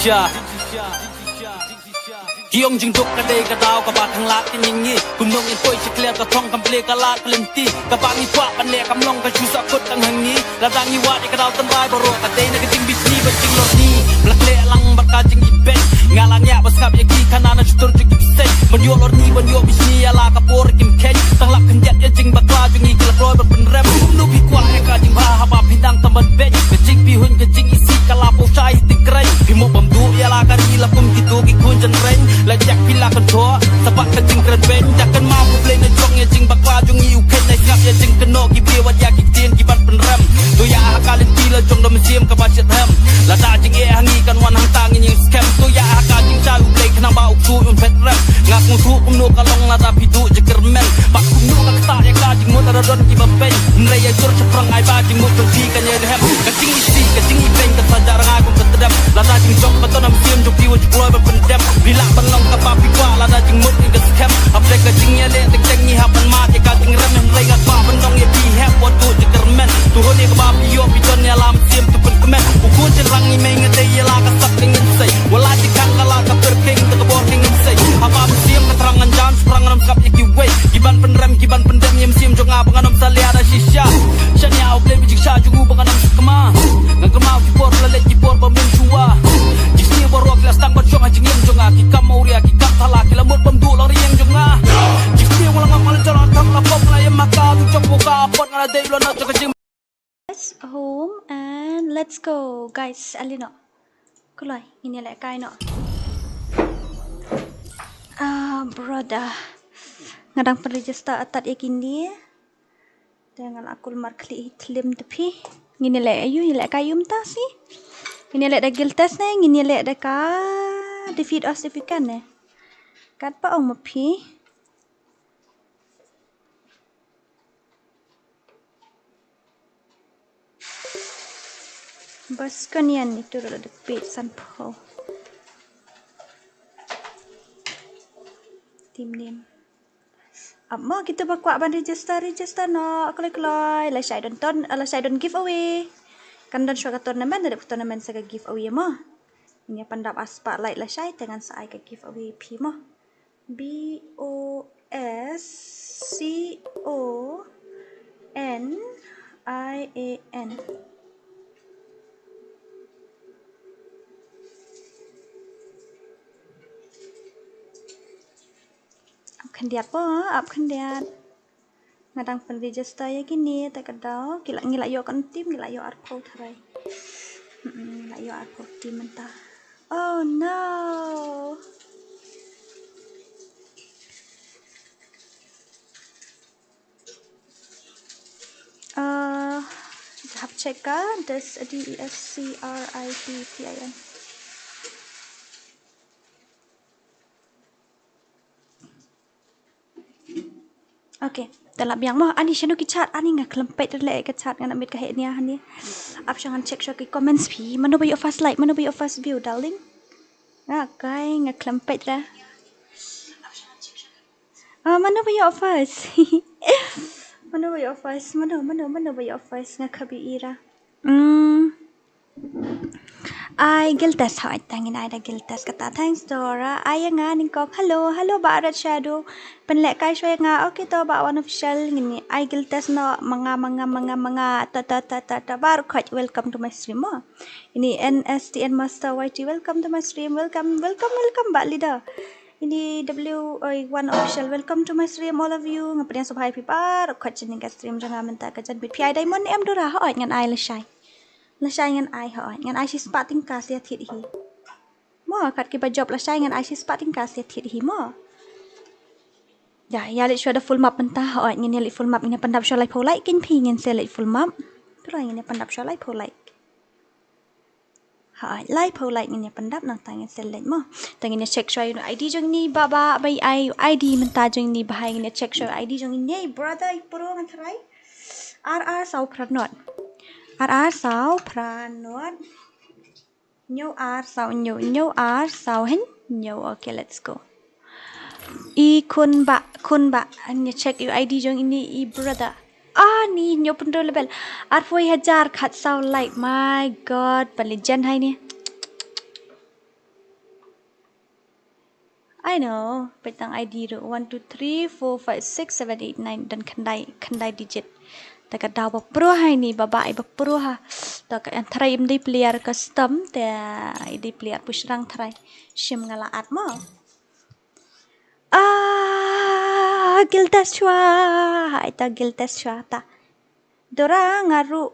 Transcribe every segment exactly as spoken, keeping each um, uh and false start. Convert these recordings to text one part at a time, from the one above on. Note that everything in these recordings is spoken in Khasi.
Ki ong jingduk ka dei ka daw kaba tang lad ka ngi. Kumno ngin poi sha clear ka thong kam ple ka lad ka lynti. Kaba ngi kwah ban leh kam long ka shu sah kut tang ha ngi. Lada ngi wad ïa ka daw tynrai baroh ka dei na ka jingbishni bad jinglorni. Ba la khleh lang bad ka jingibeiñ. Nga la ngiah ba sngap ïa ki khana na shutur jong ki bseiñ. Ban ïoh lorni ban ïoh bishni ïa la ka por kim kheiñ. Tang lap khyndiat ïa jingbakla jong ngi ki la kloi ban pynrem. Kumno phi kwah ïa ka jingbha haba phi dang tam ban beiñ. Ka jingpyrhuh ka jingisih ka la poi shai tik kren. Phi mo bam duh ïa la ka ri la kum kito ki khun jynreng. La jak phi la kyntoh sa bad ka jingkren beiñ. Dak kan ma phu Blei na jong ïa jingbakla jong ngi u kheiñ na sngap ïa jingkynnoh ki briew wat ïa ki ktien ki ban pynrem. To ïa ha ka lynti la jong da mynsiem kaba shitrhem. Lada jingeh ha ngi kan wan hangta ngin ïeng skhem. To ïa ha ka jingshai U Blei khnang ba u ksuid un phet rem. Nga sngewthuh kumno ka long lada phi duh jingkyrmen. Bad kumno ka ktah ïa ka jingmut lada don kiba beiñ. Hynrei ïa jur shaphrang ai ba jingmut jong phi kan ïai rhem. Ka jingisih ka jingibeiñ ka sa jah rngai kum ka tdem. Lada jingjop ka don ha mynsiem jong phi wat ju kloi ban pyndem. Phi lah ban long kaba phi kwah lada jingmut ngi ka skhem. Hapdeng ka jingïaleh teng teng ngi hap ban mad ïa ka jingrem. Hynrei nga kwah ban ong ïa phi hep wat duh jingkyrmen. To hun ïa kaba phi ïoh phi don ïa la mynsiem to pynkmen. U khun shynrang ngi mei nga dei ïa la ka sap ka nginsei. Wat la jingkhang ka la ka pyrkhing da ka bor ka nginsei. Haba mynsiem ka thrang ngan jan shaphrang ngan ym sngap ïa kiwei. Ki ban pynrem ki ban pyndem ïa mynsiem jong nga ba ngan ym salia da shisha. Shania U Blei ba jingshah jong u ba ngan ym sngewkma. Ngan kynmaw ki por la leit ki por ba mynshuwa. Ki sniew baroh ki la sdang ban shong ha jingim jong nga. Ki kam awria ki kam thala ki la mut bam duh lang ri ïing jong nga. Ki sniew nga la ngam nga la jor nga la thang la pop nga la ïam ha ka tu jop ka pot nga la dei u la nok jong ka jing. Let's home and let's go guys. Alino. Kuloi ngin ïalehkai noh. Ah brother. Nga dang pynregister atat ïa kine. Te nga la kulmar khlieh hi thlim te phi. Ngin ïaleh aïu, ïalehkai aïu mynta shi. Ngin ïaleh da guild test ne ngin ïaleh da ka defeat us if you can ne. Katba ong ma phi. Bas kan ïa ni tu la dep peit sanphew. Team name. Ap mo kito ba kwah ban register, register noh kloi kloi. Lashai don ton, lashai don giveaway. Kan don shuwa ka tournament, da dep ka tournament sa ka giveaway mo. Ngin ïa pyndap ar spah like lashai te ngan sa ai ka giveaway phi mo. B O S C O N I A N. Ap khyndiat po, ap khyndiat. Nga dang pynregister ïa kine te ka daw ki la, ngi la ïoh kan team, ngi la ïoh arphew tharai. Mm, ngi la ïoh arphew team mynta. Oh no. Uh, hap check ka des D E S C R I P T I N. Okay, te la biang mo. Ani shano ki chat, ani nga khlem peit leh ka chat, ngan admit ka heh nia hani. Ap shong ngan check shong ki comments phi. Mano ba ïoh first like, mano ba ïoh first view, darling. Nga kai nga khlem peit ra. Ah, mano ba ïoh first? Mano ba ïoh first? Mano, mano, mano ba ïoh first? Nga khabi ira. Hmm. Ai guild test, hoi, tang ngin ai da guild test kata. Thanks Dora. Ai nga nyngkong. Hello, hello Bharat Shadow. Pynlehkai shwa nga. Okay to ba one official ngin ai guild test noh. Manga, manga, manga, manga. Ta ta ta ta ta. Baroh khoit, welcome to my stream mo. Ini N S T N Master Y T, welcome to my stream. Welcome, welcome, welcome ba leader. Ini W O one official, welcome to my stream all of you. Nga pdiang sngewbha ïa phi baroh khoit jingïaid ka stream jong nga mynta ka janmiet. Phi ai diamond em Dora? Hoi ngan ai lashai. Lashai ngan ai, hoi ngan ai shispah tyngka sa thied hi. Mo, kat kiba jop lashai ngan ai shispah tyngka sa thied hi mo. Ïa, ïa leit shuwa da full map mynta, hoi ngin ïa leit full map, ngin ïa pyndap shuwa laiphew like kein phi, ngin sa leit full map. Te ngin ïa pyndap shuwa laiphew like. Hoi, laiphew like ngin ïa pyndap nangta ngin sa leit mo. Te ngin ïa check shuwa ïa u I D jong ini ba ba ba ai u I D mynta jong ini ba hai, ngin ïa check shuwa ïa u I D jong ini brother, i pro ngan tharai. R R saw phra not. R R saw phra not. Hynñiew ar saw hynñiew, hynñiew ar saw hynñiew. Okay, let's go. I khun ba, khun ba, ngin check ïa u I D jong ini i brother. Ah, ni hynñiew pyndoh level. Arphew hajar khatsaw like. My God, ba legend hai ni. I know, peit tang I D ruh, one, two, three, four, five, six, seven, eight, nine, don khyndai, khyndai digit. Te ka daw ba pro ha ini, ba ba i ba pro ha. To ka ïa tharai im dei player custom, te i dei player push rang tharai. Shim nga la add mo. Ah, guild test shuwa. Hai ta guild test shuwa ta. Dora nga ruh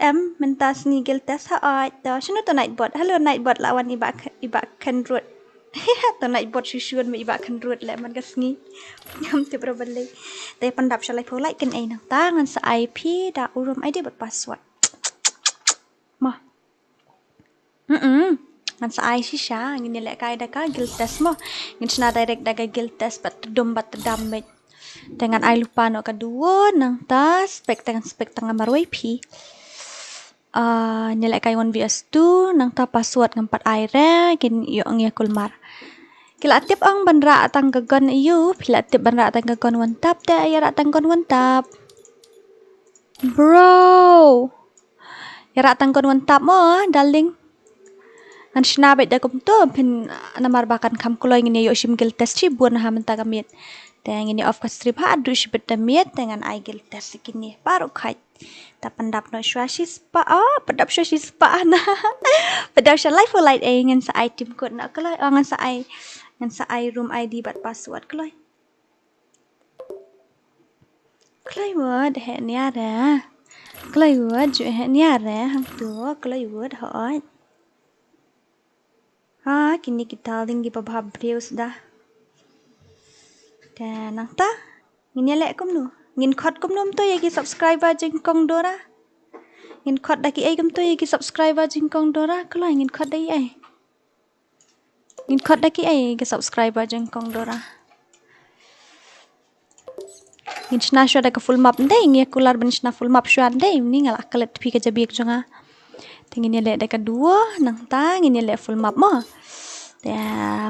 em mynta sngi guild test ha oi to. Shano to Nightbot? Hello Nightbot, la wan i ba kh-, i ba Khenrut. To Nightbot shu shun ma i ba Khenrut le man ka sngi. Ngam tip ruh balei. Te pyndap sha lai phew like kan ei nangta ngan sa ai phi da u room I D bad password. Mo. Mm-mm. Ngan sa ai shisha, ngin ïa lehkai da ka guild test mo. Ngin shna direct da ka guild test bad tdum bad tdam bad. Te ngan ai lypa noh ka duo, nangta spec te ngan spec tang marwei phi. Ah, ngin ïa lehkai one V S two, nangta password ngam pat ai re, ngin ïoh ngi kulmar. Ki la tip ong ban rah tang ka gun ïu, phi la tip ban rah tang ka gun one tap te ïa rah tang gun one tap. Bro. Ïa rah tang gun one tap mo, darling. Ngan shna beit da kumto, phin namar ba kan kham kloi ngin ïa ïoh shim guild test shibun ha mynta ka miet. Te ngin ïa off ka stream ha, adu shibit da miet, te ngan ai guild test kine. Baroh khait. Ta pyndap noh shuwa shispah, oh, pyndap shuwa shispah na. Pyndap shuwa lai phew like ei ngan sa ai team code noh kloi, oh, ngan sa ai, ngan sa ai room I D bad password kloi. Kloi wad heh nia re. Kloi wad ju heh nia re. Hangto kloi wad hoi. Ha, kine ki darling ki ba bha briew sda. Te nangta ngin ïa leh kumno? Ngin khot kumno kumto ïa ki subscriber jong kong Dora? Ngin khot da ki ei kumto ïa ki subscriber jong kong Dora? Kloi ngin khot da ki ei? Ngin khot da ki ei ki subscriber jong kong Dora? Ngin shna shuwa da ka full map ndei, ngi kular ban shna full map shuwa ndei, ni nga la klet phi ka jabiek jong nga. Te ngin ïa leh da ka duo, nangta ngin ïa leh full map mo. Te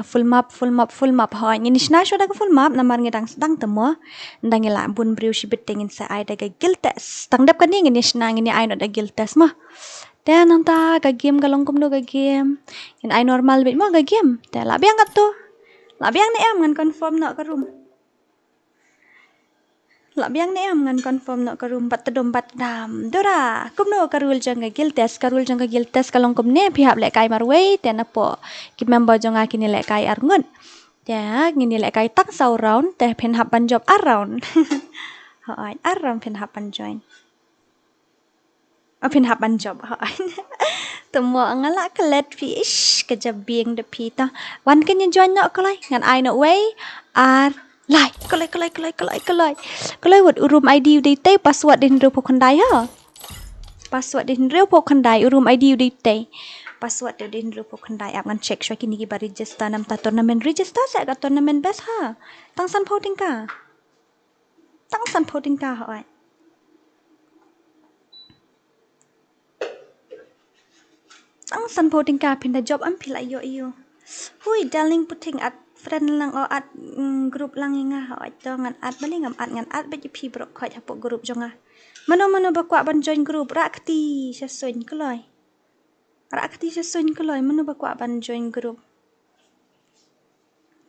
full map, full map, full map. Hoi, ngin shna shuwa da ka full map, namar ngi dang sdang te mo. Nda ngi la bun briew shibit te ngin sa ai da ka guild test. Tang dep kane ngin ïa shna, ngin ïa ai noh da guild test mo. Te nangta ka game ka long kumno ka game? Ngin ai normal beit mo ka game. Te la biang kato. La biang ne em, ngan confirm noh ka room. La biang ne em, ngan confirm noh ka room bad tdum bad tdam. Dora, kumno ka rule jong ka guild test? Ka rule jong ka guild test ka long kumne, phi hap lehkai marwei, te napoh ki member jong nga kin ïa lehkai arngut. Te ngin ïa lehkai tang saw round, te phin hap ban jop ar round. Hooid, ar round phin hap ban join. Oh, phin hap ban jop. Hooid. Te mo nga la klet phi, ish, ka jabieng da phi ta. Wan kin ïa join noh kloi, ngan ai noh wei, ar, lai. Kloi, kloi, kloi, kloi, kloi. Kloi wad u room I D u dei tei, password dei hynriew phew khyndai ha. Password dei hynriew phew khyndai, u room I D u dei tei. Password dei hynriew phew khyndai, ap ngan check shuwa kine ki ba register namar tournament register sa ka tournament best ha. Tang san phew tyngka. Tang san phew tyngka hooid. Tang san phew tyngka phin da jop em phi la ïoh ïoh. Hui darling puting add friend lang o add, mm, group lang ïa nga hooid to ngan add bali ngam add ngan add bad ïa phi baroh khoit hapoh group jong nga. Mano mano ba kwah ban join group rah kti sha suiñ kloi. Rah kti sha suiñ kloi mano ba kwah ban join group.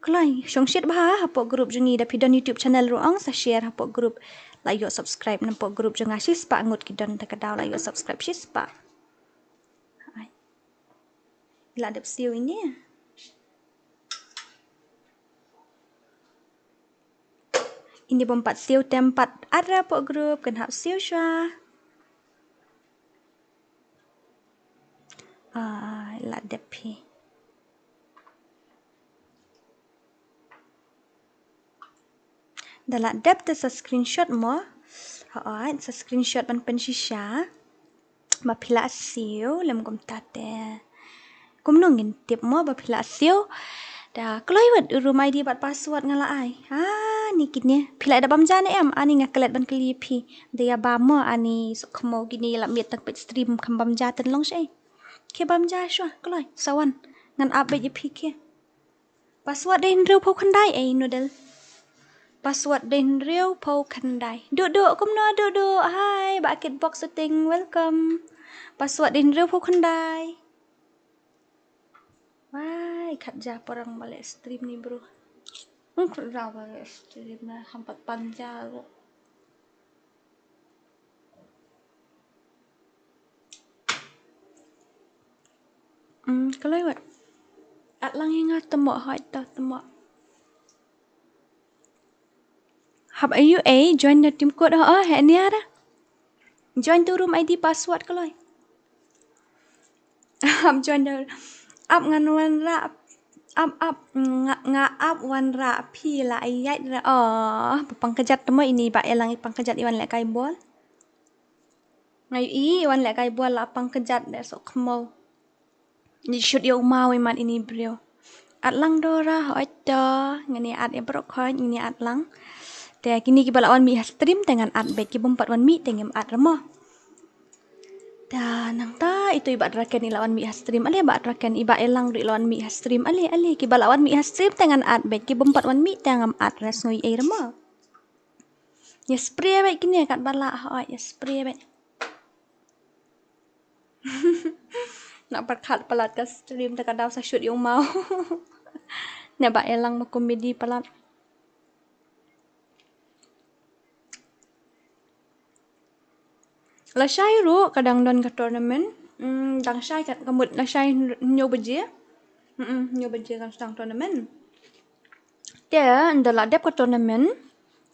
Kloi, shong shit bha hapoh group jong ngi da phi don YouTube channel ruh ong sa share hapoh group. La ïoh subscribe napoh group jong nga shispah ngut ki don te ka daw la ïoh subscribe shispah. Ai. La dep siew ine. Ine bym pat siew tem pat add hapoh group kan hap siew shuwa. Ah, la dep hi. Da la dep te sa screenshot mo. Hooid, sa screenshot ban pynshisha. Ba phi la siew lem kumta te. Kumno ngin tip mo ba phi la siew. Da kloi wat u room I D bad password nga la ai. Ha, ni kine. Phi la da bam ja ne em? Ani nga klet ban kylli phi. Da ïa bam mo ani suk khmo kine la miet tang peit stream kham bam ja ten long shi. Ke bam ja shuwa kloi. Sa wan. Ngan ap beit ïa phi ke. Password dei hynriew phew khyndai ei Noodle. Password dei hynriew phew khyndai. Duh duh kumno duh duh. Hai, ba kit box setting. Welcome. Password dei hynriew phew khyndai. Wai, Khat ja parang ba leh stream ni bro. Hmm, khat ja ba leh stream na hampat panja lo. Hmm, kalai wat. At lang ïa nga temo hoi ta temo. Hap ayu ei join the team code ha ha ni ara. Join tu room I D password kalai. Hap join the ap ngan wanrah ap ap nga nga ap wanrah phi la ayat ra oh pangkajat temo ini ba elang pangkajat iwan leh kai bol. Ngai i wan leh kai bol la pangkajat de sok khmo. Ni shut ïa u maw i mat ini briew. At lang Dora hoi to ngani at ïa brok hoi ngani at lang. Te kini ki ba la wan mi ha stream te ngan at bet ki bym pat wan mi te ngim at remo. Ta nang ta itu i ba raken i la wan mi ha stream ale ba raken i ba elang ri la wan mi ha stream ale ale ki ba la wan mi ha stream te ngan at bet ki bym pat wan mi te ngam at res ngui ei remo. Ïa spray bet kini kat ba la hoi ïa spray bet. Na pyrkhat palat ka stream ta ka daw sa shoot ïa u maw. Na ba elang ma komedi palat. Lashai ruh ka dang don ka tournament. Hmm, dang shai ka mut lashai hynñiew baje. Hmm, hynñiew baje kan sdang tournament. Te ynda la dep ka tournament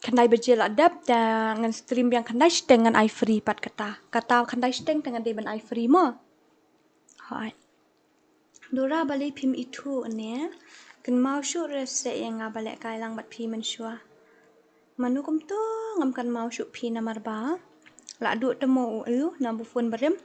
khyndai baje la dep te ngan stream biang khyndai shiteng ngan ai free pat kata. Kata khyndai shiteng te ngan dei ban ai free mo. Hoi. Dora balei phim ithuh ne? Kynmaw shuh re se ïa nga ba leh kai lang bad phi mynshuwa. Mano kumto ngam kynmaw shuh phi namar ba la duh temo u ayu na bu phone barim.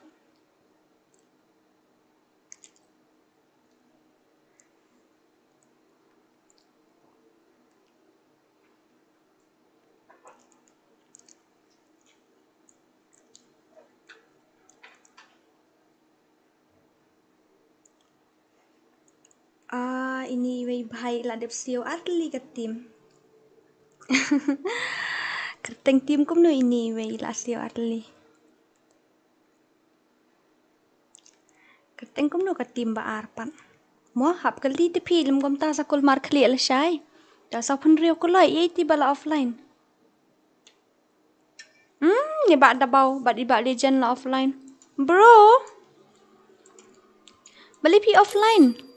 Ah, ini iwei bhai la dep siew artylli ka team. Kyrteng team kumno ini iwei la siew artylli. Kyrteng kumno ka team ba ar pat. Mo hap kylli te phi lem kumta sa kulmar khlieh lashai. Ta sa phun riu kuloi ei ti ba la offline. Hmm, ni ba da bau ba di ba legend la offline. Bro. Balei phi offline.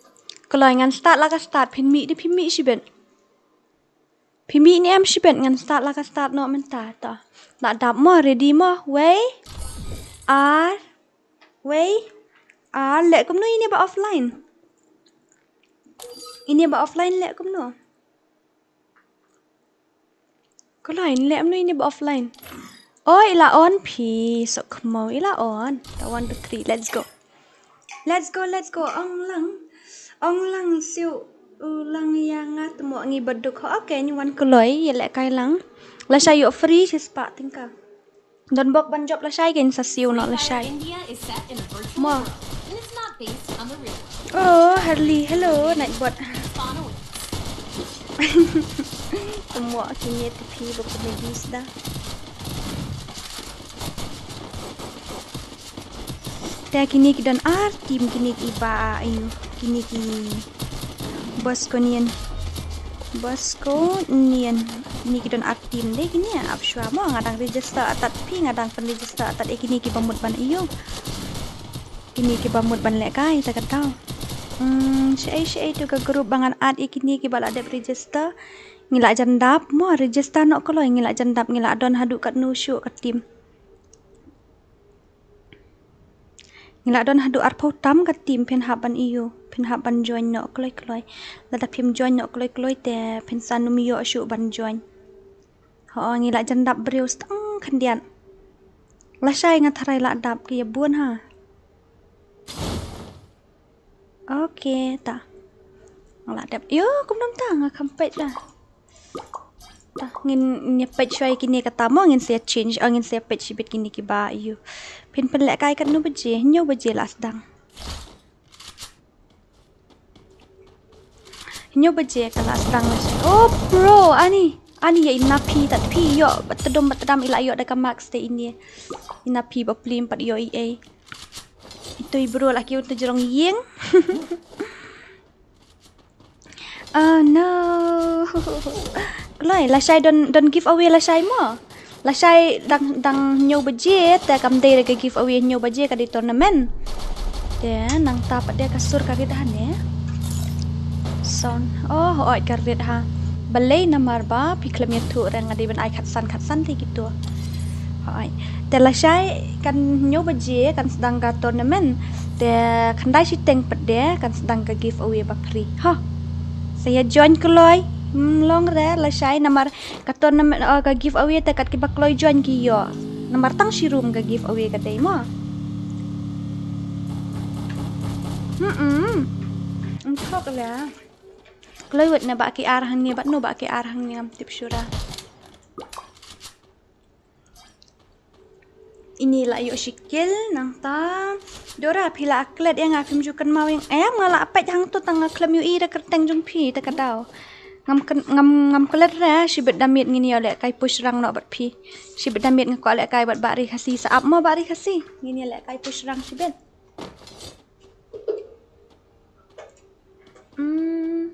Kuloi ngan start la ka start phin mi di phi mi shibet. Phi mi ni em shibet ngan start la ka start no mynta ta. La dap mo ready mo wei. Ar. Wei. Ar leh kumno ini ba offline. Ini ba offline leh kumno. Kuloi leh kumno ini ba offline. Oh ila on phi sok mo ila on. Ta one two three let's go. Let's go, let's go. Ong lang. Ong lang siu. U lang ïa nga temo ngi baduk ho. Okay, ni wan kuloi ïa leh kai lang. Lashai ïoh free shispah tyngka. Don bok ban jop lashai kein sa siu no lashai. Mo. Oh, Harley, hello, Nightbot. Temo kine te phi ba comedy sda. Te kine ki don ar team kine ki ba ayu kine ki Bosconian. Bosconian. Kine ki don ar team de kine ap shwa mo nga dang register atat phi nga dang pyn register atat e kine ki ba mut ban ayu. Kine ki ba mut ban leh kai ta ka daw. Hmm, shaei shaei tu ka group ba ngan add e kine ki ba la dep register. Ngi la jan dap mo register no kloi ngi la jan dap ngi la don haduh katno shuh ka team. Ngi la don haduh arphew tam ka team phin hap ban ïoh phin hap ban join noh kloi kloi. Lada phim join noh kloi kloi te phin sa nym ïoh shuh ban join. Ho ngi la jan dap briew stang khyndiat. Lashai nga tharai la dap ki ïa bun ha. Okay ta. Nga la dap ïoh kumno ta nga kham peit la. Ta ngin ngin peit shwa kine kata mo ngin sa change oh ngin sa peit shibit kine ki ba ïoh. Phin pynleh kai katno baje hynñiew baje la sdang. Hynñiew baje ka la sdang la sdang. Oh bro ani ani ïa ina phi tat phi ïoh ba tdom ba tdam ila ïoh da ka max te ini. Ina phi ba plim pat ïoh i ei. Itu i bro la ki un tu jrong ïing. Oh no. Kloi, lashai don, don giveaway lashai mo. Lashai dang, dang hynñiew baje, te kam dei re ka giveaway hynñiew baje ka dei tournament. Te nangta pat de ka sur ka rit ha ne. Sound. Oh, oi ka rit ha. Balei namar ba phi khlem ïathuh re nga dei ban ai khatsan khatsan te kito. Hooid. Te lashai kan hynñiew baje kan sdang ka tournament. Te khyndai shiteng pat de kan sdang ka giveaway ba free. Ha. Sa ïa join kloi. Hmm, long re lashai namar ka tournament, uh, ka giveaway te kat kiba kloi join ki ïoh. Namar tang shi room ka giveaway ka dei mo. Hmm. Ym thok le. Kloi wat ne ba ki ar hangne, bad no ba ki ar hangne ngam tip shuh ra. Ini la ïoh shi kill nangta. Dora phi la klet ïa nga phim ju kynmaw ïa nga, em nga la peit hangto tang nga khlem ïohi da kyrteng jong phi te ka daw. Ngam kyn-, ngam, ngam klet re, shibit da miet ngin ïa lehkai push rank noh bad phi. Shibit da miet nga kwah lehkai bad Bah Ri Khasi, sa ap mo Bah Ri Khasi. Ngin ïa lehkai push rank shibit. Hmm.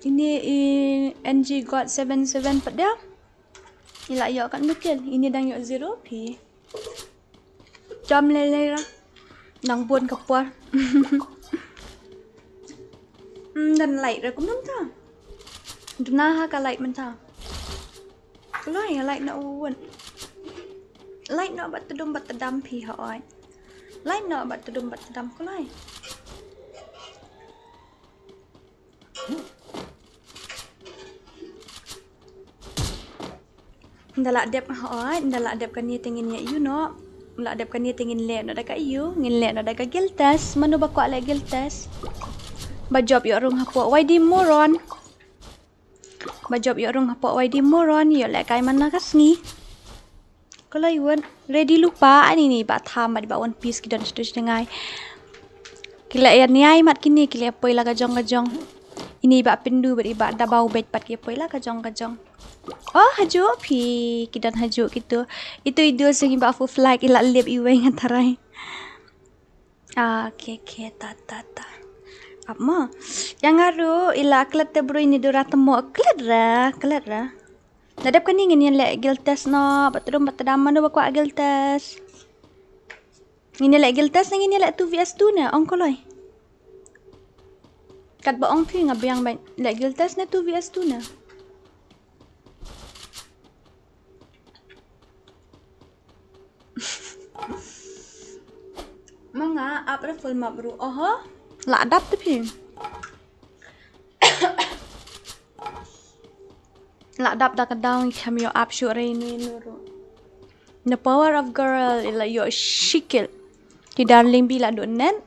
Ini i N G God seven seven pat de. I la ïoh katno kill, ini dang ïoh zero phi. Jam lei lei ra. Nang bun ka por. Hmm, don light re kumno mynta. Duna ha ka light mynta. Kloi, light noh u wun. Light noh bad tdum bad tdam phi hooid. Light noh bad tdum bad tdam kloi. Nda la dep hooid, nda la dep kane te ngin ïa ïoh noh. La dep kane te ngin leh noh da ka ïoh, ngin leh noh da ka guild test, mano ba kwah leh guild test. Ba jop ïoh rung hapoh Y D Moron. Ba jop ïoh rung hapoh Y D Moron, ïoh lehkai man la ka sngi. Kloi wun, ready lypa, ani ni ba tham, ba di ba One Piece ki don shito shito ngai. Ki leh ïa niai mat kine, ki leh poi la ka jong ka jong. Ini ba Pindu, ba di ba Dabau bej pat ki poi la ka jong ka jong. Oh, hajuh phi, ki don hajuh kito. Itu i dua sngi ba fu flag, i la lip iwei nga tharai. Ah, okay, okay, ta, ta, ta. Ap mo. Ïa nga ruh, i la klet te bru ini dura te mo klet ra, klet ra. Nadep kane ngin ïa leh guild test noh, bad tdum bad tdam mano ba kwah guild test. Ngin ïa leh guild test ne ngin ïa leh two V S two ne, ong kloi. Katba ong phi nga biang ba leh guild test ne two V S two ne. Ma nga ap ra full map ruh. Oho. La dap te phi. La dap da ka daw ngi kham ïoh ap shuh re ine ino ruh. The power of girl i la ïoh shi kill. Ki darling bi la duh net.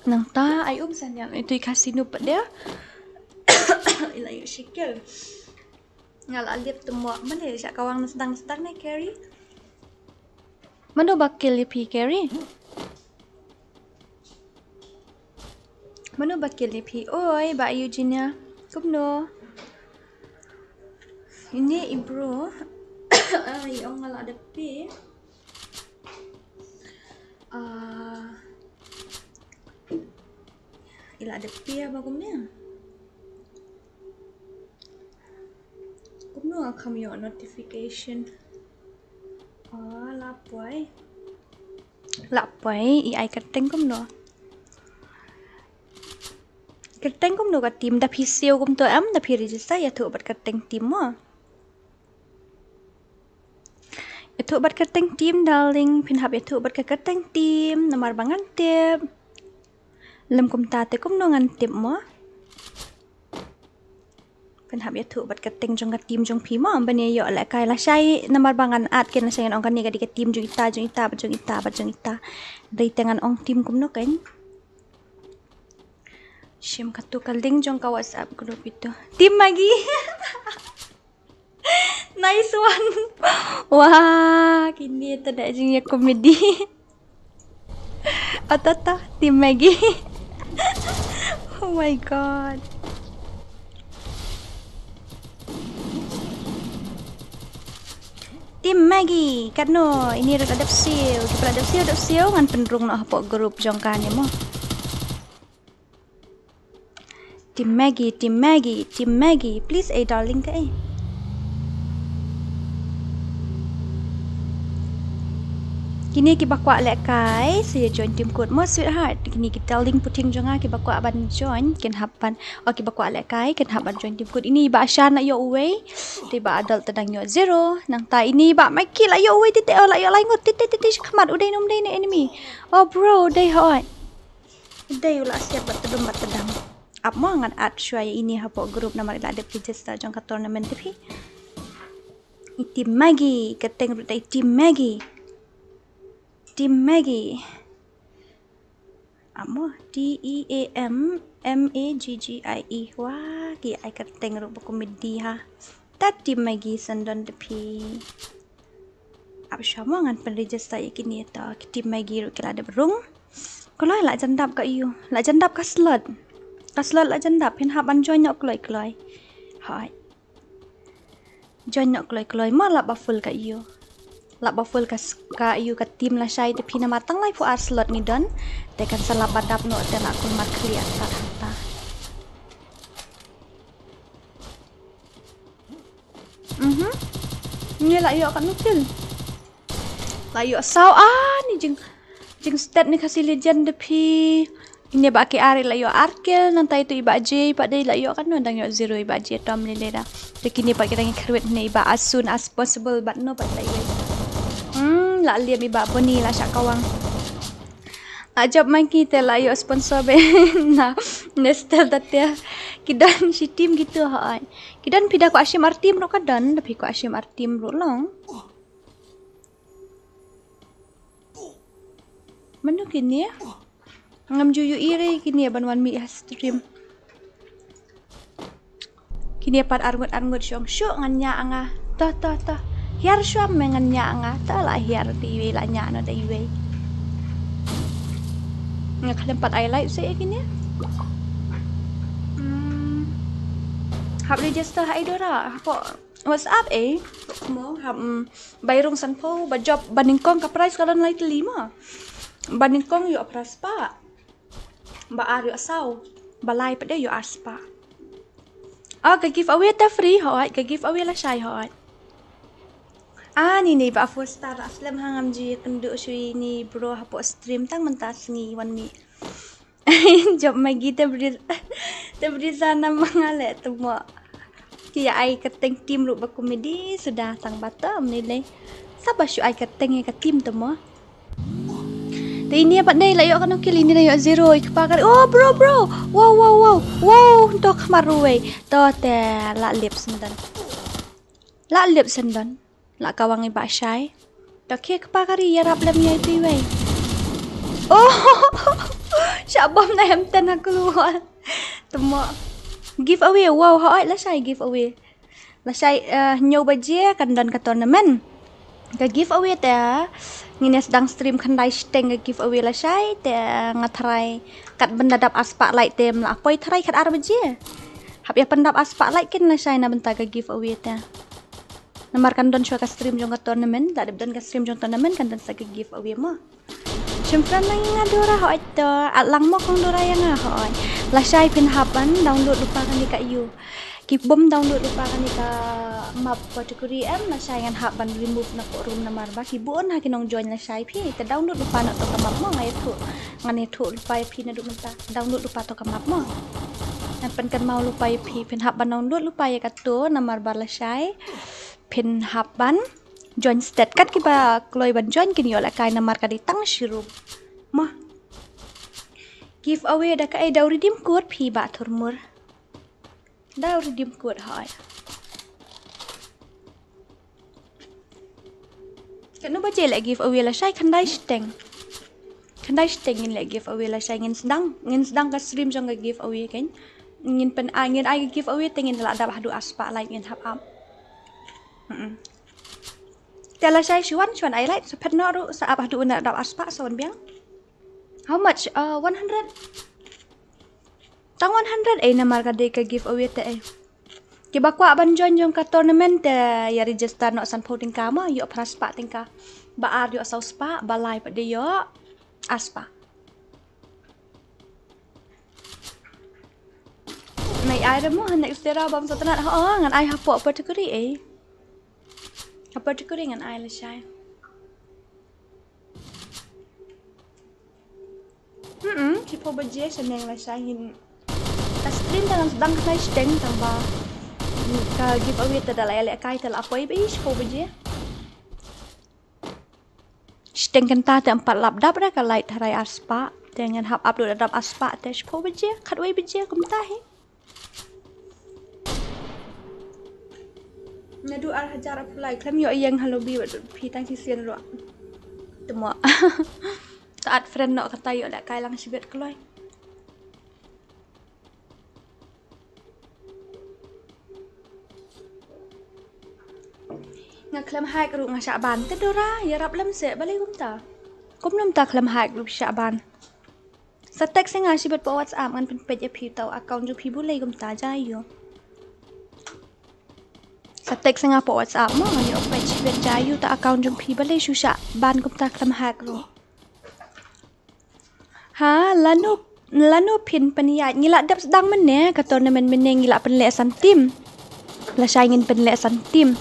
Nangta ai um saniang itu i Khasi nu pat de. I la ïoh shi kill. Nga la lip te mo mane sha kawang na sdang sdang ne carry. Mano ba kill ïa phi carry? Mano ba kill ïa phi? Oi, ba Eugenia. Kumno? Ini i bro. Ai, ong nga la dep phi. Ah. I la dep phi ba kumne. Kumno nga kham ïoh notification. Oh, la poi. La poi, i ai kyrteng kumno. Kyrteng kumno ka team da phi siew kumto em da phi register ïathuh bad kyrteng team mo. Ïathuh bad kyrteng team darling, phin hap ïathuh bad ka kyrteng team, namar ba ngan tip. Lem kumta te kumno ngan tip mo. Phin hap ïathuh bad kyrteng jong ka team jong phi mo, ban ïa ïoh lehkai lashai namar ba ngan add keiñ lashai ngan ong kane ka dei ka team jong ita, jong ita, bad jong ita, bad jong ita. Dei te ngan ong team kumno keiñ. Shim katu ka link jong ka WhatsApp group itu. Team Maggie. Nice one. Wah, kine te da jingïa comedy. Atata, Team Maggie. Oh my god. Team Maggie, katno, ini ruh la dep siew, kiba la dep siew, dep siew, ngan pynrung noh hapoh group jong kane mo. Team Maggie, Team Maggie, Team Maggie. Please, eh, darling ka, eh. Kine kiba kwah lehkai, sa ïa join team code mo, sweetheart. Kine ki darling puting jong nga kiba kwah ban join, kin hap ban. Oh, kiba kwah lehkai, kin hap ban join team code. Ine i Bah Shan la ïoh uwei. Te i Bah Adult te dang ïoh zero. Nangta ine i Bah Mikey la ïoh uwei, te te, oh, la ïoh lai ngut, te te te te, shakhmat, u dei ne um dei ne enemy. Oh, bro, u dei hooid. U dei, u la siat bad tdum bad tdang. Ap mo, ngan add shuwa ïa ine hapoh group namar i la dep register jong ka tournament te phi. I Team Maggie, kyrteng ruh da i Team Maggie. Team Maggie. Ap mo, T E A M M A G G I E. Wah, ki ai kyrteng ruh ba comedy ha. Ta Team Maggie syndon te phi. Ap shuwa mo, ngan pynregister ïa kine, ta ki Team Maggie ruh ki la dep rung. Kloi, la jan dap ka ïu. La jan dap ka slot. Ka slot la jan dap, phin hap ban join noh kloi kloi. Hooid. Join noh kloi kloi mo, lah ba full ka ïu. Lah ba full ka s-, ka ïu ka team lashai, te phi namar tang laiphew ar slot ngi don. Te kan sa lah ba dap noh, te lah kulmar khlieh ar slot hangta. Mhm. Ngi la ïoh katno kill? La ïoh saw, ah, ni jing, jing stat ni Khasi Legend da phi. Ine i Bah K R la ïoh ar kill, nangta ito i Bah J pat dei la ïoh katno, dang ïoh zero i Bah J, Tom lei lei da. Te kine pat ki dang ïa kyrwit ne i Bah as soon as possible, bad no pat la ïoh. Hmm, la liam i Bah Boni la shah kawang. La jop ma ki te la ïoh sponsor be na Nestle da te. Ki don shi team kito hooid. Ki don, phi da kwah shim ar team ruh ka don, da phi kwah shim ar team ruh long. Mano kine? Ngam ju ïohi re kine ban wan mih ha stream. Kine pat arngut arngut shong shuh, ngan ñiah nga. Toh, toh, toh. Hiar shuwa me, ngan ñiah nga. Toh, la hiar da iwei, la ñiah noh da iwei. Nga khlem pat ai like seh ïa kine. Hmm. Hap register ha i Dora. Hapoh WhatsApp, eh. Mo, hap, mm, bai rung sanphew, ba jop, ba nyngkong ka prize ka don lai tylli mo. Ba nyngkong ïoh phra spah. Ba ar ïoh saw. Ba lai pat de ïoh ar spah. Oh, ka giveaway te free hooid, ka giveaway lashai hooid. Ah, ni ni ba four star, la slem ha, ngam ju ïakynduh shuh ïa ini i bro hapoh stream, tang mynta sngi wan mih. Jop Maggie te bri, te bri sa na ma nga leh te mo. Ki ïa ai kyrteng team ruh ba comedy suda, tang ba te ym lei lei. Sa ba shu ai kyrteng ïa ka team te mo. Te ine pat dei la ïoh katno kill, ine la ïoh zero, i kpa ka ri. Oh, bro, bro. Wow, wow, wow. Wow, to khmar ruwei. To te la lip syndon. La lip syndon. La kawang i Bah Shai. To khie kpa ka ri, ïarap lem ïa iti wei. Oh. Shah bom na hem ten ha klur. Te mo. Giveaway, wow, hooid lashai giveaway. Lashai, eh, hynñiew baje kan don ka tournament. Ka giveaway te, ngin ïa sdang stream khyndai shiteng ka giveaway lashai, te nga tharai kat ban da dap ar spah like te ym lah poi tharai kat ar baje. Hap ïa pyndap ar spah like kin lashai na bynta ka giveaway te. Namar kan don shuwa ka stream jong ka tournament, la dep don ka stream jong tournament kan don sa ka giveaway mo. Shim friend lang ïa nga Dora hooid to. At lang mo kong Dora ïa nga hooid. Lashai phin hap ban download lypa kane ka ïu. Ki bym download lypa kane ka map category em, lashai ngan hap ban remove na ka room namar ba ki bun ha ki nong join lashai phi. Te download lypa na to ka map mo, nga ïathuh. Ngan ïathuh lypa ïa phi naduh mynta. Download lypa to ka map mo. Ngan pynkynmaw lypa ïa phi, phin hap ban download lypa ïa kato namar ba lashai phin hap ban join stet. Kat kiba kloi ban join kin ïoh lehkai namar ka dei tang shi room. Mo. Giveaway da kaei, da u redeem code phi Bah Thurmur. Da u redeem code hooid. Katno baje leh giveaway lashai? Khyndai shiteng. Khyndai shiteng ngin leh giveaway lashai, ngin sdang, ngin sdang ka stream jong ka giveaway kan. Ngin pyn, ah, ngin ai ka giveaway te ngin lah dap haduh ar spah like ngin hap ap. Mm-mm. Te lashai shu wan, shu wan ai like, sa phet noh ruh, sa ap haduh una dap ar spah, sa wan biang. How much? Uh, one hundred. Tang one hundred eh namar ka dei ka giveaway te eh. Kiba kwah ban join jong ka tournament te ïa register noh sanphew tyngka mo, ïoh phra spah tyngka. Ba ar ïoh saw spah, ba lai pat de ïoh ar spah. Ai da mo ha next day ra bam sot nat ha, oh, ngan ai hapoh particular eh. Hapoh particular ngan ai lashai. Hmm, shiphew baje shaneng lashai hin. Ka stream te ngan sdang khnai shiteng tang ba ka giveaway te da la ïalehkai te la poi ba shiphew baje. Shiteng kynta te em pat lap dap re ka light tharai ar spah. Te ngan hap upload dap ar spah te shiphew baje, khatwei baje kumta hi. Naduh ar hajar ar phew lai khlem ïoh ïeng ha lobby wat phi tang shisien ruh. Te mo. Te add friend noh kata ïoh lehkai lang shibit kloi. Nga khlem hack ruh nga shah ban te Dora, ïarap lem seh balei kumta. Kumno mynta khlem hack ruh shah ban. Sa text ïa nga shibit hapoh WhatsApp ngan pynpeit ïa phi uta u account jong phi balei kumta jia aiu. Sa text ïa nga hapoh WhatsApp mo ngan ïoh peit shibit jia aiu uta u account jong phi balei shu shah ban kumta khlem hack ruh. Ha, lano, lano phin pynïaid, ngi la dep sdang mynne, ka tournament mynne ngi la pynleh san team. Lashai ngin pynleh san team.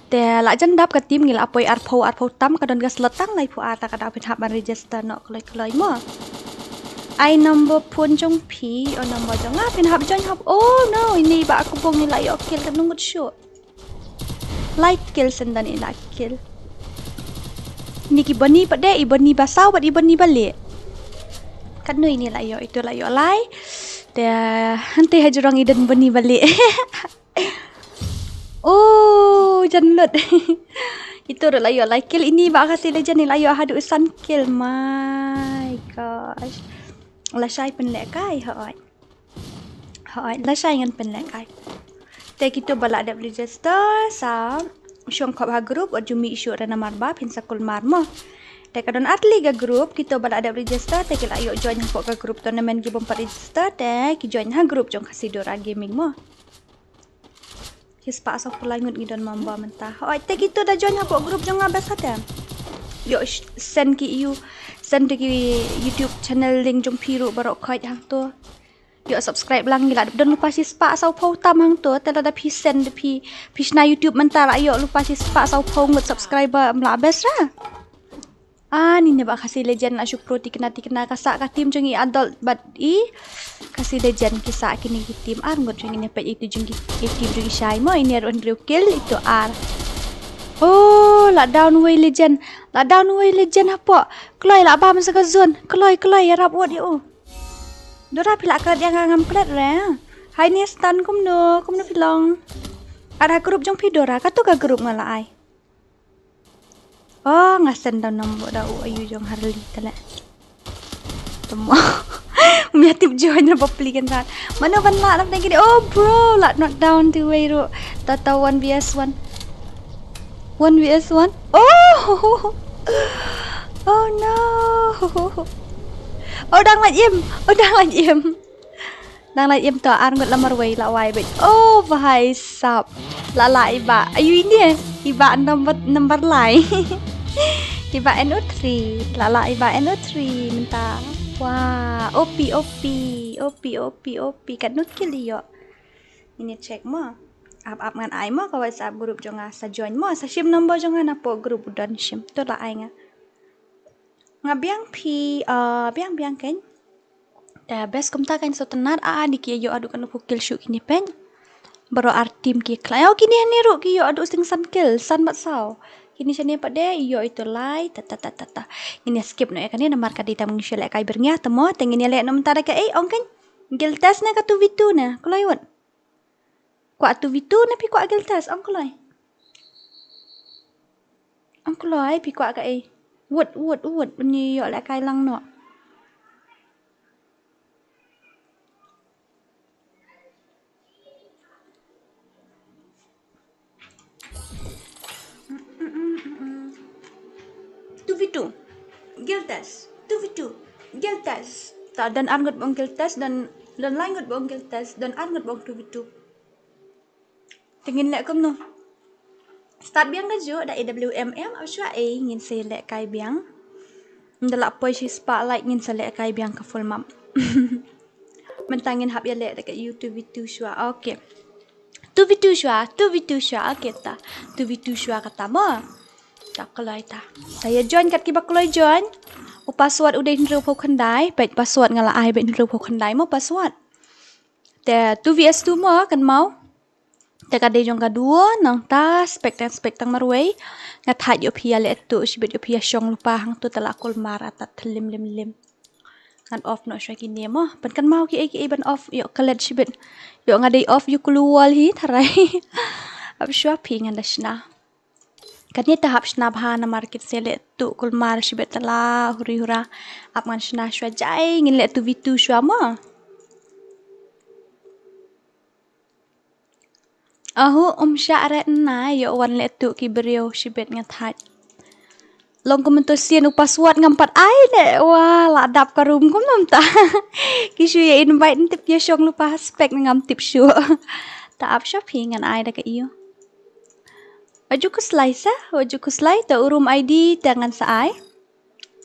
Te la jan dap ka team ngi la poi arphew, arphew tam ka don ka slot tang laiphew ar ta ka dei phin hap ban register noh kloi kloi mo. Ai number phone jong phi, oh number jong nga phin hap join hap. Oh no, ini ba aku bong ngi la ïoh kill ka nungut shuh. Lai kill shen don i la kill. Ni ki bani pat de, i bani ba saw bad i bani ba leh. Katno ini la ïoh, itu la ïoh lai. Te hangtei ha jrong i don bani ba leh. Oh, jan lut. Itu ruh la ïoh lai kill, ini ba ka si legend i la ïoh haduh san kill. My gosh. Lashai pynlehkai hoi. Hoi, lashai ngan pynlehkai. Te kito ba la dep register sa shong khop ha group wat ju mih shuh re namar ba phin sa kulmar mo. Te ka don ar tylli ka group, kito ba la dep register te ki la ïoh join hapoh ka group tournament, ki bym pat register te ki join ha group jong Khasi Dora Gaming mo. Ki spah saw phew lai ngut ngi don member mynta. Hoi, te kito da join hapoh group jong nga best ha te. Ïoh sh-, send ki ïu, send ki YouTube channel link jong phi ruh baroh khoit hangto. Ïoh subscribe lang, ngi la dep don lypa shispah saw phew tam hangto, te lada phi send phi, phi shna YouTube mynta la ïoh lypa shispah saw phew ngut subscriber, em lah best ra. Ah, ini ne ba Khasi Legend la shu pro tikna tikna, ka sah ka team jong i adult bad i Khasi Legend ki sah kine ki team ar ngut jong i ne peit itu jong i, i team jong i shai mo, ini ruh hynriew kill itu ar. Oh, la down wei Legend, la down wei Legend hapoh. Kloi la bam sa ka zone, kloi kloi ïarap wot ïa u. Dora phi la klet ïa nga ngam klet re. Hai ni Stan kumno, kumno phi long. Ar ha group jong phi Dora, kato ka group nga la ai. Oh, nga send down number da u ayu jong Harley tale. Temo. Mia tip join na bapli kan rat. Mano ban la nap nagi. Oh bro, la knock down tu wei ru. Tata one v s one. One v s one. Oh. Oh no. Oh, dang lait im. Oh, dang lait im. Dang lait im to ar ngut la marwei la wai beit. Oh, bhai sab. La la iba. Ayu ini eh. Iba number, number lai. Iba N O three. La la iba N O three mynta. Wah, O P, O P. O P, O P, O P. Katno kill ïoh. Ini check mo. Ap ap ngan ai mo ka WhatsApp group jong nga sa join mo. Sa shim number jong nga na po group u don shim. To la ai nga. Nga biang phi, uh, biang biang kan. Te best kumta kan sngewtynnat a, a, ni ki ïoh haduh katno phew kill shuh kine peit. Baroh ar team ki khlaiñ. Oh, kine hangne ruh ki ïoh haduh sting san kill, san bad saw. Kine shane pat de ïoh itu lai, ta, ta, ta, ta, ta. Ngin ïa skip noh ïa kane namar ka dei tam ngi shu lehkai byrngeh te mo, te ngin ïa leh noh mynta da kaei, ong kan. Guild test ne ka two v two ne, kloi wot. Kwah two v two ne phi kwah guild test, ong kloi. Ong kloi phi kwah kaei. Wot, wot, wot, ngi ïoh lehkai lang noh. Two v two. Guild test. Two v two. Guild test. Ta don ar ngut ba ong guild test, don, don lai ngut ba ong guild test, don ar ngut ba ong two v two. Te ngin leh kumno. Start biang da juh da A W M M, ap shuwa ei ngin sa lehkai biang. Nda la poi shi spotlight ngin sa lehkai biang ka full map. Mynta ngin hap ïaleh da ka ïa u two v two shuwa. Okay. Two v two shuwa, two v two shuwa. Okay ta. Two v two shuwa kata mo. Ta kloi ta. Ta ïa join kat kiba kloi join. U password u dei hynriew phew khyndai, peit password nga la ai beit hynriew phew khyndai mo password. Te two v two mo kan mau. Te ka dei jong ka duo nangta spek tang spek tang marwei. Nga thait ïoh phi ïaleh tu shibit ïoh phi ïa shong lypa hangtu te la kulmar atat lim lim lim. Ngan off noh shuwa kine mo. Pynkan mau ki ei ki ei ban off ïoh klet shibit. Ïoh nga dei off ïoh kulu wall hi tharai. Ap shuwa phi ngan da shna. Kane te hap shna bha namar kin se leh tu kulmar shibit te la huri hura. Ap ngan shna shuwa jai ngin leh two v two shuwa mo. Ahu um shah ret na ïoh wan leh tu ki briew shibit nga thait. Long kumto sien u password ngam pat ai ne wa la dap ka room kumno ta. Ki shu ïa invite ntip ïa shong lypa spek ngam tip shu. Ta ap shuwa phi ngan ai da ka ïa. Waju kuslai sa, waju kuslai ta u room I D ta ngan sa ai.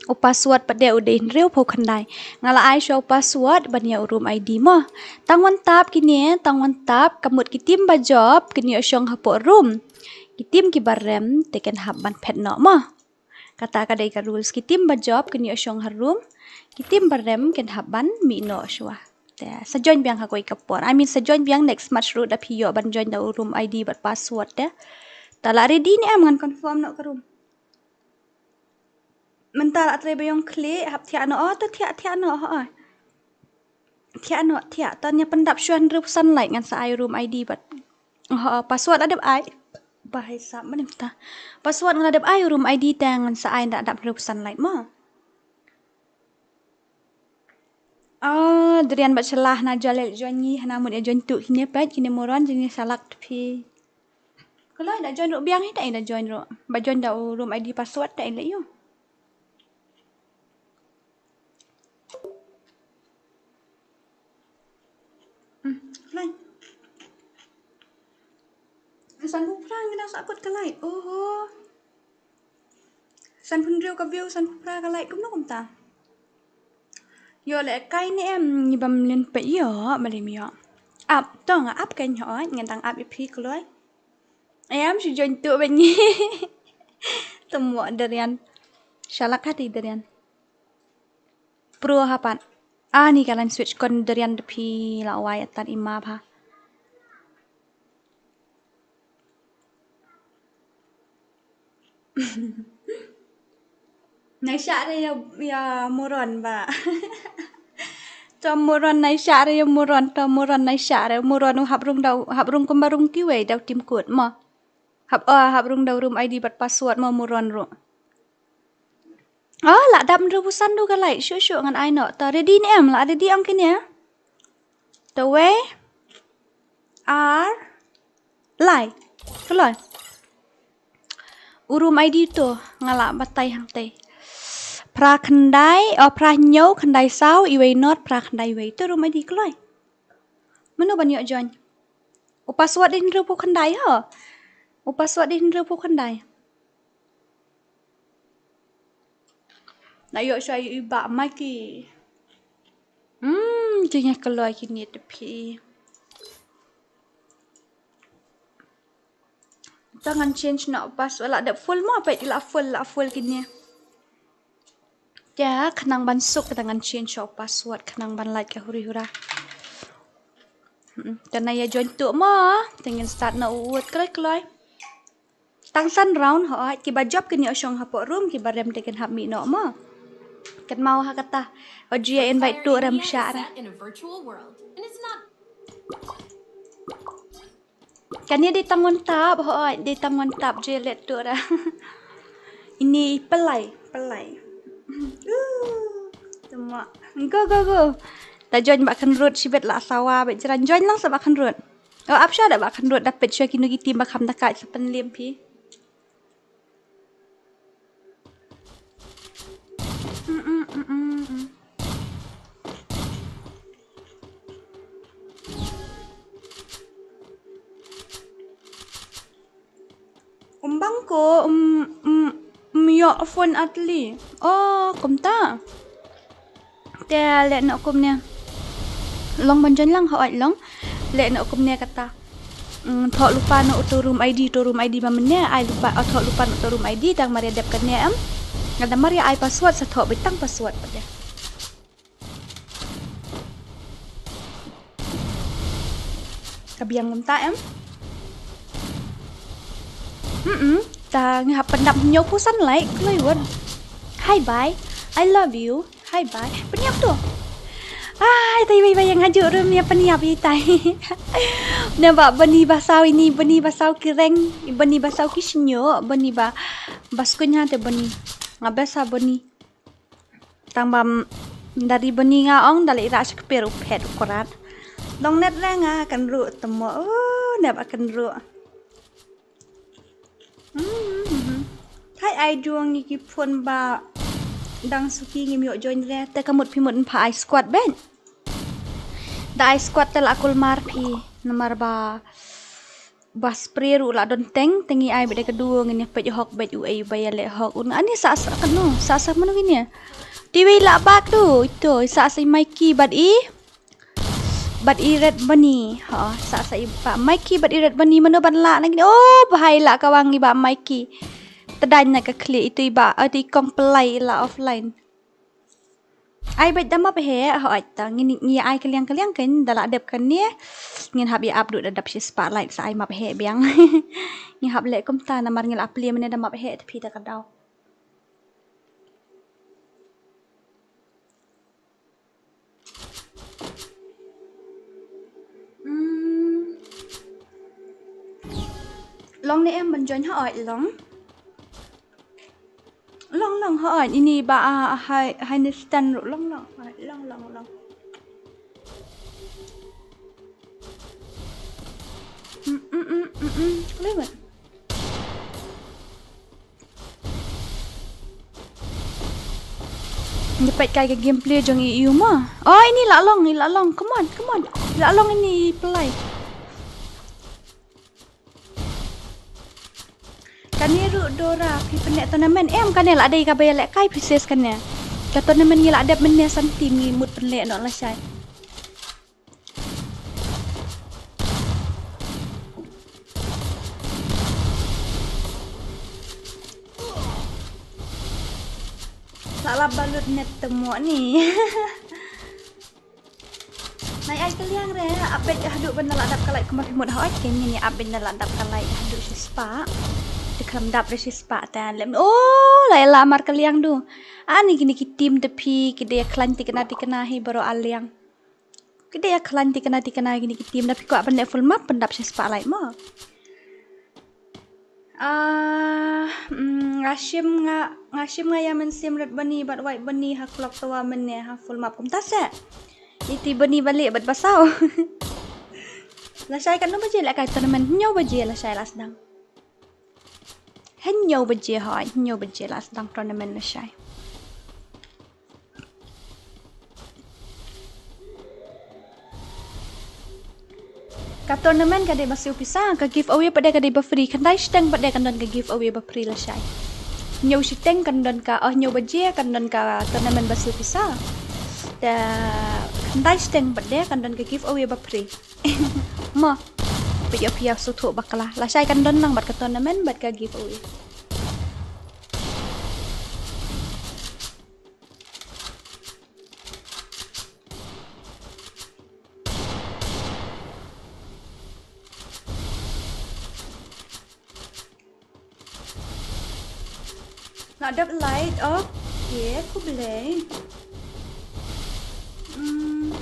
U password pat de u dei hynriew phew khyndai. Nga la ai shuwa u password ban ïa u room I D mo. Tang wan tap kine, tang wan tap ka mut ki team ba jop kine ïa shong hapoh room. Ki team kiba rem te kin hap ban phet noh mo. Kata ka dei ka rules ki team ba jop kine ïa shong ha room. Ki team ba rem kin hap ban mih noh shuwa. Te sa join biang ha kawei ka por. I mean sa join biang next match ruh da phi ïoh ban join da u room I D bad password te. Ta la ready ne em ngan confirm noh ka room. Mynta la trei ba ïong khlieh hap thiah noh oh to thiah thiah noh oh. Thiah noh thiah to nia pyndap shuwa hynriew phew san light ngan sa ai room I D bad. Oh password la dep ai. Ba hai sap mane mynta. Password nga la dep ai room I D te ngan sa ai da dap hynriew phew san light mo. Ah, Darian bad Shalah na jale join ngi hana mut ïa join tu kine peit kine moron jingïasalak phi. Kloi da join ruh biang hi ta da join ruh. Ba join da u room I D password ta leh ïoh. Hmm, kloi. San phew phra ngi dang sa kut ka light. Oho. San phew hynriew ka view, san phew phra ka light kumno kumta. Ïoh leh kai ne em ngi bam lin peit ïoh, ba lim ïoh. Ap, to nga ap kan ïoh, ngan dang ap ïa phi kloi. Em shu join tu ba ngi. Temo Darian. Shalak hati Darian. Pro hapan. Ani ka lan switch kon Darian da phi la wai atan ima bha. Nai shah re ya, ya moron ba. To moron nai shah re ya moron, to moron nai shah re moron u hap rung dau, hap rung kumba rung kiwei dau tim kut mo. Hap, oh, hap rung dau room I D bad password mo moron ru. Oh, la dap hynriew phew san du ka light. Shu shu ngan ai noh. To ready ne em, la ready ong kine. To wei. Ar. Lai. Kloi. U room I D to nga la batai hangtai. Phra khyndai, oh, phra hynñiew khyndai saw, iwei not, phra khyndai iwei. To room I D kloi. Mano ban ïoh join. U password dei hynriew phew khyndai ho. U password dei hynriew phew khyndai. Na ïoh shuwa ïoh i bah Mikey. Hmm, jingïakloi kine te phi. Ta ngan change noh password la dep full mo peit la full la full kine. Te khnang ban suk ta ngan change noh password khnang ban lait ka huri hura. Hmm, te na ïa join tu mo, te ngin start noh u wut kloi kloi. Tang san round ho, kiba jop kin ïoh shong hapoh room, kiba rem te kin hap mih noh mo. Kat mau ha kata, o ju ïa invite tu rem shah ra. Kane dei tang wan tap, ho, dei tang wan tap je let tu ra. Ini pelai, pelai. Tuma. Go, go, go. Ta join ba kan rut shibit la sawa, bet jiran join lang sa ba kan rut. Oh, ap sha da ba kan rut da pet sha kinu ki team ba kham da kai sa pen lim phi. Mm, mm, mm, mm, mm. Um bang ko, um, um, um, ïoh phone atli. Oh, kumta. Te leh noh kumne. Long ban join lang hooid long. Leh noh kumne kata. Mm, thoh lypa noh uto room I D, uto room I D ba mynne, ai lypa, oh, thoh lypa noh uto room I D, tang mar ïa dep kane em. Nga da mar ïa ai password sa thoh beit tang password pat de. Ka biang kumta em. Mm-mm. Ta ngi hap pyndap hynñiew phew san like, kloi wad. Hi bye. I love you. Hi bye. Pynïap to. Ai, tai bai bai ïa nga ju rum ïa pynïap ïa tai. Na ba bani ba saw ini, bani ba saw ki reng, bani ba saw ki shñiuh, bani ba, ba skuñ ha te bani. Nga best ha bani. Tang ba, mm, dari bani nga ong da leh ira sha kper u phet u kurat. Long net re nga kan ruh temo. Oh, nep akan ruh. Hmm, hmm, hmm. Thai ai juang ngi ki phone ba dang suki ngim ïoh join re. Te ka mut phi mut pha ai squad beit. Da ai squad te la kulmar phi. Namar ba ba spray ruh la don teng, te ngi ai beit da ka duo ngin ïa peit hok beit u ei ba ïa leh hok un. Ani sa sa kan no, sa sa mano ngin ïa. Tiwi la bak tu, ito, sa sa i Mikey bad i. Bad i Red Bunny. Ha, sa sa i ba Mikey bad i Red Bunny mano ban la na ngin. Oh, bahai la ka wang i ba Mikey. Tedang na ka khlieh ito i ba, ito i kong pelai la offline. Ai beit da map heh, hooid ta, ngin, ngi ai kylliang kylliang kan, da la dep kane, ngin hap ïa ap duh da dap shi spah like sa ai map heh biang. Ngi hap leh kumta, namar ngi la plie mynne da map heh, te phi da ka daw. Hmm. Long ne em ban join hooid long. Long long hooid ini ba a hai hai ne stand ruh long long hooid long long long. Mm mm mm mm mm. Lewat. Ngi peit kai ka gameplay jong i ïu ma. Oh ini la long, i la long. Come on, come on. I la long ini pelai. Kane ruh Dora phi pynleh tournament em kane la dei kaba ïalehkai phi ses kane. Ka tournament ngi la dep mynne san team ngi mut pynleh noh lashai. La lap balut net te mo ni. Nai ai kylliang re, update haduh ban da la dap ka light kumba phi mut hooid, kein ngin ïa update da la dap ka light haduh shispah. Te khlem dap re shispah te lem. Oh, la ïa la mar kylliang du. Ani kine ki team te phi, ki dei khlaiñ tikna tikna hi baroh a liang. Ki dei khlaiñ tikna tikna kine ki team da phi kwah ban leh full map pyndap shispah light mo. Ah, mm, nga shim nga, nga shim nga ïa mynsiem red bani bad white bani ha clock tower mynne ha full map kumta se. Iti bani bali bad basaw. Lashai katno baje lehkai tournament, hynñiew baje lashai la sdang. Hynñiew baje hooid, hynñiew baje la sdang tournament lashai. Ka tournament ka dei ba siew pisa, ka giveaway pat de ka dei ba free, khyndai shiteng pat de kan don ka giveaway ba free lashai. Hynñiew shiteng kan don ka, oh, hynñiew baje kan don ka tournament ba siew pisa. Te khyndai shiteng pat de kan don ka giveaway ba free. Mo. Peit ïa phi ïa sngewthuh bakla. Lashai kan don lang bad ka tournament bad ka giveaway. Nga dap light, okay, khublei. Hmm.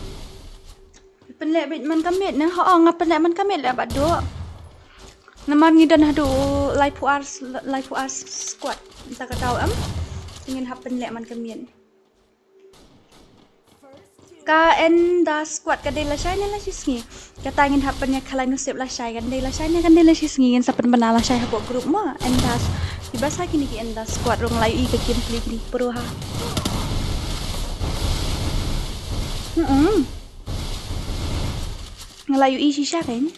Pynleh beit man ka miet ne, ho, nga pynleh man ka miet leh bad duh. Namar ngi don haduh laiphew ar, laiphew ar squad. Nta ka daw em. Ngin hap pynleh man ka miet. Ka enda squad ka dei lashai ne lashisngi. Kata ngin hap pynïakhalai nusip lashai kan dei lashai ne kan dei lashisngi ngin sa pynbna lashai hapoh group mo. Enda. Iba sa kine ki enda squad rung lai i ka gameplay kine pro ha. Hmm. Ngalai i shisha kan.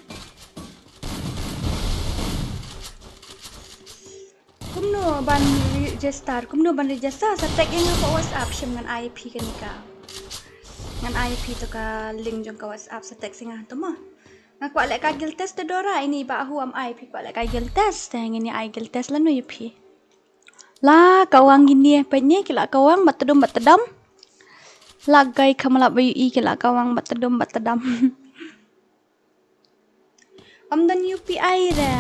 Kumno ban register, kumno ban register, sa text ïa nga hapoh WhatsApp shim ngan ai phi kane ka. Ngan ai phi to ka link jong ka WhatsApp sa text nga to mo. Nga kwah leh ka guild test te Dora, ini ba hu am ai phi kwah leh ka guild test, te ngin ïa ai guild test lano ïa phi. La kawang ini, peit ne ki la kawang bad tdum bad tdam. La guy kham lah ba ïohi ki la kawang bad tdum bad tdam. Ym don U P I re,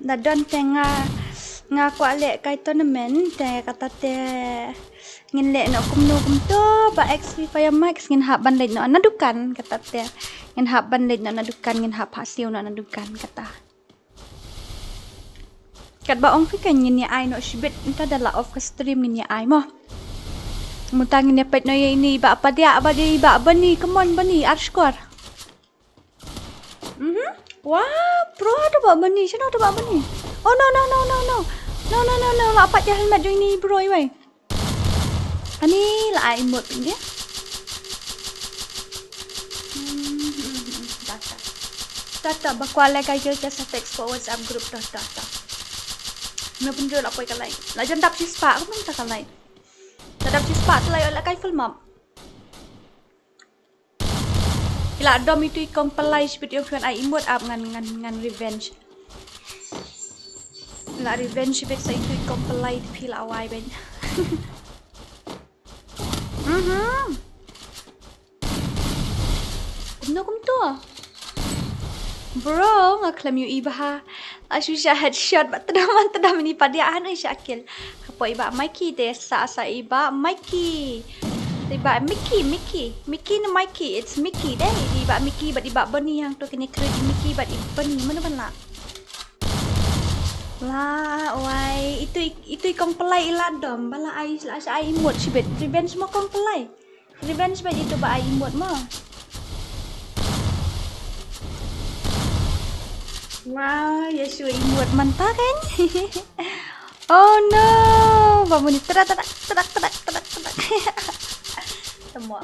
da don te nga, nga kwah leh kai tournament te kata te ngin leh noh kumno kumto ba X Free Fire Max ngin hap ban leit noh na dukan kata te ngin hap ban leit noh na dukan ngin hap ha siew noh na dukan kata. Katba ong phi kan ngin ïa ai noh shibit mynta da la off ka stream ngin ïa ai mo. Mynta ngin ïa peit noh ïa ini i Bah Padiah bad i Bah Bani, come on Bani, ar shkor. Mhm. Wah, pro to Bah Bani, shano to Bah Bani. Oh no no no no no. No no no no, la pat ïa helmet jong ini bro iwei. Ani la ai emote pyndia. Tata. Tata ba kwah leh ka guild test sa text ko WhatsApp group tata. Me pynjul la poi ka live. La jan dap shispah kumno ta ka live. La dap shispah te la ïoh leh kai full map. Ki la dom itu i kong pynlait shibit ïa u phi wan ai emote ap ngan ngan ngan revenge. La revenge shibit sa itu i kong pynlait phi la wai ben. Mhm. Kumno kumto? Bro, nga khlem ïohi bha. Ashu sha headshot ba tdam tdam ini Padiah han ai sha kill. Hapoh i Bah Mikey te sa sa i Bah Mikey. I Bah Mickey, Mickey, Mickey ne Mikey, it's Mickey deh. I Bah Mickey bad i Bah Bani hangto kine khreh i Mickey bad i Bani mano ban lah. La wai itu i- itu i kong pynlait i la dom ba la ai la sha ai emote shibit. Revenge mo kong pynlait. Revenge ba itu ba ai emote mo. Wah, ïa shu emote mynta kan. Oh no. Ba muni tedak tedak tedak tedak tedak tedak. Temo.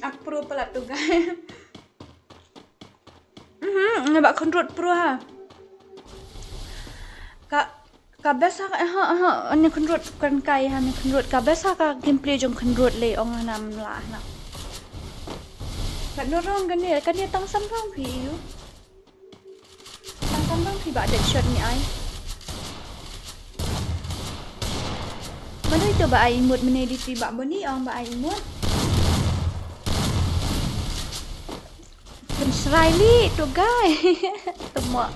Ak pro palat tu guys. Mhm, nga ba khynrut pro ha. Ka ka best ha ha ha ni khynrut kan kai ha ni khynrut ka best ha ka gameplay jong khynrut le ong hanam la na. Ka norong kane kane tang san rong phi yu. Tang tang tang phi ba dead shot ni ai. Mano ito ba ai emote mene di ti ba boni ong ba ai emote. Pynshrai li to guy. Temo.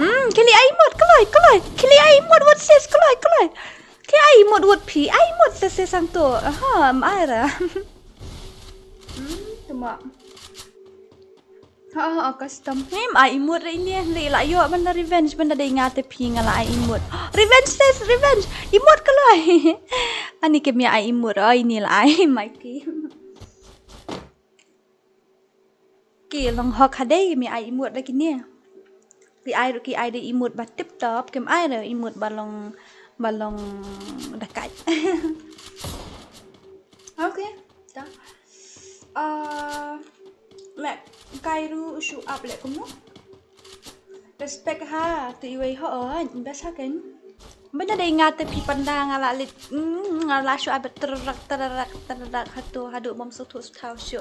Hmm, kili ai emote kloi kloi. Kili ai emote what says kloi kloi. Kili ai emote what phi ai emote says sang to. Aha, am ai ra. Hmm, temo. Ha ha custom. Ngim ai emote re ini le la ïoh ban da revenge ban da dei nga te phi nga la ai emote. Revenge says revenge. Emote kloi. Ani kim ïa ai emote oi ni la ai Mikey. Ki long hok ha dei mi ai emote da kine. Ki ai ruh ki ai da emote ba tip top kim ai da emote ba long ba long da kai. Okay. Ta. Ah, leh kai ruh shu ap leh kumno. Respect ha tu iwei ho oi best ha ken. Benda dei nga te phi panda nga la lit nga la shu ap trak trak trak hatu hadu bom suthu suthu shu.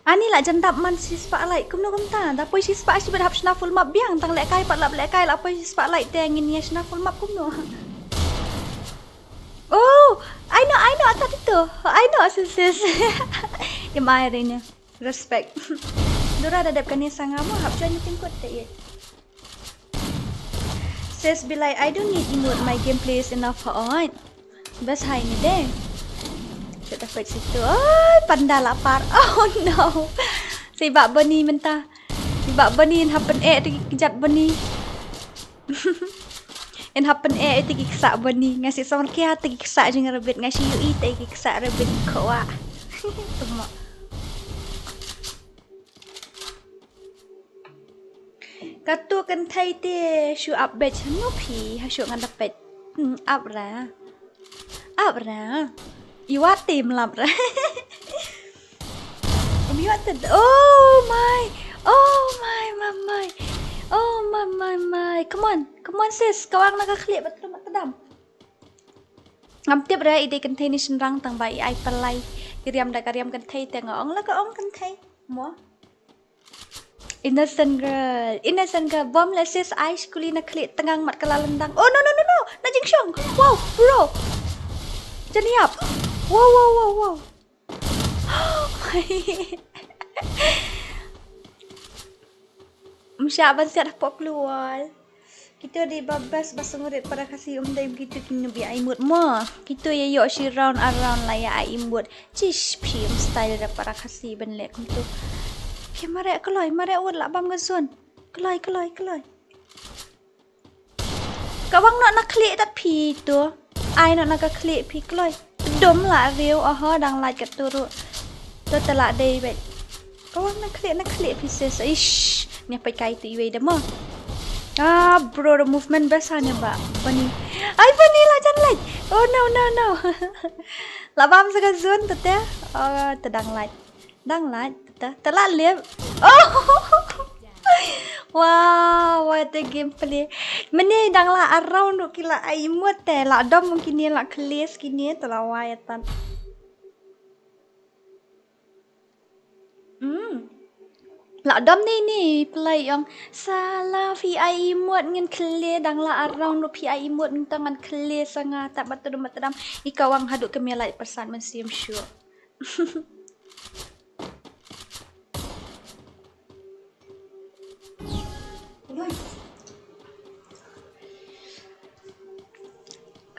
Ani la jan dap man shi spotlight kumno kumta da poi shi spot shi bad hap shna full map biang tang leh kai pat lap leh kai la poi shi spotlight te ngin ïa shna full map kumno. Oh, I know, I know, ata tito. I know, sis, sis. Im ai re ne. Respect. Dora da dep kane sanga mo hap join meeting kot te ye. Says Bilai, I don't need emote, my gameplay is enough for on. Best hai ni de. Kita fight situ. Oh, panda lapar. Oh no. Si bak Boni mentah. Si bak Boni happen eh tu kejat Boni. En happen eh ïa ki ksa Boni nga si song kia te ki ksa jing rabbit nga si ïohi te ki ksa rabbit khowa. Tuma. Katu kynthei te shu ap beit hano phi ha shu ngan da peit. Hmm, ap ra. Ap ra. Iwat te mlap ra. Um iwat te. Oh my. Oh my, my, my. Oh my, my, my. Come on. Come on sis. Kawang na ka khlieh ba tdam, ba tdam. Ngam tip re i dei kynthei ne shynrang tang ba i ai pynlai. Ki riam da ka riam kynthei te nga ong la ka ong kynthei. Mo. Innocent girl. Innocent girl. Bom le sis ai skuli na khlieh tngang mat ka la lyndang. Oh no no no no. Na jingshong. Wow, bro. Janiap. Wow wow wow wow. Msha ban siat hapoh klur wall. Kito dei ba best ba sngewrit para Khasi um dei kitu kin bi ai mut mo. Kito ïa ïoh shi round around la ïa ai mut. Chish phi um style da para Khasi ban leh kumtu. Ke mare kloi mare wut la bam ka zone. Kloi kloi kloi. Ka wang noh na khlieh dat phi tu. Ai noh na ka khlieh phi kloi. Dom la view oho dang lait ka turu. Tu te la dei beit. Ka wang na khlieh na khlieh phi sis. Ish. Nya pai kai tu iwei da mo. Ah bro the movement best ha ne ba. Bani. Ai bani la jan lait. Oh no no no. La bam sa ka zone tu te. Oh te dang lait. Dang lait. Te te la lip. Oh. Wow, what a gameplay. Mene dang la around ruh ki la ai mut te la dom kine la kles kine te la wai atan. Hmm. La dom ni ni play ong sala phi ai mut ngin kle dang la around ruh phi ai mut ngin tang ngan kle sanga ta batdum batdam i kawang haduh kemia lai persan men sim sure.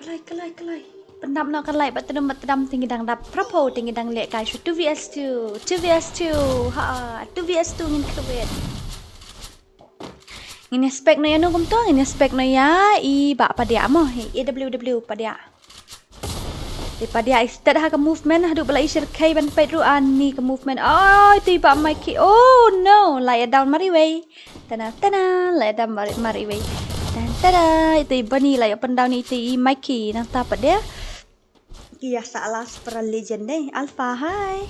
Kalai, kalai, kalai. Pendam no kalai, bat tedam, bat tedam, tinggi dang dap. Prapo, tinggi dang lek kai shu two vs two, two vs two. Ha, two vs two ngin kewet. Ngin expect no ya no kumto, ngin expect no ya i ba padia mo, i A W W padia. Te padia i stet ha ka movement, haduh bala i shirkai ban peit ruh ani ka movement. Oh, itu i ba Mikey. Oh no, lai ya down mari wei. Tana tana, lai ya down mari, mari wei. Tan tana, itu i Bunny lai up and down itu i Mikey nang tapat dia. Iya sa alas para legend deh. Alpha, hai.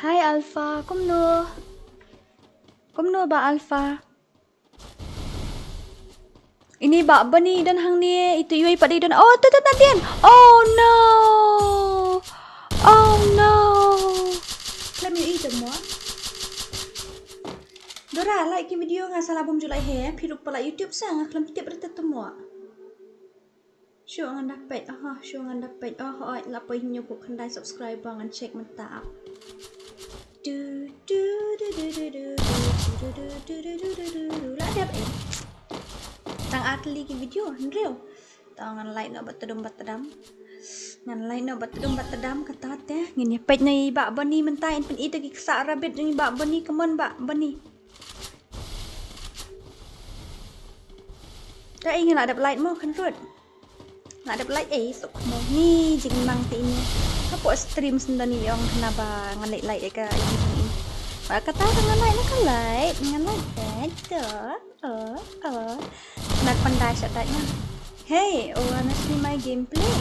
Hai Alpha, kumno? Kumno ba Alpha? Ini ba Bunny don hangne, itu iwei pat i don. Oh, tu tu tu din. Oh no. Oh no. Khlem ïohi te mo. Dora, like ki video nga sala bum ju like he, phi ruh pala YouTube sa nga khlem tip rete te mo. Shu ngan da peit, oh, shu ngan da peit, oh, oh, la poi hynñiew phew khyndai subscriber ngan check mynta. Du, du, du. La dep eh. Tang ar tylli ki video, hynriew. Tang ngan like noh ba tedum ba tedam. Ngan like noh ba tedum ba tedam kata te. Ngin ïa peit noh i ba Bunny mynta in pyn-i to ki ksa rabbit jong i ba Bunny, come on ba Bunny. Ka i ngan la dep like mo khan rut. Nga dep like eh, sok mo ni jingmang te ini. Hapoh stream sendon i ong hana ba ngan like like eh ka ini. Ba kata ka ngan like na ka like, ngan like eh, to. Oh, oh. Nak pandai shat na. Hey, oh, wanna see my gameplay?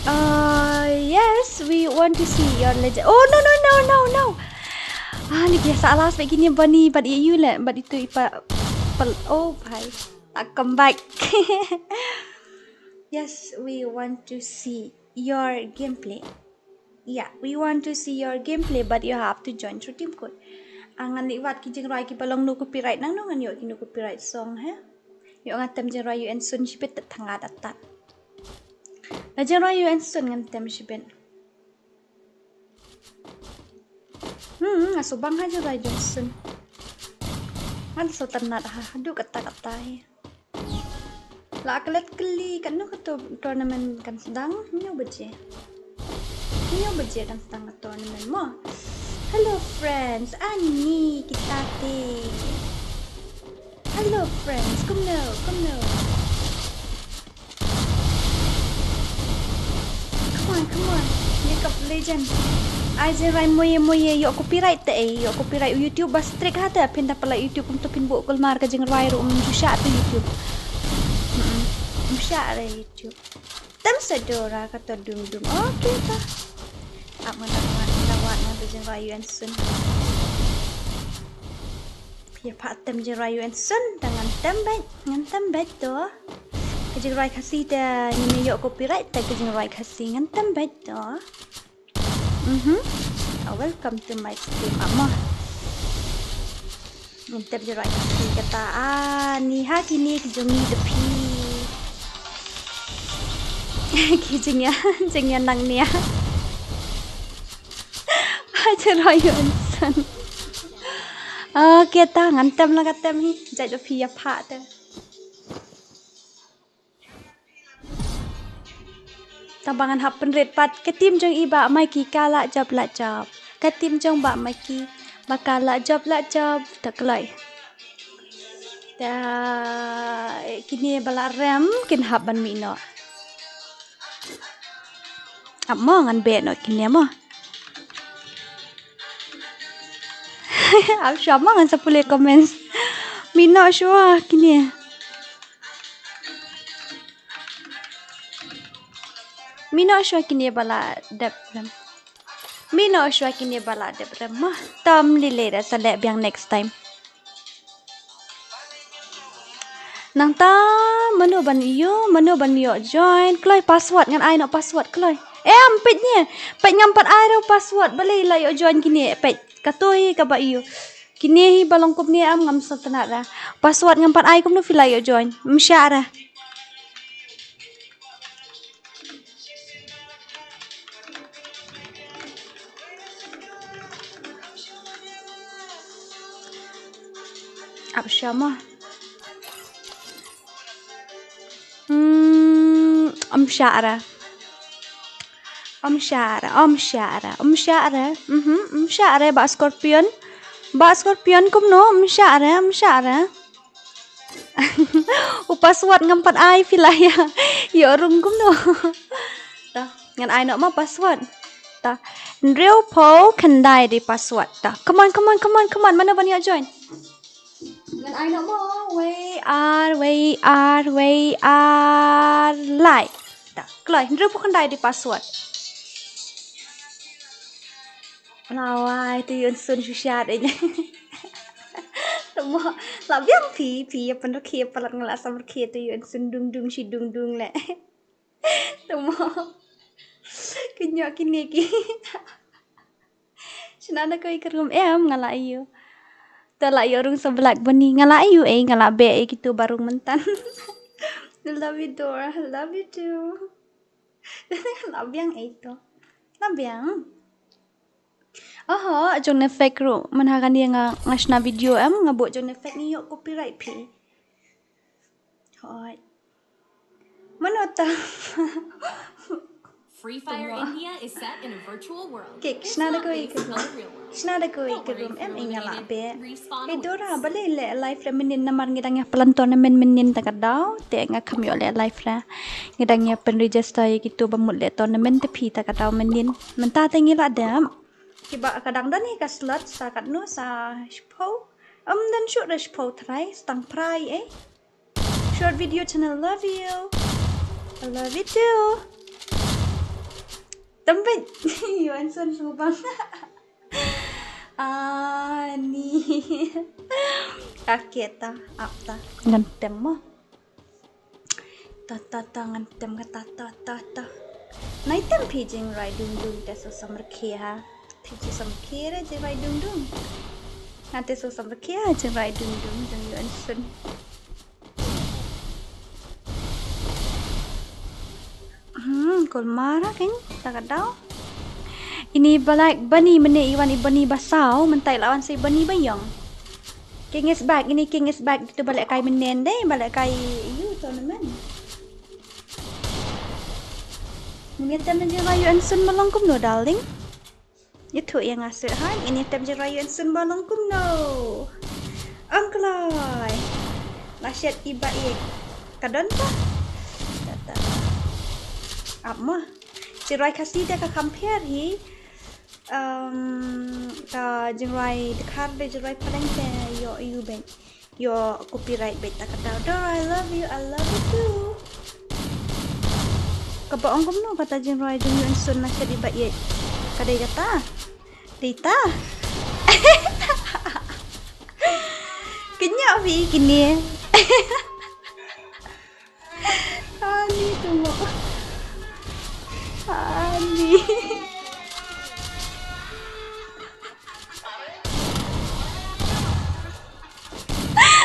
Uh, yes, we want to see your legend. Oh, no, no, no, no, no. Ah, ni biasa lah sebab gini Bunny, but you lah, but itu ipa, pel, oh, bhai. Tak come back. Yes, we want to see your gameplay. Yeah, we want to see your gameplay, but you have to join through team code. Ah, ngan leh wat ki jingrwai kiba long no copyright nangno ngan ïoh ki no copyright song, he? Ïoh ngan tem jingrwai U N soon shibit tat thangat atat. La jingrwai U N soon ngan tem shibit. Hmm, nga subang ha jingrwai U N soon. Ngan so ternat ha, haduh kata kata he. La klet kli katno ka to-, tournament kan sdang, hynñiew baje. Hynñiew baje kan sdang ka tournament mo. Hello friends, ani kita te. Hello friends, kumno, kumno. Come on, come on. Wake up legend. Ai jingrwai moye moye, ïoh copyright te ei, ïoh copyright YouTube ba strict ha te, phin da pala YouTube kumto phin buh kulmar ka jingrwai ruh um ju shah te YouTube. Mm-mm. Um shah re YouTube. Tem sa Dora ka to dum dum. Okay ta. Ap ngan da wat, ngan da wat ngan da jingrwai ïu en sun. Ïa pha tem jingrwai ïu en sun, da ngan tem beit, ngan tem beit to. Ka jingrwai Khasi te ngin ïoh copyright te ka jingrwai Khasi, ngan tem beit to. Mhm. Ah, welcome to my stream, amo. Ngin tem jingrwai Khasi kata. Ah, ni ha kine ki jong ngi te phi. Ki jingïa, jingïa nang nia. Ha jingrwai ïu en sun. Okay ta, ngan tem la ka tem hi. Jait ba phi ïa pha te. Tang ba ngan hap pynrit pat, ka team jong i Bah Mikey ka la jop la jop. Ka team jong Bah Mikey ba ka la jop la jop, ta kloi. Ta, eh, kine ba la rem kin hap ban mih noh. Ap mo ngan beh noh kine mo. Ap shuwa mo ngan sa pule comments. Mih noh shuwa kine. Mih noh shuwa kine ba la dep rem. Mih noh shuwa kine ba la dep rem. Mah tam lile da sa leh biang next time. Nangta mano ban ïoh, mano ban ïoh join. Kloi password ngan ai noh password kloi. Em, peit ne. Peit ngam pat ai ruh password. Balei la ïoh join kine. Peit. Kato hi kaba ïoh. Kine hi ba long kumne em ngam sngewtynnat ra. Password ngam pat ai kumno phi la ïoh join. Ym shah ra. Ap shah mo. Hmm, ym shah ra. Ym shah ra, ym shah ra, ym shah ra. Mhm, ym shah ra, Bah Scorpion. Bah Scorpion kumno, ym shah ra, ym shah ra. U password ngam pat ai phi la ïa. Ïoh rung kumno. Ta, ngan ai noh ma password. Ta. Hynriew phew khyndai dei password. Ta. Come on, come on, come on, come on. Mano ban ïoh join? Ngan ai noh mo. Wei ar, wei ar, wei ar lai. Ta. Kloi, hynriew phew khyndai dei password. Lawai, to ïoh en sun shu shad ïa. Tamo, la biang phi, phi ïa pynrkhie palat nga la sam rkhie to ïoh en sun dung dung shi dung dung leh. Tamo. Kynjoh kine ki. Shna da kawei ka room em nga la ïoh. To la ïoh rung sa Black Bunny nga la ïoh eh nga la beh eh kitu ba rung myntan. I love you Dora, I love you too. La biang eh to. La biang. Oho, jong ne fake ruh. Man ha kane nga nga shna video em nga buh jong ne fake ngi ïoh copyright phi. Hoi. Mano ta. Free Fire India is set in a virtual world. Kek, shna da kawei ka room. Shna da kawei ka room em ïa nga la beh. Hey Dora, balei leh live re mynnin namar ngi dang ïa plan tournament mynnin ta ka daw. Te nga kham ïoh leh live re. Ngi dang ïa pyn register ïa kitu ba mut leh tournament te phi ta ka daw mynnin. Mynta te ngi la dep. Kiba ka dang don hi ka slot sa katno sa shiphew. Ym don shuh da shiphew trai, stang phra eh. Short video channel, love you. I love you too. Tembet. Yuan son subang. Ani. Aketa, apta. Ngan tem mo. Ta ta ta ngan tem ka ta ta ta ta. Nai tem phi jingrai dung dung te so samrkhia ha. Phi jingsamrkhia re jingrai dung dung. Ngan te so samrkhia ha jingrai dung dung jong Yuan sun. Hmm, kol mara ken ta ka daw. Ini balak bani mene iwan i bani basau mentai lawan si bani bayong. King is back, ini king is back. Itu balak kai menen deh, balak kai you tournament. Mene tem jingrai Yuan sun malong kumno darling. Itu yang ngasih hai, ini tem jingrai Yuan sun malong kumno. Angklai. Lasyat iba ik. Kadon ta. Kata. Ap mah. Jingrai Khasi te ka compare hi. Um, ka jingrwai dkhar de jingrwai phareng te ïoh ïa u bad ïoh copyright bad ta ka dau. Dora, I love you, I love you too. Kaba ong kumno kata jingrwai jong ïoh insun na sha di ba ïeit. Ka dei kata. Dei ta. Kynja wi kine. Ani tu mo. Ani.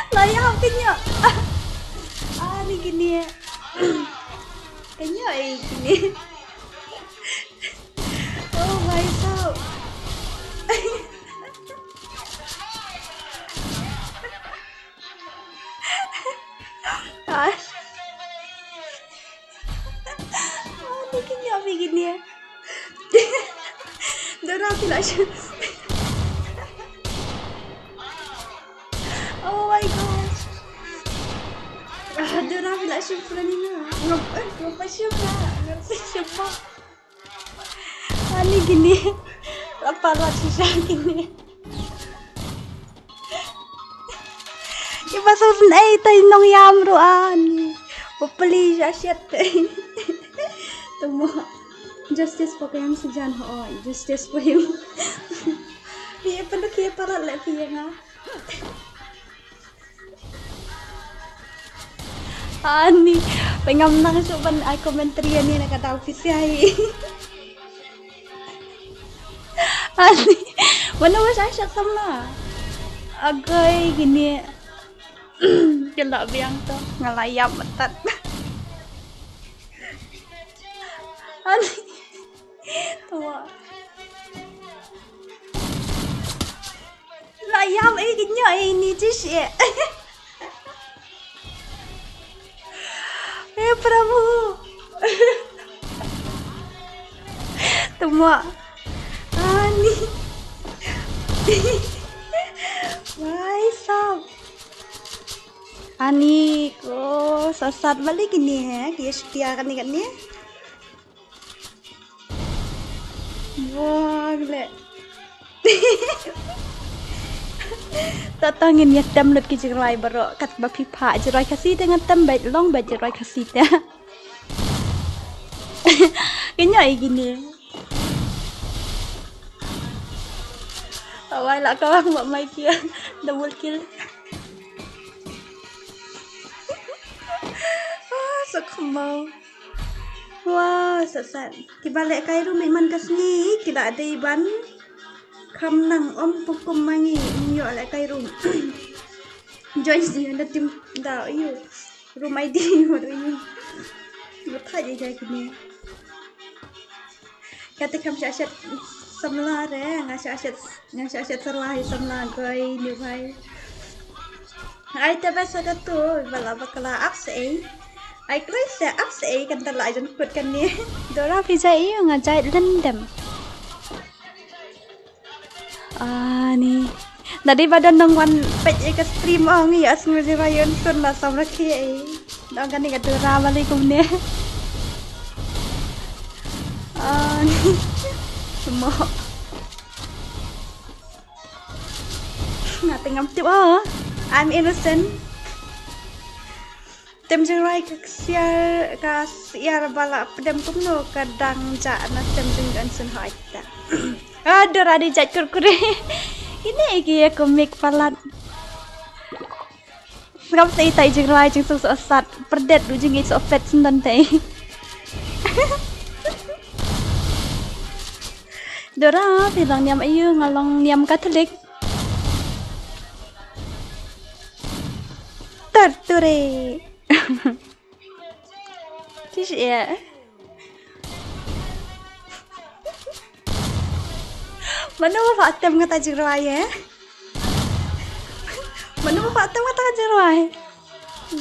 Layam kynja. Ani kine. Kynja eh kine. Oh my God. Ah. Ah, ni kynja wi kine. Dora phi la shu. Oh my God. Ah, Dora phi la shu pura ni na. Ngap, eh, ngap pa shu ka. Ngap pa shu pa. Ani kine. Apa la shisha kine. Iba sawdn ei tai nongïam ruh ani. Bapli ja shet. Tamo. Justice for ka ïam sajan ho. Justice for him. Phi pynluk ki palat le phi nga. Ani, pengam nang shu ban ai commentary ani na kata official. Ani, mana wa shang shang samla. Agai gini. Gila biang tu, ngelayap betat. Ani, tua. Layam eh kynja eh ini je shi eh. Eh Prabhu. Tuma. Ani. Wai sab. Ani ko sasat balik ini eh. Dia setia kan ni kan ni. Wah, gila. Tata ngin ïa tem lut ki jingrwai baroh katba phi phah jingrwai Khasi te ngan tem bad long bad jingrwai Khasi te. Kynja eh kine. Awai la ka bang ba mai kia double kill. Ah, so khmau. Wah, sat sat. Kiba lehkai room man ka sngi ki la dei ban kham nang, ym pynkum ma ngi, ym ïoh lehkai room. Join sngi da team da ïoh room I D ïoh ïoh. Ba thait ïa kine. Kata kham sha shet samla re, nga sha shet, nga sha shet sarwa hi samla goi ni bhai. Ai te ba sa ka tu, ba la bakla ap se ei. Ai kloi se ap se ei kan ta la jan kut kan ni. Dora phi jai ïa nga jai lendem. Ani. Nadi ba don nang wan pet ïa ka stream ong ïa as ngi ba yon sun la sam rakhi ei. Dong kan ni ka Dora bali kumne. Ani. Semua. Nga te ngam tip ah. I'm innocent. Tem jingrwai ka siar, ka siar ba la pdem kumno ka dang ja na tem jingdon sun hoi ta. Ah, Dora di jait kurkure. Ini iki ya komik palat. Ngam sei tai jingrwai jingsuk sat pyrdet du jingit so pet sendon tai. Dora, phi long niam ayu, nga long niam Katolik. Torture. Tish ya. Mano ba tem kata jingrwai eh? Mano ba tem kata jingrwai?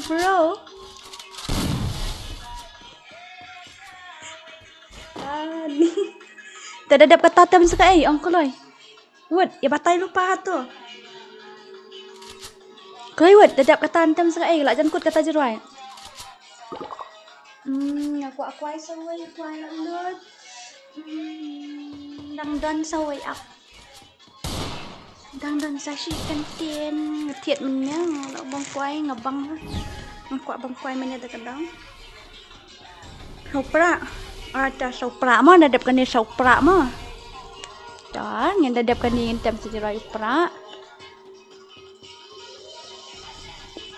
Bro. Ani. Te da dep kata tem sa kaei, ong kloi. Wut, ïa batai lypa ha to. Kloi wut, da dep kata tem sa kaei, la jan kut kata jingrwai. Hmm, aku aku ai sa wei, aku ai lut. Hmm. Dang don sa wei ap. Dang don sa shi kyntien, nga thied mynne, nga la bang kwai, nga bang. Nga kwah bang kwai mynne da ka dang. Saw pra. Ah, ta saw pra mo, da dep kane saw pra mo. Ta, ngin da dep kane ngin tem sa jingrwai u pra.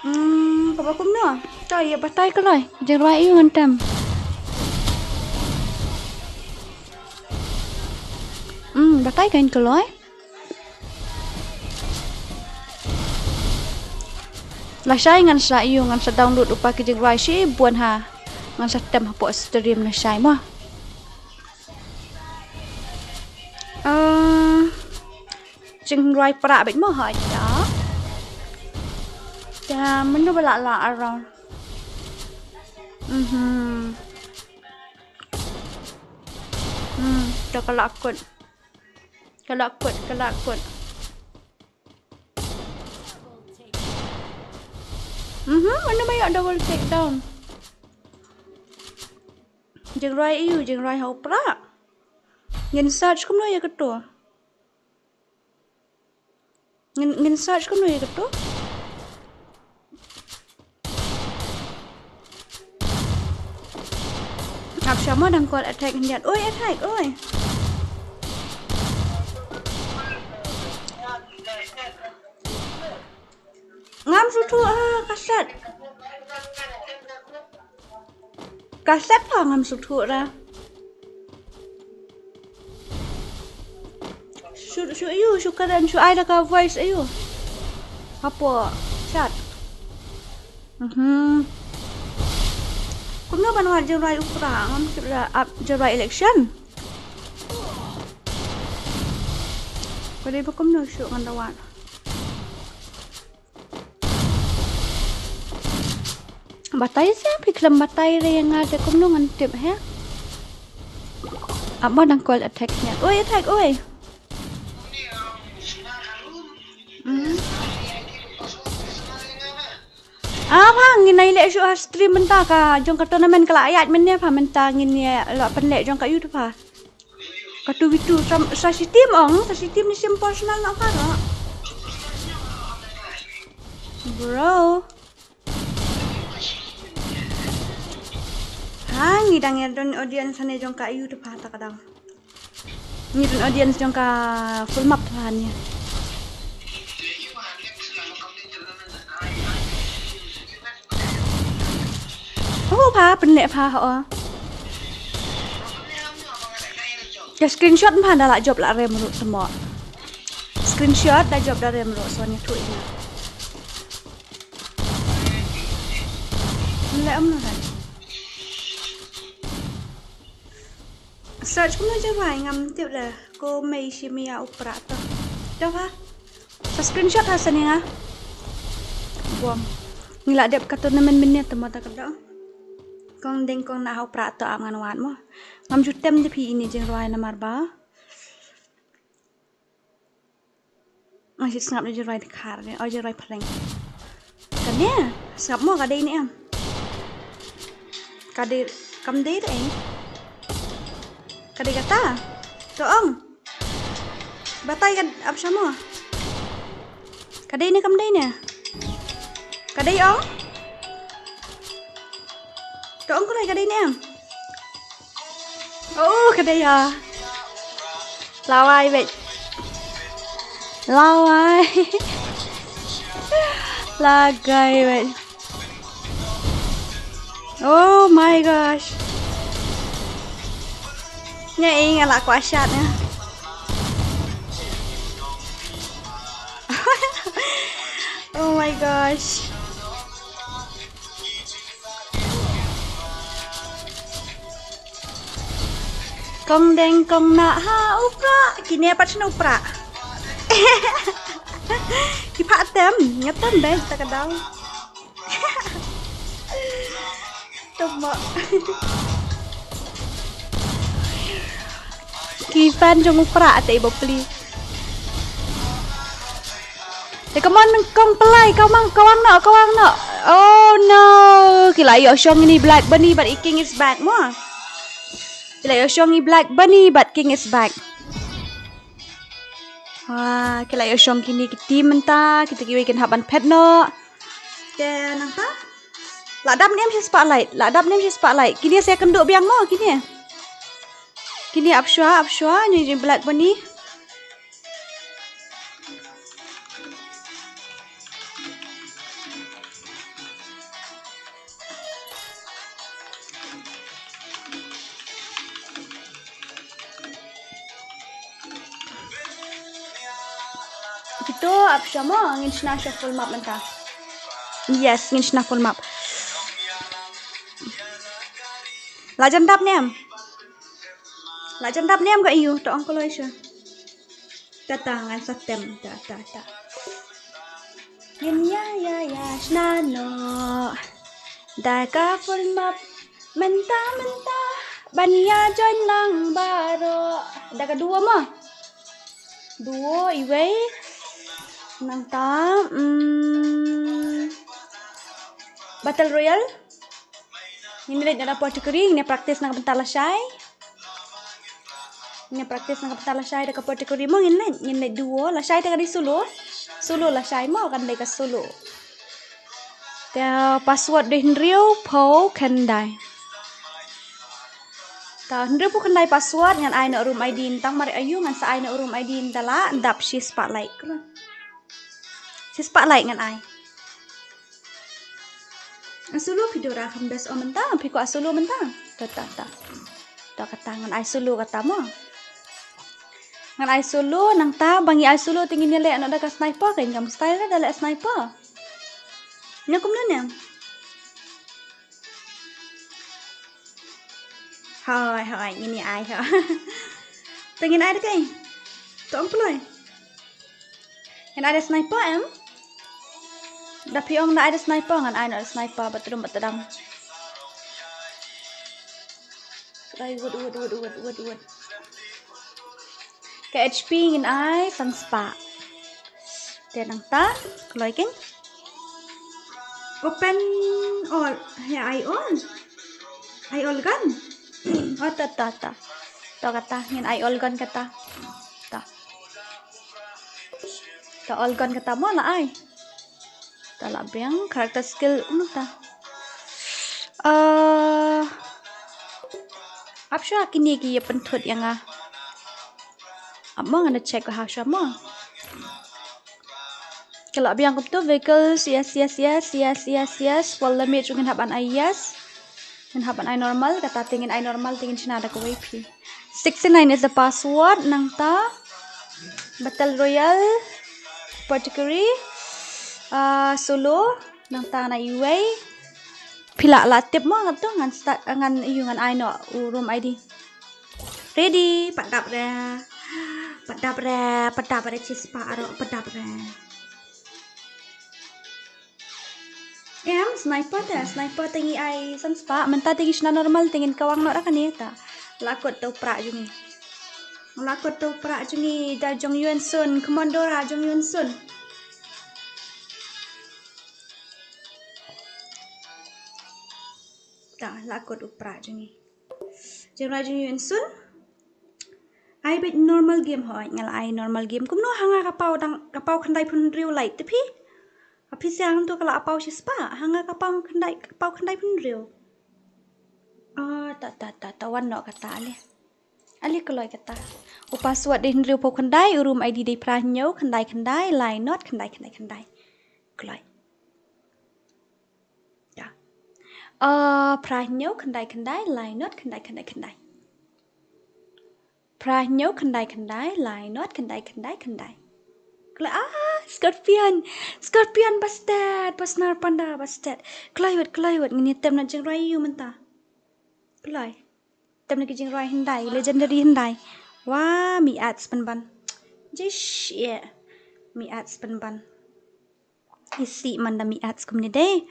Hmm, kaba kumno? Ta, ïa batai kloi. Jingrwai ïa u ngan tem. Hmm, batai kan kloi. Lashai ngan sa ïoh, ngan sa download u pa ki jingrwai shibun ha. Ngan sa tem hapoh stream lashai mo. Eh, jingrwai pra bad mo ha ja. Ja, mano ba la la around. Mhm. Hmm, to ka la kut. Ka la kut, ka la kut. Mhm, mano ba ïoh double takedown. Jingrwai ïa u, jingrwai ha u pra. Ngin search kumno ïa kato. Ngin, ngin search kumno ïa kato. Ap sha mo dang call attack hyndiat. Oi, attack, oi. Ngam sngewthuh, ah, kaset. Kaset pa ngam sngewthuh ra. Shu, shu ïa u, shu kren, shu ai da ka voice ïa u. Hapoh chat. Mhm. Kumno ban wad jingrwai u pra, ngam tip la ap jingrwai election. Ka dei ba kumno shu ngan da wad. Batai sa, phi khlem batai re ïa nga te kumno ngan tip he. Ap mo dang call attack ïa. Oi, attack, oi. Hmm. Ah, pha, ngin ïa leh shuh ha stream mynta ka jong ka tournament ka la ïaid mynne pha mynta ngin ïa la pynleh jong ka YouTube pha. Ka two v two sa, sa shi team ong, sa shi team ni sim personal na pha ro. Bro. Ha, ngi dang ïa don audience ne jong ka YouTube pha ta ka dang. Ngi don audience jong ka full map pha ne. Oh, pha, pynleh pha, oh. Ka screenshot pha da la jop la rem ruh temo. Screenshot da jop da rem ruh, so ïathuh ïa nga. Pynleh em noh. Search kumno jingrwai ngam tip le. Ko mei shi mia u pra to. To ha. Sa screenshot ha sani nga. Bom. Ngi la dep ka tournament mynne te mo ta ka dang. Kong deng kong na ha u pra to am ngan wad mo. Ngam ju tem de phi ini jingrwai namar ba. Nga shu sngap da jingrwai dkhar ne, oh, jingrwai phareng. Kane, sngap mo ka dei ne em? Ka dei, kam dei de em? Ka dei kata? To ong. Batai ka ap sha mo. Ka dei ne kam dei ne? Ka dei ong? To ong ko dei ka dei ne em? Oh, ka dei ha. Lawai wait. Lawai. Lagai wait. Oh my gosh. Nya ing ala ko asyat nya. Oh my gosh. Kong deng kong na ha u pra. Kine pat snu pra. Ki pha tem, nga tem dei ta ka dau. Tama. Ki fan jong u pra te ba pli. Te come on kong pelai, kawang, kawang no, kawang no. Oh no. Ki la ïoh shong ini Black Bunny but i King is back mo. Ki la ïoh shong i Black Bunny but King is back. Wah, ki la ïoh shong kine ki team mynta, kita kiwei kin hap ban phet noh. Te nangta. La dap ne em shi spotlight, la dap ne em shi spotlight. Kine sa kynduh biang mo kine. Kine ap shuwa, ap shuwa, ngi ïoh black bani. Kito ap shuwa mo, ngin shna shuwa full map mynta. Yes, ngin shna full map. La jan dap ne em. La jan dap ne em ka ïu, to ong kloi shuwa. Ta ta ngan sa tem, ta ta ta. Ngin ïa ïa ïa shna noh. Da ka full map mynta mynta ban ïa join lang baroh. Da ka duo mo. Duo iwei. Nangta mm, Battle Royale. Ngin leit na Apothecary, ngin practice na ka bynta lashai. Ngin practice na ka bynta lashai da ka Apothecary mo ngin leit, ngin leit duo, lashai te ka dei solo. Solo lashai mo kan dei ka solo. Te password dei hynriew phew khyndai. Ta hynriew phew khyndai password ngan ai noh room I D tang mar aïu ngan sa ai noh room I D da la dap shi spotlight. Shi spotlight ngan ai. A solo phi dura kham best o mynta, phi ko a solo mynta. Ta ta ta. Ta kata ngan ai solo kata mo. Ngan ai solo nangta ba ngi ai solo te ngin ïa leh noh da ka sniper ka ngam style da leh sniper. Nya kumno ne? Hoi hoi ngin ïa ai ho. Te ngin ai da kaei? To ong kloi. Ngan ai da sniper em? Da phi ong da ai da sniper ngan ai noh da sniper ba trum ba tdam. Ai wut wut wut wut wut wut. Ka H P ngin ai san spah. Te nangta kloi kein. Open all. He ai all. Ai all gun. Oh ta ta ta. To kata ngin ai all gun kata. Ta. Ta all gun kata mo la ai. Ta la biang character skill uno ta. Ah, ap shuwa kine ki ïa pynthut ïa nga. Ap mo ngan da check ha shuwa mo. Ka la biang kumto vehicles, yes yes yes yes yes yes. Full damage ngin hap ban ai yes. Ngin hap ban ai normal, kata te ngin ai normal te ngin shna da kawei phi. Sixty nine is the password, nangta Battle Royale, Apothecary, ah, solo, nangta na iwei. Phi la la tip mo ngan to ngan start ngan ïu ngan ai noh u room I D. Ready, pat dap re. Pat dap re, pat dap re shi spah aro pat dap re. Em, sniper te, sniper te ngi ai san spah, mynta te ngi shna normal te ngin kawang noh ra kane ta. La kut to pra jong ngi. La kut to pra jong ngi da jong Yuan Sun, commando ra jong Yuan Sun. Ta, la kut u pra jong ngi. Jong ra jong Yuan Sun. Ai beit normal game hoi, nga la ai normal game. Kumno ha nga ka paw dang, ka paw khyndai phew hynriew lai te phi. Ka phi siang tu ka la paw shi spah, ha nga ka paw khyndai, ka paw khyndai phew hynriew. Oh, ta ta ta ta wan noh kata ale. Ale kloi kata. U password dei hynriew phew khyndai, u room I D dei phra hynñiew khyndai khyndai, lai not khyndai khyndai khyndai. Kloi. Ya. Ah, phra hynñiew khyndai khyndai, lai not khyndai khyndai khyndai. Phra hynñiew khyndai khyndai, lai not khyndai khyndai khyndai. Kloi, ah, scorpion. Scorpion ba stet, ba snar panda ba stet. Kloi wut, kloi wut, ngin ïa tem na jingrwai ïa u mynta. Kloi. Tem na ki jingrwai hyndai, legendary hyndai. Wah, mi ads pynban. Jish, yeah. Mi ads pynban. Isi man da mi ads kumne de.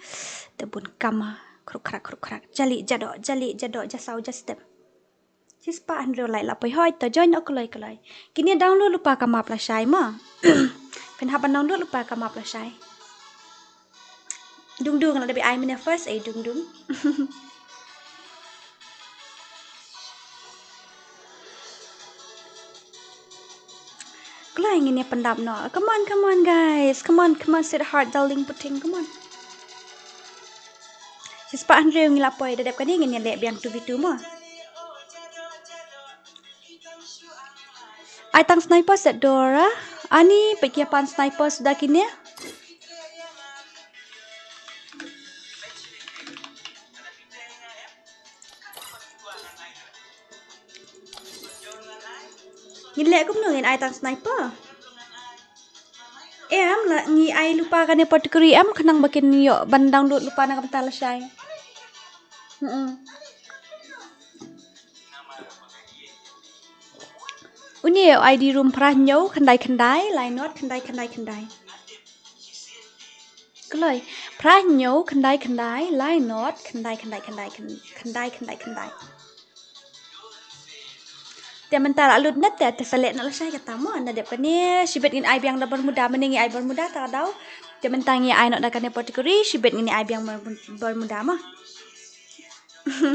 Te bun kama. Kruk krak, kruk krak. Jali, jadok, jali, jadok, jasaw, jastep. Shi spah hynriew lai la poi hoi, to join o kloi kloi. Kine download lypa ka map lashai ma. Phin hap ban download lypa ka map lashai. Dung dung la da bi ai mine first ai dung dung. Ai, ngin ïa pyndap noh. Come on, come on, guys. Come on, come on, sweetheart, darling, puting. Come on. Shispah hynriew ngi la poi, da dep kane ngin ïa leh biang two v two mo. Ai tang sniper set Dora. Ani peit ki ïa pan sniper suda kine. Ngin leh kumno, ngin ai tang sniper? Em, la ngi ai lypa kane particular em, khnang ba kin ïoh ban download lypa na ka bynta lashai. Hmm. Une u ID room phra hynñiew khyndai khyndai, lai not khyndai khyndai khyndai. Kloi. Phra hynñiew khyndai khyndai, lai not khyndai khyndai khyndai khyndai khyndai khyndai. Te mynta la lut net te, te sa leh noh lashai kata mo, na dep kane shibit ngin ai biang da Bermuda, mynne ngi ai Bermuda ta ka daw. Te mynta ngi ai noh da kane particular, shibit ngin ai biang Bermu-, Bermuda mo.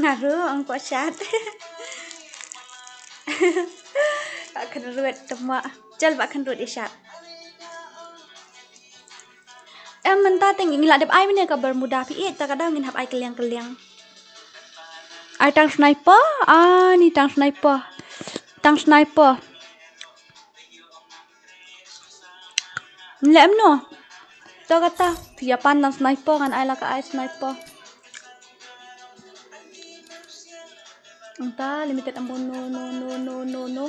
Haru, ong ko shat. Ba khan ruat tama. Jal ba khan ruat i shat. Em, mynta te ngi la dep ai mynne ka Bermuda phi ïeit, ta ka daw ngin hap ai kylliang kylliang. Ai tang sniper, ani tang sniper. Tang sniper. Leh em no. To kata, phi ïa pan tang sniper, ngan ai la ka ai sniper. Anta limited ammo, no, no, no, no, no, no.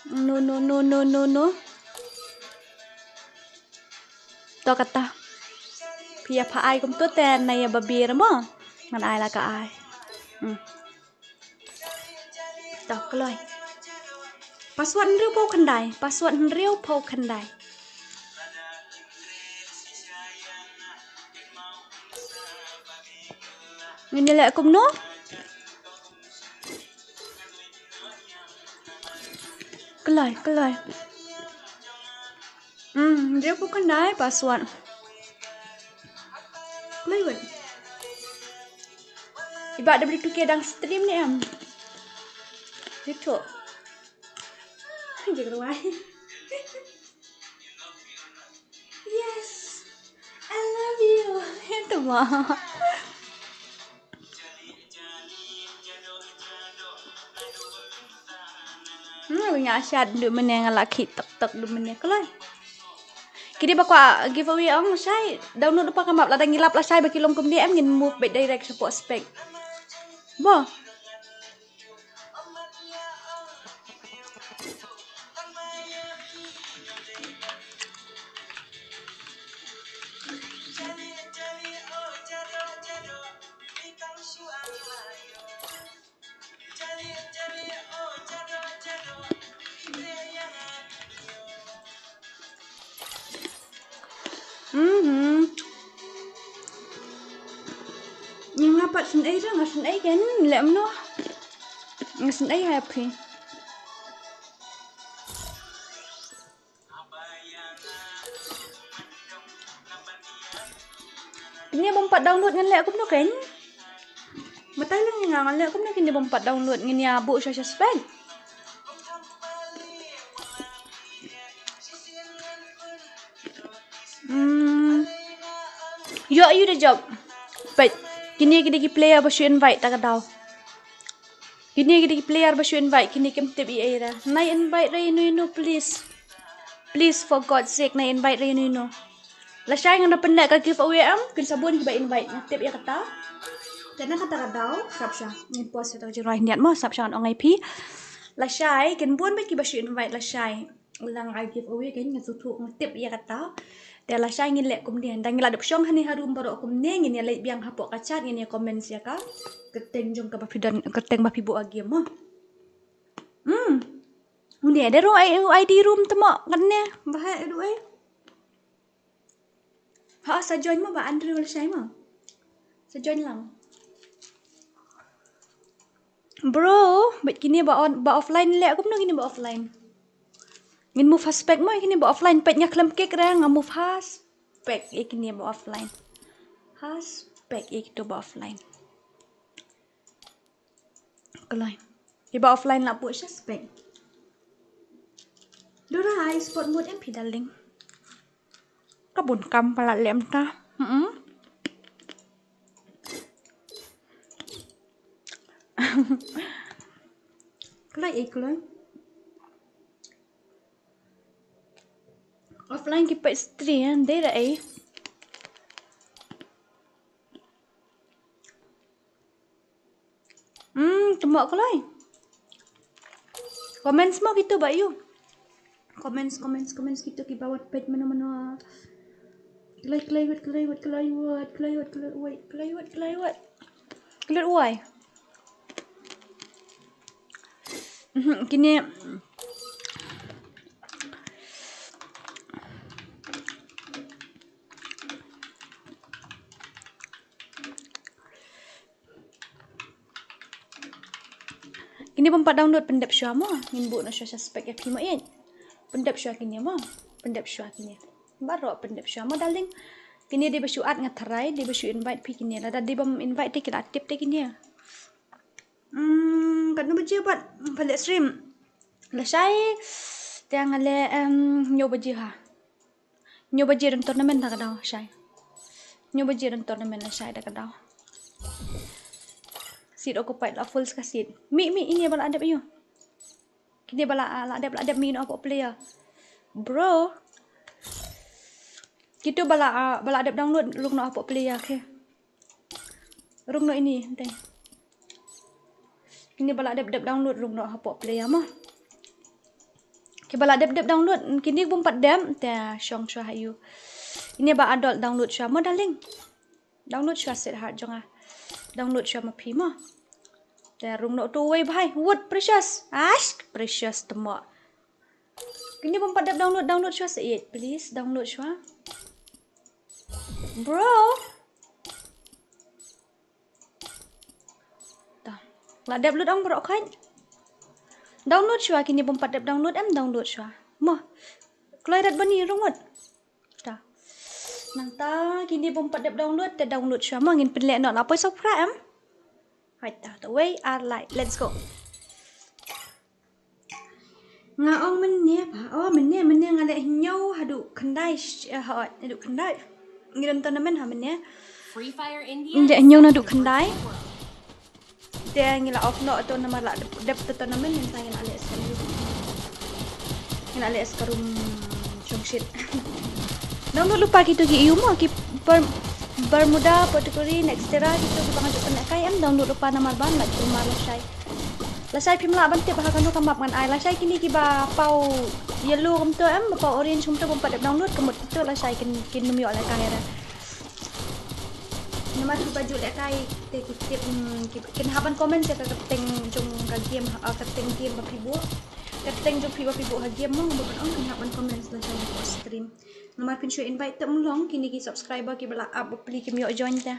No, no, no, no, no, no. To kata. Phi ïa pha ai kumto te na ïa ba bir mo. Ngan ai la ka ai. Hmm. To kloi. Password hynriew phew khyndai. Password hynriew phew khyndai. Ngin ïa leh kumno? Kloi, kloi. Hmm, hynriew phew khyndai password. Kloi wei. I Bah W two K dang stream ne em? Ito. Jing ruai. Yes. I love you. Ito mo. Hmm, nga shat du mynne, nga la khih tok tok du mynne kloi. Kine ba kwah giveaway ong lashai, download lypa ka map, lada ngi lap lashai ba ki long kumne em, ngin move beit direct shapoh spec. Bo. Mhm. Nga pat sngewsih, nga sngewsih kan, leh kumno. Nga sngewsih ha phi. Kine bym pat download ngan leh kumno kan? Batai lang ïa nga, ngan leh kumno kine bym pat download, ngin ïa buh sha sha spec. Hmm. Ïoh ïa u da jop. Peit. Kine kine ki player ba shu invite ta ka daw. Kine kine ki player ba shu invite, kine kim tip ei ei ra. Nai invite re ino ino, please. Please, for God's sake, nai invite re ino ino. Lashai ngan da pynleh ka giveaway em, kin sa bun kiba invite, nga tip ïa kata. Te na kata ka daw, sap sha. Ngin pause ïa kata ka jingrwai khyndiat mo, sap sha ngan ong ïa phi. Lashai kin bun beit kiba shu invite lashai. Lang ai giveaway kan, nga sngewthuh, nga tip ïa kata. Te lashai ngin leh kumne, nda ngi la dep shong hangne ha room baroh kumne, ngin ïa leit biang hapoh ka chat, ngin ïa comment ïa ka kyrteng jong kaba phi don, kyrteng ba phi buh ha game mo. Hmm. Une de ro ai, ID room te mo, ngan ne ba ha ru ai. Ha, sa join mo ba Andrew lashai mo. Sa join lang. Bro, bad kine ba on, ba offline leh kumno kine ba offline. Ngin move ha spec mo kine ba offline, peit nga khlem kick re, nga move ha spec ïa kine ba offline. Ha spec ïa kito ba offline. Kloi. Ïa ba offline la buh sha spec. Dura ai sport mode em phi darling. Ka bun kam pala lem ta. Hmm. Kloi eh kloi. Offline ki peit stream dei ra eh. Hmm, temo kloi. Comments mo kitu ba ïu. Comments, comments, comments kitu ki ba wat peit mano mano. Kloi kloi wat kloi wat kloi wat kloi wat kloi wat kloi wat kloi wat. Kloi wat. Mhm, kine. Kine bym pat download pyndep shuwa mo. Ngin buh noh shuwa sha spec ïa phi mo ïeit. Pyndep shuwa kine mo. Pyndep shuwa kine. Baroh pyndep shuwa mo darling. Kine dei ba shu add nga tharai, dei ba shu invite phi kine. Lada dei bym invite te ki la tip te kine. Hmm, katno baje pat pha leh stream? Lashai te nga leh, em, hynñiew baje ha. Hynñiew baje don tournament da ka daw shai. Hynñiew baje don tournament lashai da ka daw. Seat occupied la full ka seat. Mi, mi, ine ba la dep ïu. Kine ba la, la dep, la dep mi noh hapoh player. Bro. Kitu ba la, ba la dep download rung noh hapoh player, okay. Rung noh ini, ente. Kine ba la dep dep download rung noh hapoh player mo. Ki ba la dep dep download, kine bym pat dep, te shong shuwa ha ïu. Ine ba adult download shuwa mo darling. Download shuwa sweetheart jong nga. Download shuwa ma phi mo. Te rung noh tu wei bhai. What precious? Ash, precious temo. Kine bym pat dep download, download shuwa seh, please, download shuwa. Bro. Ta. La dep lut ong bro khan. Download shuwa kine bym pat dep download em download shuwa. Mo. Kloi rat bani rung mut. Ta. Nangta kine bym pat dep download te download shuwa mo ngin pynleh noh la poi sopra em. Hai ta, ta wei ar lai. Let's go. Nga ong mynne pa, oh mynne, mynne nga leh hynñiew haduh khyndai, sh-, eh, ha, haduh khyndai. Ngi don tournament ha mynne. Ngi leh hynñiew naduh khyndai. Te ngi la off noh to namar la dep, dep to tournament mynta ngi la leh ska rum. Ngi la leh ska rum shongshit. Download lypa kito ki ïu mo ki Ber-, Bermuda, Potpourri, Nextera kito kiba nga ju pynlehkai em download lypa namar ban lait kulmar lashai. Lashai phim lah ban tip ha kano ka map ngan ai. Lashai kine kiba paw yellow kumto em, ba paw orange kumto bym pat dep download ka mut kito lashai kin, kin ym ïoh lehkai re. Namar kiba ju lehkai te ki tip, mm, ki, kin hap ban comment ïa ka kyrteng jong ka game, ha, ka kyrteng game ba phi buh. Ka kyrteng jong phi ba phi buh ha game mo, ba ban ong kin hap ban comment lashai ha stream. Namar phin shu invite te ym long kine ki subscriber kiba la ap ba pli kim ïoh join te.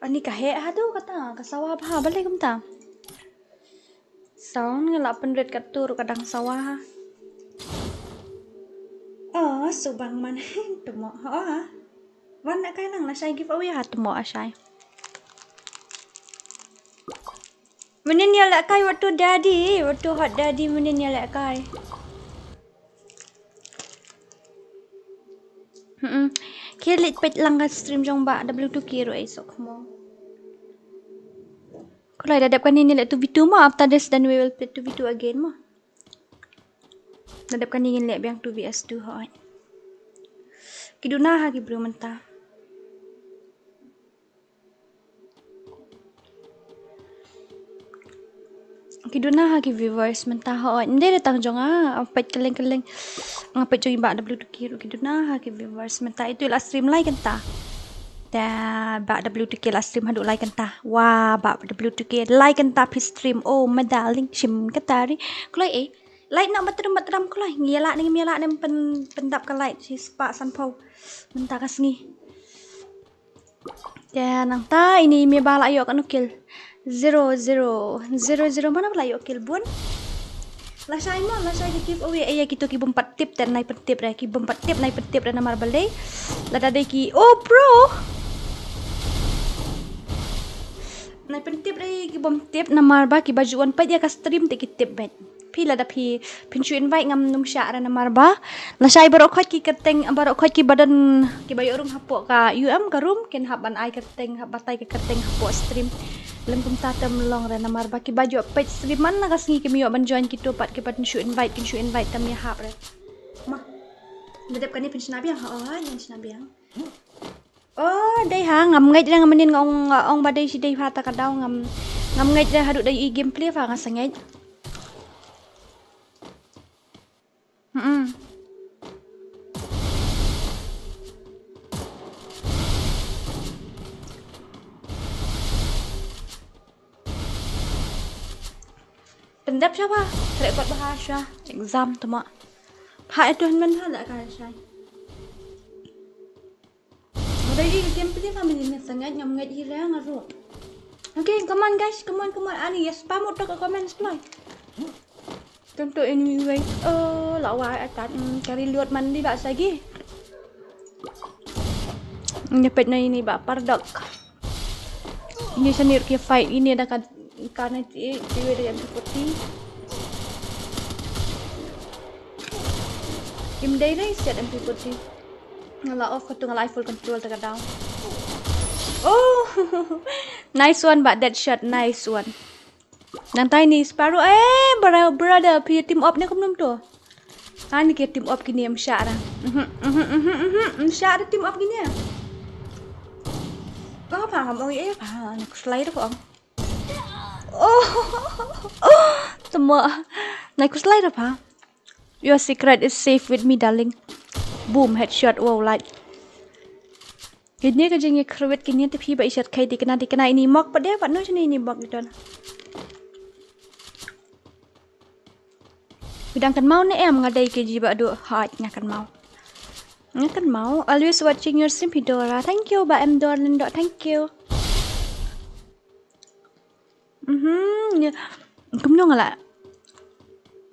Ani ka heh haduh kata, ka sawa bha, balei kumta? Sound nga la pynrit ka tur ka dang sawa. Oh, subang man. Temo ha. Wan na kai nang lashai giveaway ha temo ashai. Mynnin ïa lehkai wat tu daddy, wat tu hot daddy mynnin ïa lehkai. Hmm. Ki leit peit lang ka stream jong ba W two K ruh ai sok mo. Kulai da dep kane ne leh two v two mo, after this then we will play two v two again mo. Da dep kane ngin leh biang two v two hoi. Ki duna ha ki bru mynta. Ki duna ha ki viewers mynta hoi. Nde re tang jong nga, peit keleng keleng. Nga peit jong i ba W two K ruh ki duna ha ki viewers mynta itu la stream lai kynta. Da ba W two K la stream haduh lai kynta. Wa ba W two K lai kynta phi stream. Oh my darling shim kata ri. Kloi eh. Light na batram batram kloi. Ngi la ne ngi la ne pyn pyndap ka light shi spah sanphew. Mynta ka sngi. Te nangta ini me ba la ïoh kano kill. Zero zero zero zero mana ba la ïoh kill bun. Lashai mo lashai ki giveaway ïa kito ki bym pat tip te nai pyntip re ki bym pat tip nai pyntip re namar balei. Lada dei ki oh bro. Nai pyntip re ki bym tip namar ba ki ba ju wan peit ïa ka stream te ki tip beit. Phi lada phi phin shu invite ngam nym shah re namar ba lashai baroh khoit ki kyrteng, baroh khoit ki ba don ki ba ïoh rung hapoh ka U M ka room kin hap ban ai kyrteng, hap batai ka kyrteng hapoh stream. Lem kumta te ym long re namar ba ki ba ju peit stream man la ka sngi kim ïoh ban join kito pat ki ba shu invite kin shu invite tam ïa hap re. Ma. Ba dep kane phin shna biang ha, oh ha, ïa shna biang. Oh, dei ha, ngam ngeit re, ngam mynnin nga ong, nga ong ba dei shi dei ha ta ka daw ngam, ngam ngeit re haduh dei i gameplay pha nga sa ngeit. Hmm. Pyndep sha ba, trek kot ba ha sha, exam tu ma. Pha itu hen men ha la ka sha. Udah di game pili family ni sangat ngam ngeit hi re nga ruh. Okay, come on guys, come on, come on. Ani, yes, pamut to ka comment supply. Tentu anyway. Oh, la wai atat, mm, kari luat mandi ba sagi. Nyepet na ini ba pardok. Ini sendiri ke fight ini dah kan, kan nanti, eh, tiwei da M P forty. Im dei dei siat M P forty. Nga la off katu nga la full control ta ka daw. Oh. Nice one, but that shot, nice one. Nang tai ni Sparrow, eh, bra-, brother, phi team up ne kumnum tu. Ani ki team up kini em shah ra. Mhm, mhm, mhm, mhm, em shah ra team up kini. Oh, pha ngam ong eh, pha, nak slide ko ong. Oh, tama. Nak slide pha. Your secret is safe with me, darling. Boom, headshot, wow, like. Kine ka jingïakhrwit kine te phi ba i shat kai dikna dikna ini mok pat de pat no jane ini mok dikna. Bidang kan mau ne em nga dei ke ji ba du haj nga kan mau. Nga kan mau. Always watching your stream Hidora. Thank you ba em Dor Lindo. Thank you. Mhm, ya. Kumno nga la,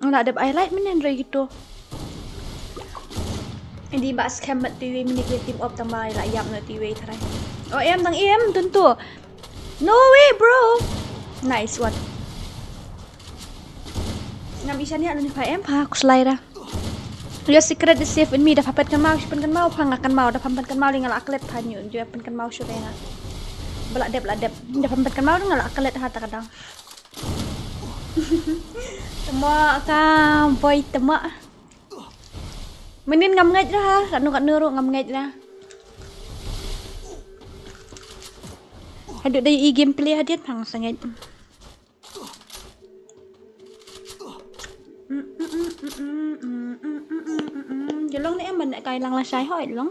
nga la dep highlight menen re gitu. Hindi ba scam mat tiwi mini ke team up tang ba la yap no tiwi tharai. Oh, em tang em tentu. No way, bro. Nice one. Ngam ishan ya ni pha em pha kuslai ra. Your secret is safe with me. Da pha pynkan mau, shi pynkan mau, pha nga kan mau, da pha pynkan mau, li nga la klet pha nyu, ju pynkan mau shu re nga. Bala dep, la dep. Da pha pynkan mau, nga la klet ha ta ka dang. Tama ka boy tama. Menin ngam ngeit ra, kanu kanu ru ngam ngeit ra. Haduh dei i gameplay hadit pha nga sa ngeit. Jolong ne em ban kai lang la shai hoi long.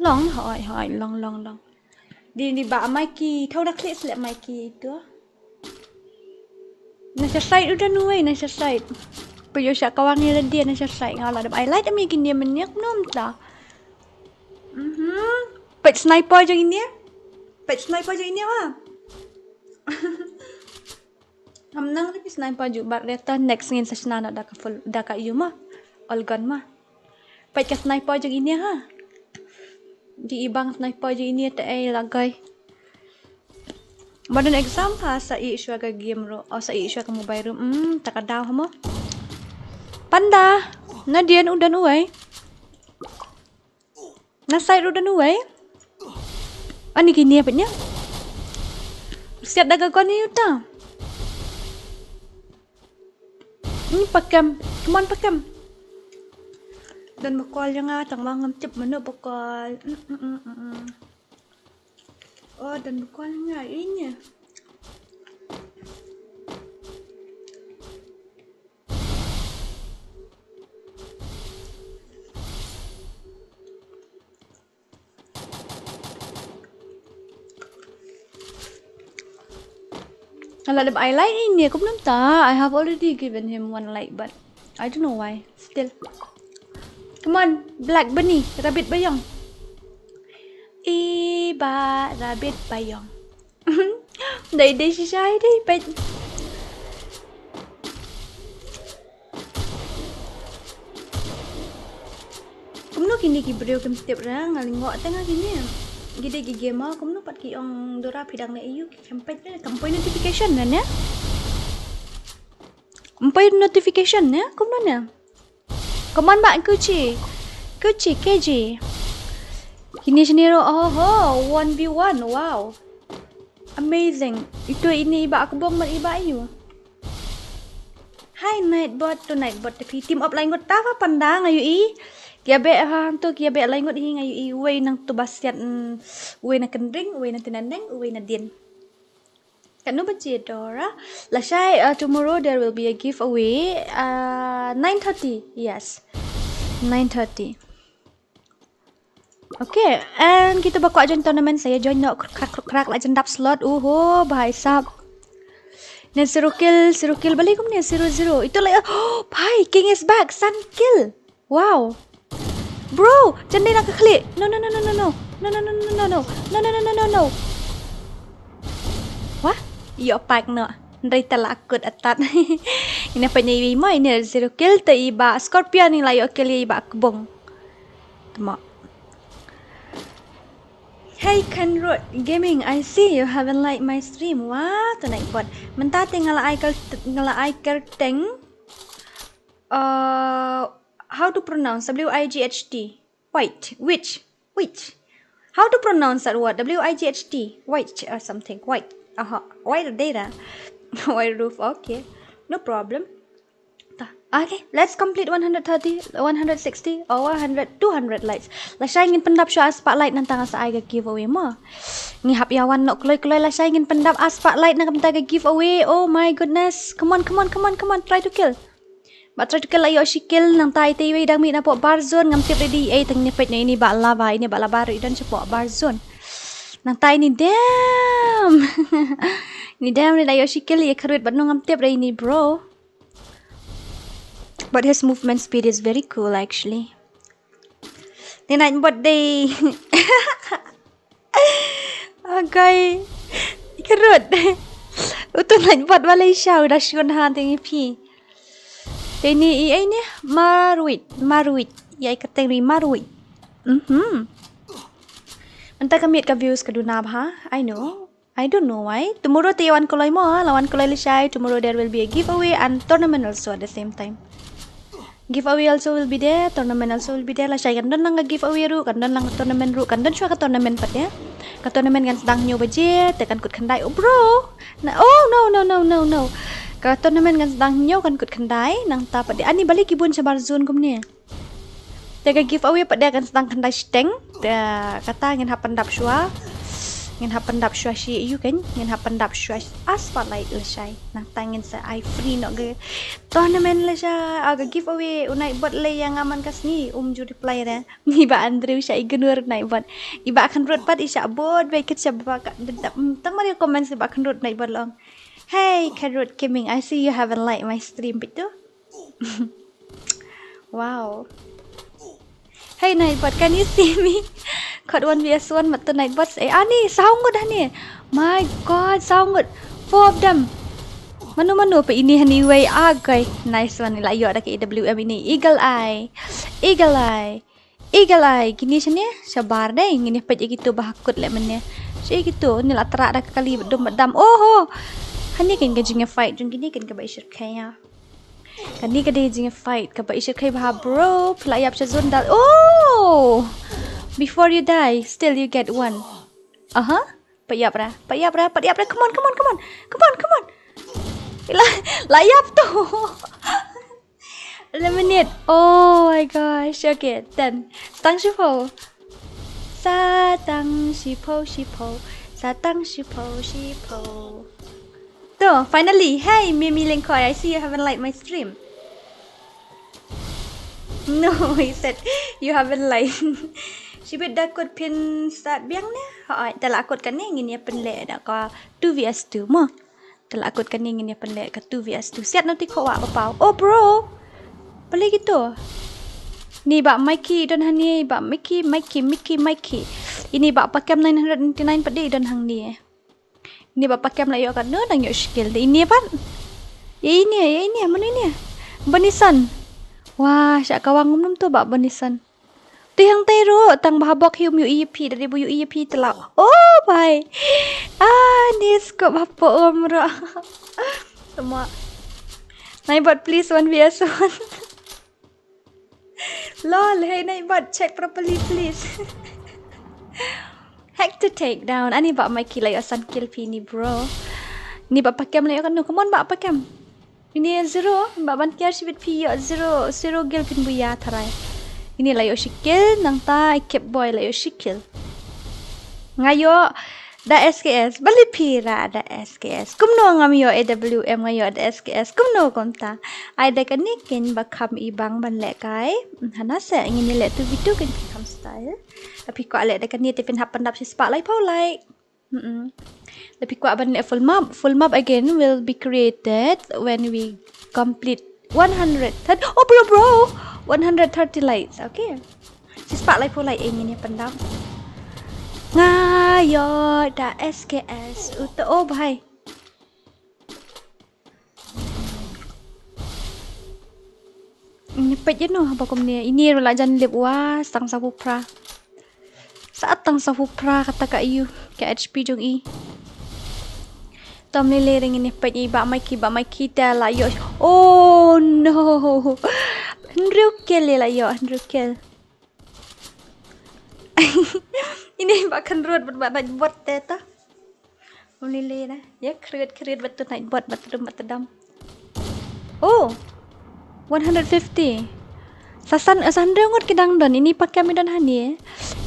Long hoi hoi long long long. Di ni ba Mikey thau da klik selek Mikey itu. Na sha side udah nuwei na sha side. Peyo sha kawang ni dia na sha side ngala da highlight ami kini menyak nom ta. Mhm. Pet sniper jong ini. Pet sniper jong ini ha. Ngam nang ri sniper ju bat reta next ngin sa shna na da ka full da ka yu ma. All gun ma. Pet ka sniper jong ini ha. Di ibang sniper jong ini ta ei lagai. Modern exam pha sa i shwa ka game ro. Oh sa i shwa ka mobile ro. Hmm, ta ka daw ha mo. Panda. Na dien udan uwei. Na side road anu wei. Ani kini apa nya? Siat daga koni uta. Ni pakem. Come on pakem. Dan bakol yang ah tang mangam cip manu bakol. Mm, mm, mm, mm, mm. Oh dan bakol yang ah ini. Kalau ada I like ini aku belum tak. I have already given him one like but I don't know why. Still. Come on, Black Bunny, Rabbit Bayong. Iba Rabbit Bayong. Dei dei shisha dei peit. Kumno kini ki briew kim tip ra nga lyngngoh te nga kini. Gide gige ma kumno pat ki ong Dora phi dang ne ayu ki campaign ne kam poi notification ne ne. Kam poi notification ne kumno ne. Come on ba kuchi. Kuchi K G. Kini sini ro oh ho one v one wow. Amazing. Itu ini iba akbong mar iba ayu. Hi Nightbot to Nightbot tapi team up laingut tava pandang ayu i. Kia be ha tu kia be laingut hi ngayu i wei nang tu basiat wei na kendring wei na tinandeng wei na din. Kanu baje Dora. Lashai uh, tomorrow there will be a giveaway. Uh, nine thirty. Yes. Nine thirty. Okay, and kita ba kwah join tournament saya join no krak krak krak la jendap slot. Uho, bhai sab. Ne zero kill, zero kill balik kum ne zero zero. Itu lah oh, bhai, King is back, sun kill. Wow. Bro, jendai nak klik. No no no no no no. No no no no no no. No no no no no no. Wah, yo pak no. Ndai tala akut atat. Ina pa nyai ma ina zero kill ta iba Scorpion ni la yo kill iba kebong. Tama. Hey Kenrod Gaming, I see you haven't liked my stream. Wah, tonight bot. Mentah te ngala ai ker ngala ai kerteng. Uh, how to pronounce W I G H T? White, which, which? How to pronounce that word? W I G H T, white or something, white. Aha, white data. White roof, okay. No problem. Okay, let's complete one hundred thirty, one hundred sixty, or one hundred, two hundred likes. Lashai ngin pyndap shuwa spotlight nang tang sa ai ka giveaway mo. Ngi hap ïa wan nok kloi kloi lashai ngin pyndap spotlight nang tang ka giveaway. Oh my goodness. Come on, come on, come on, come on. Try to kill. Ba try to kill ayo shi kill nang tai te iwei dang mi na po bar zone ngam tip ready ei tang ni pet ni ini ba lava ini ba lava ri don shi po bar zone. Nang tai ni damn. Ni damn ni ayo shi kill ye karwit but no ngam tip ready ni bro. But his movement speed is very cool actually. Ni night bot day. Agai. Kerut. Utu night bot Malaysia udah shun ha ting phi. Teni i ai ni marwit marwit. Ya i kateng ri marwit. Mhm. Entah ka miet ka views ka duna bha. I know. I don't know why. Tomorrow te wan koloi mo, la wan koloi lashai. Tomorrow there will be a giveaway and tournament also at the same time. Giveaway also will be there, tournament also will be there. Lashai kan don lang ka giveaway ruh, kan don lang ka tournament ruh, kan don shuwa ka tournament pat ya. Ka tournament kan sdang hynñiew baje, te kan kut khyndai. Oh bro. Na, oh no no no no no. Ka tournament kan sdang hynñiew kan kut khyndai, nangta pat ya. Ani bali ki bun shabar zone kumne. Te ka giveaway pat de kan sdang khyndai shiteng. Te kata ngin hap pyndap shuwa. Ngin hap pyndap shuwa shi yu kan. Ngin hap pyndap shuwa spotlight lashai. Nangta ngin sa ai free no ka tournament lashai. Ah, ka giveaway u night bot le yang aman ka sngi um ju reply re. Ni ba Andrew sha ignore night bot. Iba kan rut pat isha bot be kit sha ba ka. Tang mari comments iba kan rut night bot long. Hey, Carrot Gaming, I see you haven't liked my stream bitu. Wow. Hey Nightbot, can you see me? Caught one v one mat tu Nightbot. Eh, ani, saw ngut hani. My god, saw ngut. Four of them. Manu manu pa ini hani wei agai. Nice one, ila yo da ke A W M ini. Eagle Eye. Eagle Eye. Eagle Eye, kini shane, shabar dei, ngini pet iki tu bahakut le mene. Shi iki tu, ni la trak da kali bedum bedam. Oho. Hani kin ka jingfight, jong kini kin ka ba ishir kaya. Kani ka dei jingfight kaba ishir kai bha bro. Phi la ïap sha zone dal. Oh! Before you die, still you get one. Aha. Pat ïap ra. Pat ïap ra. Pat ïap ra. Come on, come on, come on. Come on, come on. La, la ïap tu. Eliminate. Oh my gosh. Okay, done. Tang shipho. Sa tang shipho shipho. Sa tang shipho shipho. Tu, finally. Hey, Mimi Lengkoi, I see you haven't liked my stream. No, he said you haven't liked. Shibit da kut phin start biang ne? Ha, da la kut kane ngin ïa pynleh da ka two v two mo. Da la kut kane ngin ïa pynleh ka two v two. Siat noti ko wa ba pau. Oh bro. Balik itu. Ni ba Mikey don hani ba Mikey, Mikey, Mikey, Mikey. Ini ba pakem nine hundred ninety-nine padi don hang ni. Ini ba pakem la ïoh kat no dang ïoh skill de ini pat. Ya ini ya ini mano ini. Benisan. Wah, syak kawang ngum tu ba Benisan. Te hangtei ruh tang ba ha bok hi um ïohi ïa phi, da dei ba ïohi ïa phi te la. Oh bhai. Ah, ni scope hapoh um ruh. Tama. Nightbot, please, one v one. Lol, hey Nightbot, check properly please. Hack to take down. Ani ba Mikey la ïoh san kill phi ni, bro. Ni ba pakem la ïoh kano? Come on, ba pakem. Ini zero, ba ban kiar shibit phi ïoh zero, zero kill phin buya tharai. Ini la ïoh shi kill, nangta Kep Boy la ïoh shi kill. Nga ïoh da S K S, balei phi ïa da S K S? Kumno ngam ïoh A W M, nga ïoh da S K S, kumno kumta? Ai da kane kein ba kham i bang ban leh kai. Hana se ngin ïa leh two v two kein phi kham style. Lada phi kwah leh da kane te phin hap pyndap shispah laiphew like. Mm-mm. Lada phi kwah ban leh full map, full map again will be created when we complete one hundred thirty. Oh bro, bro, one hundred thirty likes. Okay. Shispah laiphew like ngin ïa pyndap. Nga ïoh da S K S uta, oh bhai. Ini peit ïa no haba kumne. Ini ruh la jan lip wa, sa tang sawphew phra. Sa tang sawphew phra kata ka ïu, ka H P jong i. Tom lele ring ini peit i ba Mikey, ba Mikey te la ïoh. Oh no. Hynriew kill la ïoh, hynriew kill. Ini ba Kynrut bad ba Nightbot te ta. Ym lei lei na. Ya, Kynrut, Kynrut bad tu Nightbot, bad tu dam, bad tu dam. Oh. One hundred fifty. Sa san, sa hynriew ngut ki dang don. Ini pakem i don hani.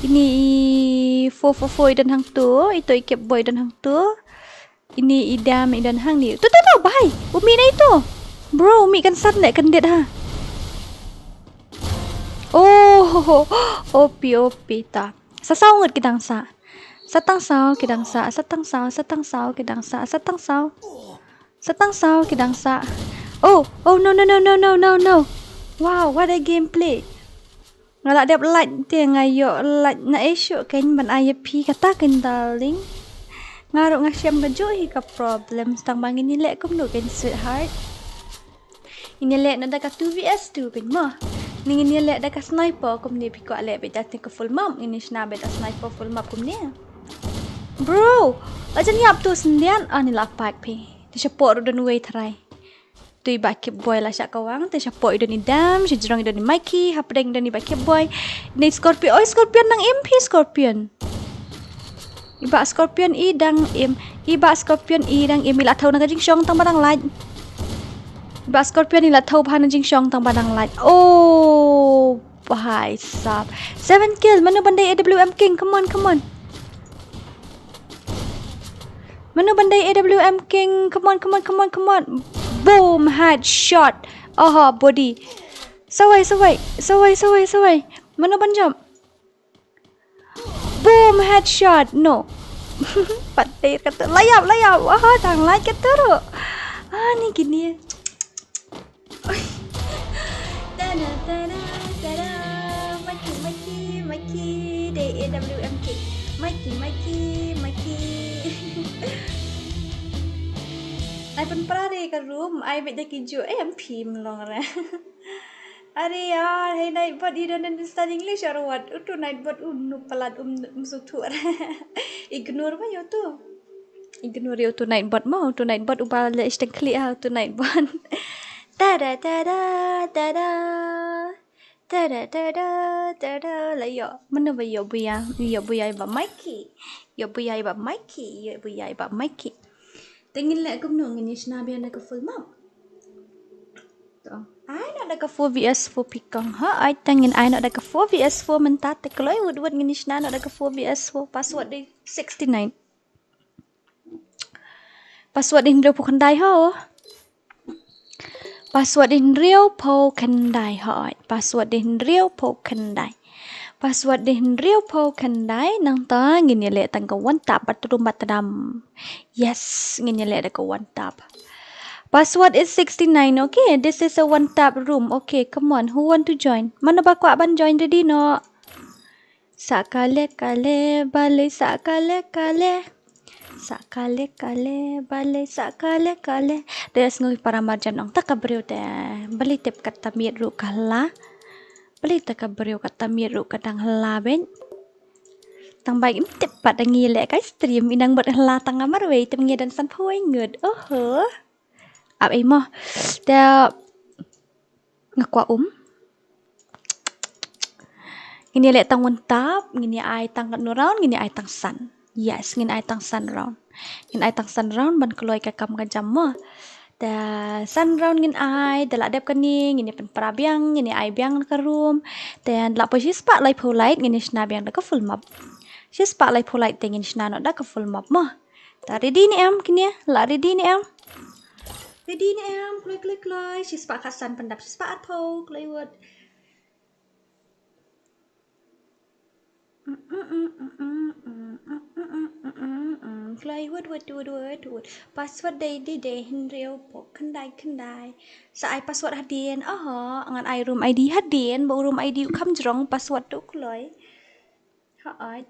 Ini i four four four i don hangtu. Ito i Kep Boy i don hangtu. Ini i dam i don hangne. Tu tu tu, bhai. U mih na ito. Bro, u mih kan sat ne kan det ha. Oh, O P, O P ta. Sa saw ngut ki dang sah. Sa tang saw ki dang sah, sa tang saw, sa tang saw ki dang sah, sa tang saw. Sa tang saw ki dang sah. Oh, oh no no no no no no no. Wow, what a gameplay. Nga la dep like te nga ïoh like na issue kein ban ai ïa phi kata kein darling. Nga ruh nga shem kajuh hi ka problem tang ba ngin ïa leh kumno kein sweetheart. Ngin ïa leh na da ka two v two kein mo. Ngin ïa leh da ka sniper kumne phi kwah leh beit da te ka full map ngin ïa shna beit da sniper full map kumne. Bro, la jan ïap tu syndiat ani la pak phi. Te shapoh ruh don wei tharai. Tu i ba Kep Boy la shah kawang, te shapoh i don i dam, shajrong i don i Mikey, hapdeng i don i ba Kep Boy. Ni Scorpion, oi Scorpion nang im phi Scorpion. I ba Scorpion i dang im, i ba Scorpion i dang im, i la thaw na ka jingshong tang ba dang lait. I ba Scorpion i la thaw ba na jingshong tang ba dang lait. Oh, bhai sab. Seven kill, mano ban dei A W M King, come on, come on. Mano ban dei A W M King, come on, come on, come on, come on. Boom, headshot. Aha, body. Sawai, sawai, sawai, sawai, sawai. Mano ban jump. Boom, headshot. No. Pat dei kata. Layap, layap. Aha, dang lait kata ruh. Ah, ni kini. Tada, tada, tada. Mikey, Mikey, Mikey. Dei A W M King. Mikey, Mikey, Mikey. Ai pynpra re ka room, ai beit da ki ju, eh, em phim long re. Are yaar, hey Nightbot, you don't understand English or what? Utu Nightbot, um, nu palat, um, um, suthu re. Ignore ba yo tu. Ignore yo tu Nightbot mo, tu Nightbot uba le isteng kli ah, tu Nightbot. Tada, tada, tada. Tada, tada, tada. La yo, mano ba yo buya, yo buya i ba Mikey. Yo buya i ba Mikey, yo buya i ba Mikey. Te ngin leh kumno ngin ïa shna biang da ka full map. To. Ai noh da ka four v four phi kong ha. Ai te ngin ai noh da ka four v four mynta te kloi wut wut ngin ïa shna noh da ka four v four, password dei sixty nine. Password dei hynriew phew khyndai ho. Password dei hynriew phew khyndai ho. Password dei hynriew phew khyndai. Password dei hynriew phew khyndai, nangta ngin ïa leh tang ka one tap, bathroom, bathroom. Yes, ngin ïa leh da ka one tap. Password is sixty nine, okay? This is a one tap room. Okay, come on. Who want to join? Mano ba kwah ban join, ready noh? Sa kale kale, balei sa kale kale. Sa kale kale, balei sa kale kale. Te sngew para marjan ong ta ka briew te. Balei tip kata miet ruh ka la. Balei te ka briew kata miet ruh ka dang hla beit. Tang ba im tip pat da ngi leh kai stream i nang bad hla tang nga marwei te ngi dang san phew ngut. Oho. Ap ei mo. Te nga kwah um. Ngin ïa leh tang one tap, ngin ïa ai tang katno round, ngin ïa ai tang san. Yes, ngin ai tang san round. Ngin ai tang san round ban kloi ka kam ka jam mo. Te san round ngin ai, te la dep kane, ngin ïa pynpra biang, ngin ïa ai biang na ka room. Te la poi shispah laiphew light, ngin ïa shna biang da ka full map. Shispah laiphew light te ngin shna noh da ka full map mo. Te ready ne em kine, la ready ne em? Ready ne em, kloi, kloi, kloi. Shispah khatsan pyndap shispah arphew, kloi wut. Kloi wut, wut, wut, wut, wut. Password dei, dei, dei, hynriew, pok, khyndai, khyndai. Sa ai password hadien, oho, ngan ai room I D hadien, ba u room I D u kham jrong, password tu kloi. Hooid.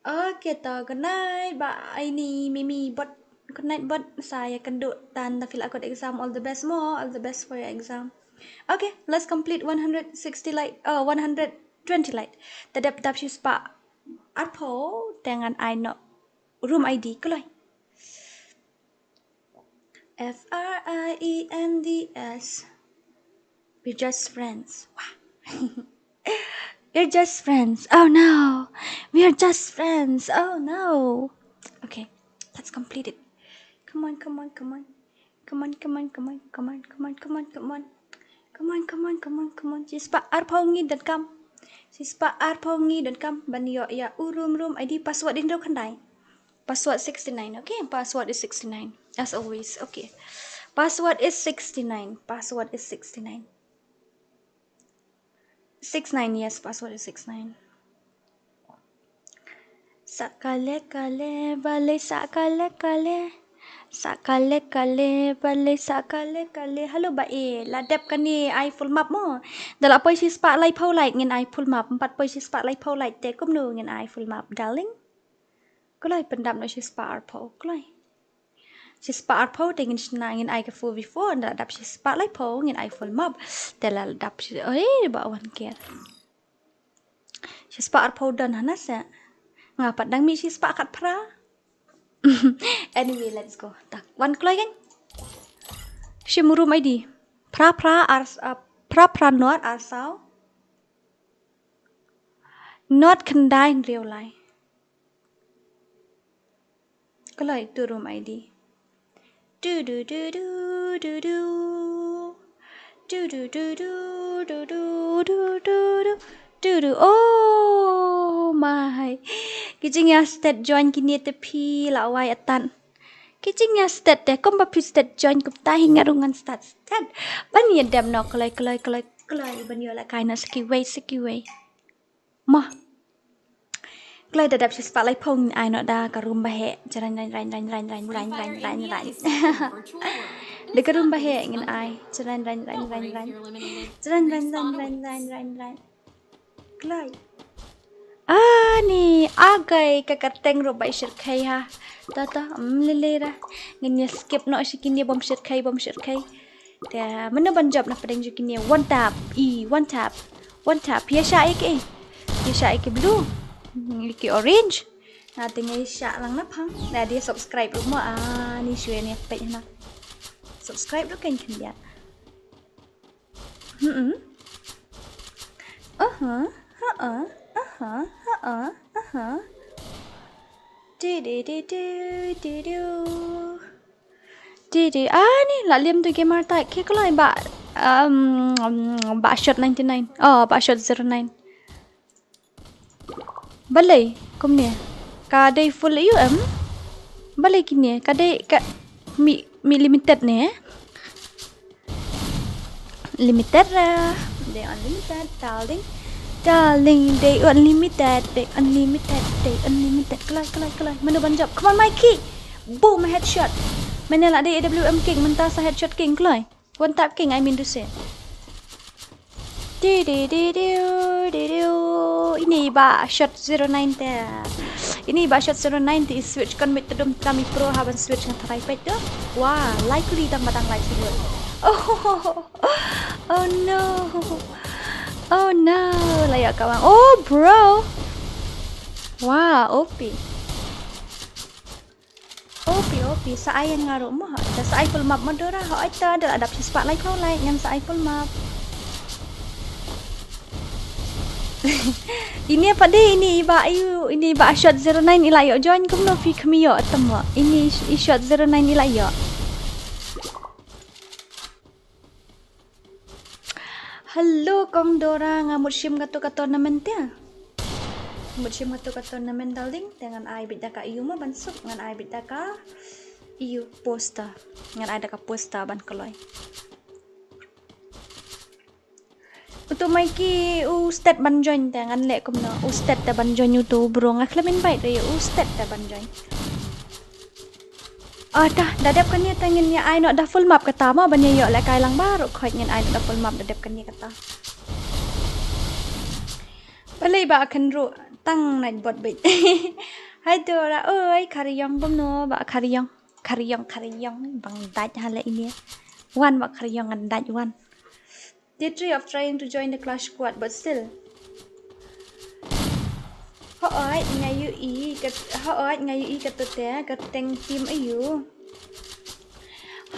Okay, to, good night, ba, ai ni, Mimi, bot, good night, bot, sa ïa kynduh tan, da phi la kut exam, all the best mo, all the best for your exam. Okay, let's complete one hundred sixty light, oh, one hundred twenty light. Te dep dap shispah arphew, te ngan ai noh room I D, kloi. F R I E N D S. We're just friends. Wah. We're just friends. Oh no. We are just friends. Oh no. Okay, let's complete it. Come on, come on, come on. Come on, come on, come on, come on, come on, come on, come on. Come on, come on, come on, come on. Shispah arphew ngi donkam. Shispah arphew ngi donkam. Ban ïoh ïa u room, room I D, password hynriew khyndai. Password sixty-nine, okay? Password is sixty-nine, as always, okay. Password is sixty-nine. Password is sixty-nine. Six nine, yes, password is six nine. Sa kale kale, balei sa kale kale. Sa kale kale, balei sa kale kale. Hello ba e, la dep kane ai full map mo. Da la poi shispah laiphew light ngin ai full map. Ym pat poi shispah laiphew light te kumno ngin ai full map, darling? Kloi, pyndap noh shispah arphew, kloi. Shispah arphew te ngin shna, ngin ai ka four v four, da la dap shispah laiphew ngin ai full map. Te la dap shi, oi, ba wan ker. Shispah arphew don hana se. Nga pat dang mih shispah khatphra. Anyway, let's go. Tak, wan kloi kan. Shim u room I D. Phra phra ar, ah, phra phra nod ar saw. Nod khyndai hynriew lai. Kloi tu room I D. Du du du du du du. Du du du du du du du du du. Du du. Oh my. Ki jingïastet join kine te phi la wai atan. Ki jingïastet te kumba phi stet join kumta hi nga ruh ngan stet stet. Ban ïa dem noh kloi kloi kloi kloi ban ïoh lehkai noh sa kiwei sa kiwei. Mo. Kloi da dap shispah laiphew ngin ai noh da ka room ba heh. Jrang rang rang rang rang rang rang rang rang rang. Da ka room ba heh ngin ai. Jrang rang rang rang rang. Jrang rang rang rang rang rang rang. Kloi. Ani, agai ka kyrteng ruh ba i shyrkhei ha. Ta ta, mm, lele ra. Ngin ïa skip noh shi kine bym shyrkhei, bym shyrkhei. Te mano ban jop na pdeng jong kine, one tap, i, one tap, one tap. Ïa shah ïa ki, ïa shah ïa ki blue, ïa ki orange. Nga te nga ïa shah lang na phang. Nga dei subscribe ruh mo, ani shu ïa peit hana. Subscribe ruh kein khyndiat. Hmm. Aha, ha, aha, aha, aha. Di di di di di di. Di di, ani la lem tu gamer tag. Ki kloi ba, um, um, ba shot ninety nine. Oh, ba shot zero nine. Balei kumne? Ka dei full ïa u em? Balei kine? Ka dei ka mi, mi limited ne? Limited ra. Dei unlimited, darling. Darling, dei unlimited, dei unlimited, dei unlimited. Kloi, kloi, kloi. Mano ban jop? Come on, Mikey. Boom, headshot. Mane la dei A W M king, mynta sa headshot king, kloi. One tap king, I mean to say. Di di di di di di. Ini ba shot zero nine te. Ini ba shot zero nine te i switch kan mit tedum tami pro haban switch ngan tharai pet tu. Wah, likely tang batang light sibut. Oh, oh no. Oh no, la ïoh ka wang. Oh bro. Wow, O P. O P, O P, sa ai ïa nga ruh mo. Te sa ai full map mo Dora. Hooid te, da la dap shispah laiphew like ngan sa ai full map. Ini pat de, ini i Bah Ayu, ini i Bah Shot zero nine i la ïoh join kumno phi khmih ïoh tam mo. Ini i Shot zero nine i la ïoh. Hello Kong Dora, nga mut shim kato ka tournament te. Mut shim kato ka tournament darling, te ngan ai beit da ka ïu mo ban suk, ngan ai beit da ka ïu poster. Ngan ai da ka poster ban kloi. Uto Mikey u stet ban join te ngan leh kumno. U stet te ban join uto bro, nga khlem invite ïa u stet te ban join. Ah, ta, da dep kane te ngin ïa ai noh da full map kata mo, ban ïa ïoh lehkai lang baroh khoit ngin ai noh da full map da dep kane kata. Balei Bah Kynruh tang Nightbot beit. Hai Dora, oi, Khariong kumno, Bah Khariong. Khariong, Khariong, bang dait ha leh ine. Wan Bah Khariong ngan dait wan. Did three of trying to join the clash squad, but still. Hooid, nga ïohi kat, hooid, nga ïohi kato te, kyrteng team aiu.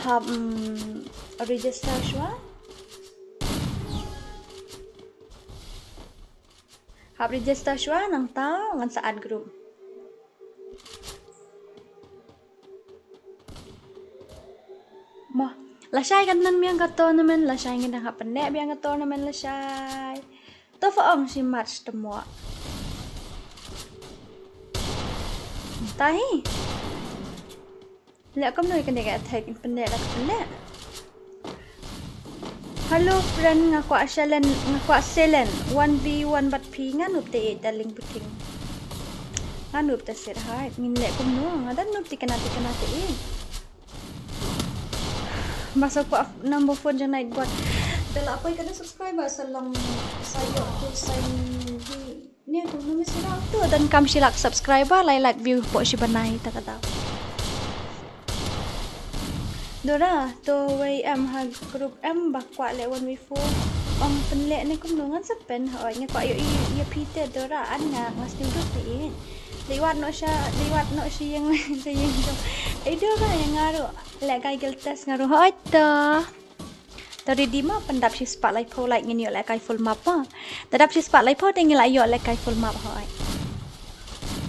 Hap, mm, register shuwa. Hap register shuwa nangta ngan sa add group. Mo, lashai kan nang biang ka tournament, lashai ngi dang hap pynneh biang ka tournament lashai. To fa ong shi match te mo. Tahi. Leh kumno ïa kane ka attack, pynneh la ka pynneh. Hello friend, nga kwah challenge, nga kwah challenge one v one bad phi, nga noob te ïeit darling puting. Nga noob te sir hai, ngin leh kumno, nga da noob te kane te kane te ïeit. Ba sa kwah number phone jong Nightbot. Da la poi kane subscriber sa long sa ïoh tu sa ïoh. Nia kumno me sirang tu, don kam shi lak subscriber, lai lak view hapoh shi bnai ta ka daw. Dora, to wei em ha group em ba kwah leh one v four. Ong pynleh ne kumno ngan sa pyn, hooid nga kwah ïohi ïa phi te Dora, an nga nga sniew duk te ïeit. Dei wat noh sha, dei wat noh sha ïing, sha ïing jong. Ei Dora ïa nga ruh, lehkai guild test nga ruh, hooid to. To ready mo, pyndap shispah laiphew like ngin ïoh lehkai full map mo. To dap shispah laiphew te ngin la ïoh lehkai full map hooid.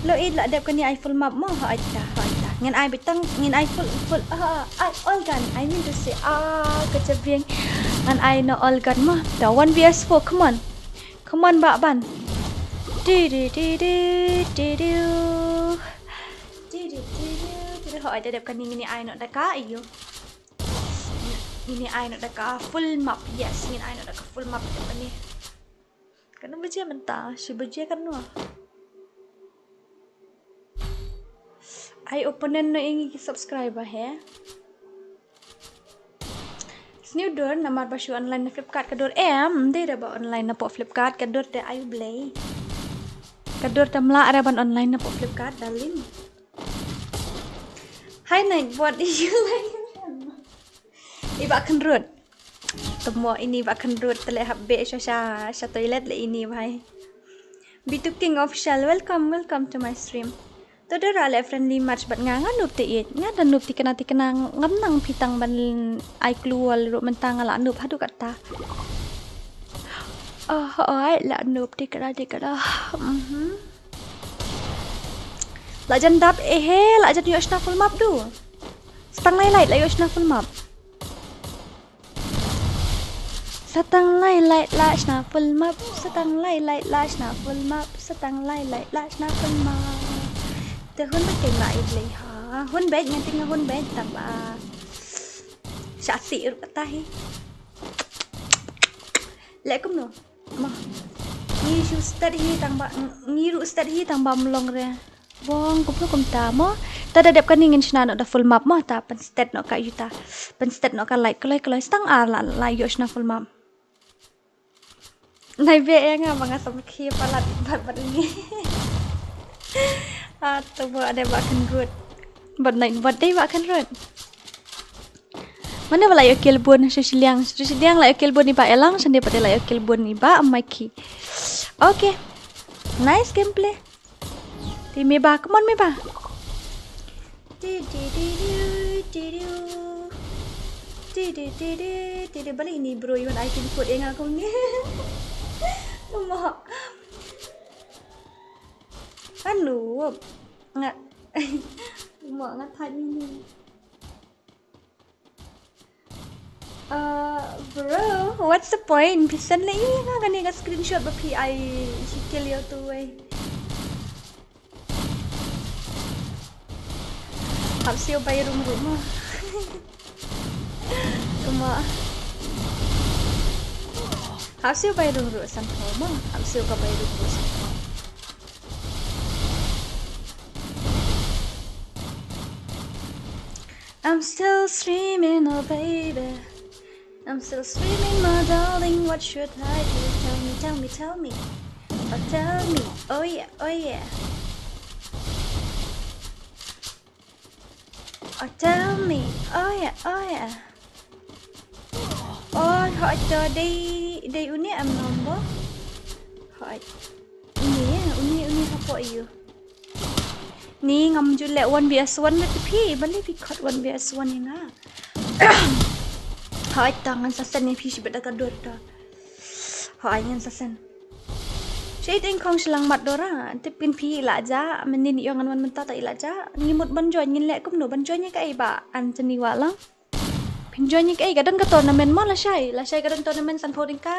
Lo ïeit la dep kane ai full map mo, hooid ta, hooid ta. Ngin ai beit tang, ngin ai full, full, ah, ah, ai all gun, I mean to say, ah, ka jabieng. Ngan ai noh all gun mo. To one v s four, come on. Come on, Bah Ban. Di di di di di di. Di di di di di di. Hooid, da dep kane ngin ai noh da ka aiu. Ngin ai noh da ka full map. Yes, ngin ai noh da ka full map da kane. Katno baje mynta? Shi baje katno? Ai opponent noh ïa ngi ki subscriber he. Sniew dur namar ba shu online na Flipkart ka dur em, dei da ba online na poh Flipkart ka dur te ai U Blei. Ka dur te mlah re ban online na poh Flipkart darling. Hai Nightbot ïa lai. I Bah Kynrut. Te mo ini Bah Kynrut te leh hap beh sha sha sha toilet leh ini bhai. B two King Official, welcome, welcome to my stream. To Dora leh friendly match bad nga, nga noob te ïeit, nga da noob tikna tikna, ngam nang phi tang ban ai clue wall ruh mynta nga la noob haduh katta. Oh, hooid, la noob tikna tikna. Mhm. La jan dap eh, la jan ïoh shna full map du. Sa tang lai lai la ïoh shna full map. Sa tang lai lai la shna full map, sa tang lai lai la shna full map, sa tang lai lai la shna full map. Te hun beit keiñ ba i Blei ha. Hun beit, nga tip nga hun beit tang ba. Sha ti ruh kata hi. Leh kumno? Mo. Ngi shu stet hi tang ba, ngi ruh stet hi tang ba mlong re. Bong kumno kumta mo. Ta da dep kane ngin shna noh da full map mo, ta pynstet noh ka ïu ta. Pynstet noh ka light kloi kloi, sa tang ar la la ïoh shna full map. Nai beh ïa nga ba nga samkhie palat bad bad ngi. Ah, to Bah dei Bah Kynrut. Bad nai bad dei Bah Kynrut. Mane ba la ïoh kill bun, sha shiliang, sha shiliang la ïoh kill bun i Bah Elang, shane pat la ïoh kill bun i Bah Mikey. Okay. Nice gameplay. Te Meba, come on Meba. Ti, ti, ti, ti, ti, ti. Ti, ti, ti, ti, ti, ti. Balei ini bro, i wan ai pin code ïa nga kumne. Mo. Anu. Nga. Mo nga thait ini. Uh, bro, what's the point? Phi send leh ïa nga kane ka screenshot ba phi ai, phi kill ïa utu wei. Hap siew bai rung ruh mo. Mo. Hap siew bai rung ruh san pho mo. Hap siew ka bai rung ruh san pho. I'm still streaming, oh baby. I'm still streaming, my darling. What should I do? Tell me, tell me, tell me. Oh, tell me. Oh yeah, oh yeah. Oh, tell me. Oh yeah, oh yeah. Oh, hooid to, dei, dei une em number. Hooid. Une, une, une hapoh ïa u. Ni ngam ju leh one versus one te phi, balei phi khot one versus one ïa nga. Hooid to, ngan sa send ïa phi shibit da ka dur to. Hooid, ngan sa send. Sha ïing khong shlang mat Dora, tip kin phi la ja, mynnin ïoh ngan wan mynta ta i la ja. Ngi mut ban join, ngin leh kumno ban join ïa kaei Bah Anthony Wahlang. Phin join ïa kaei, ka don ka tournament mo lashai, lashai ka don tournament san phew tyngka.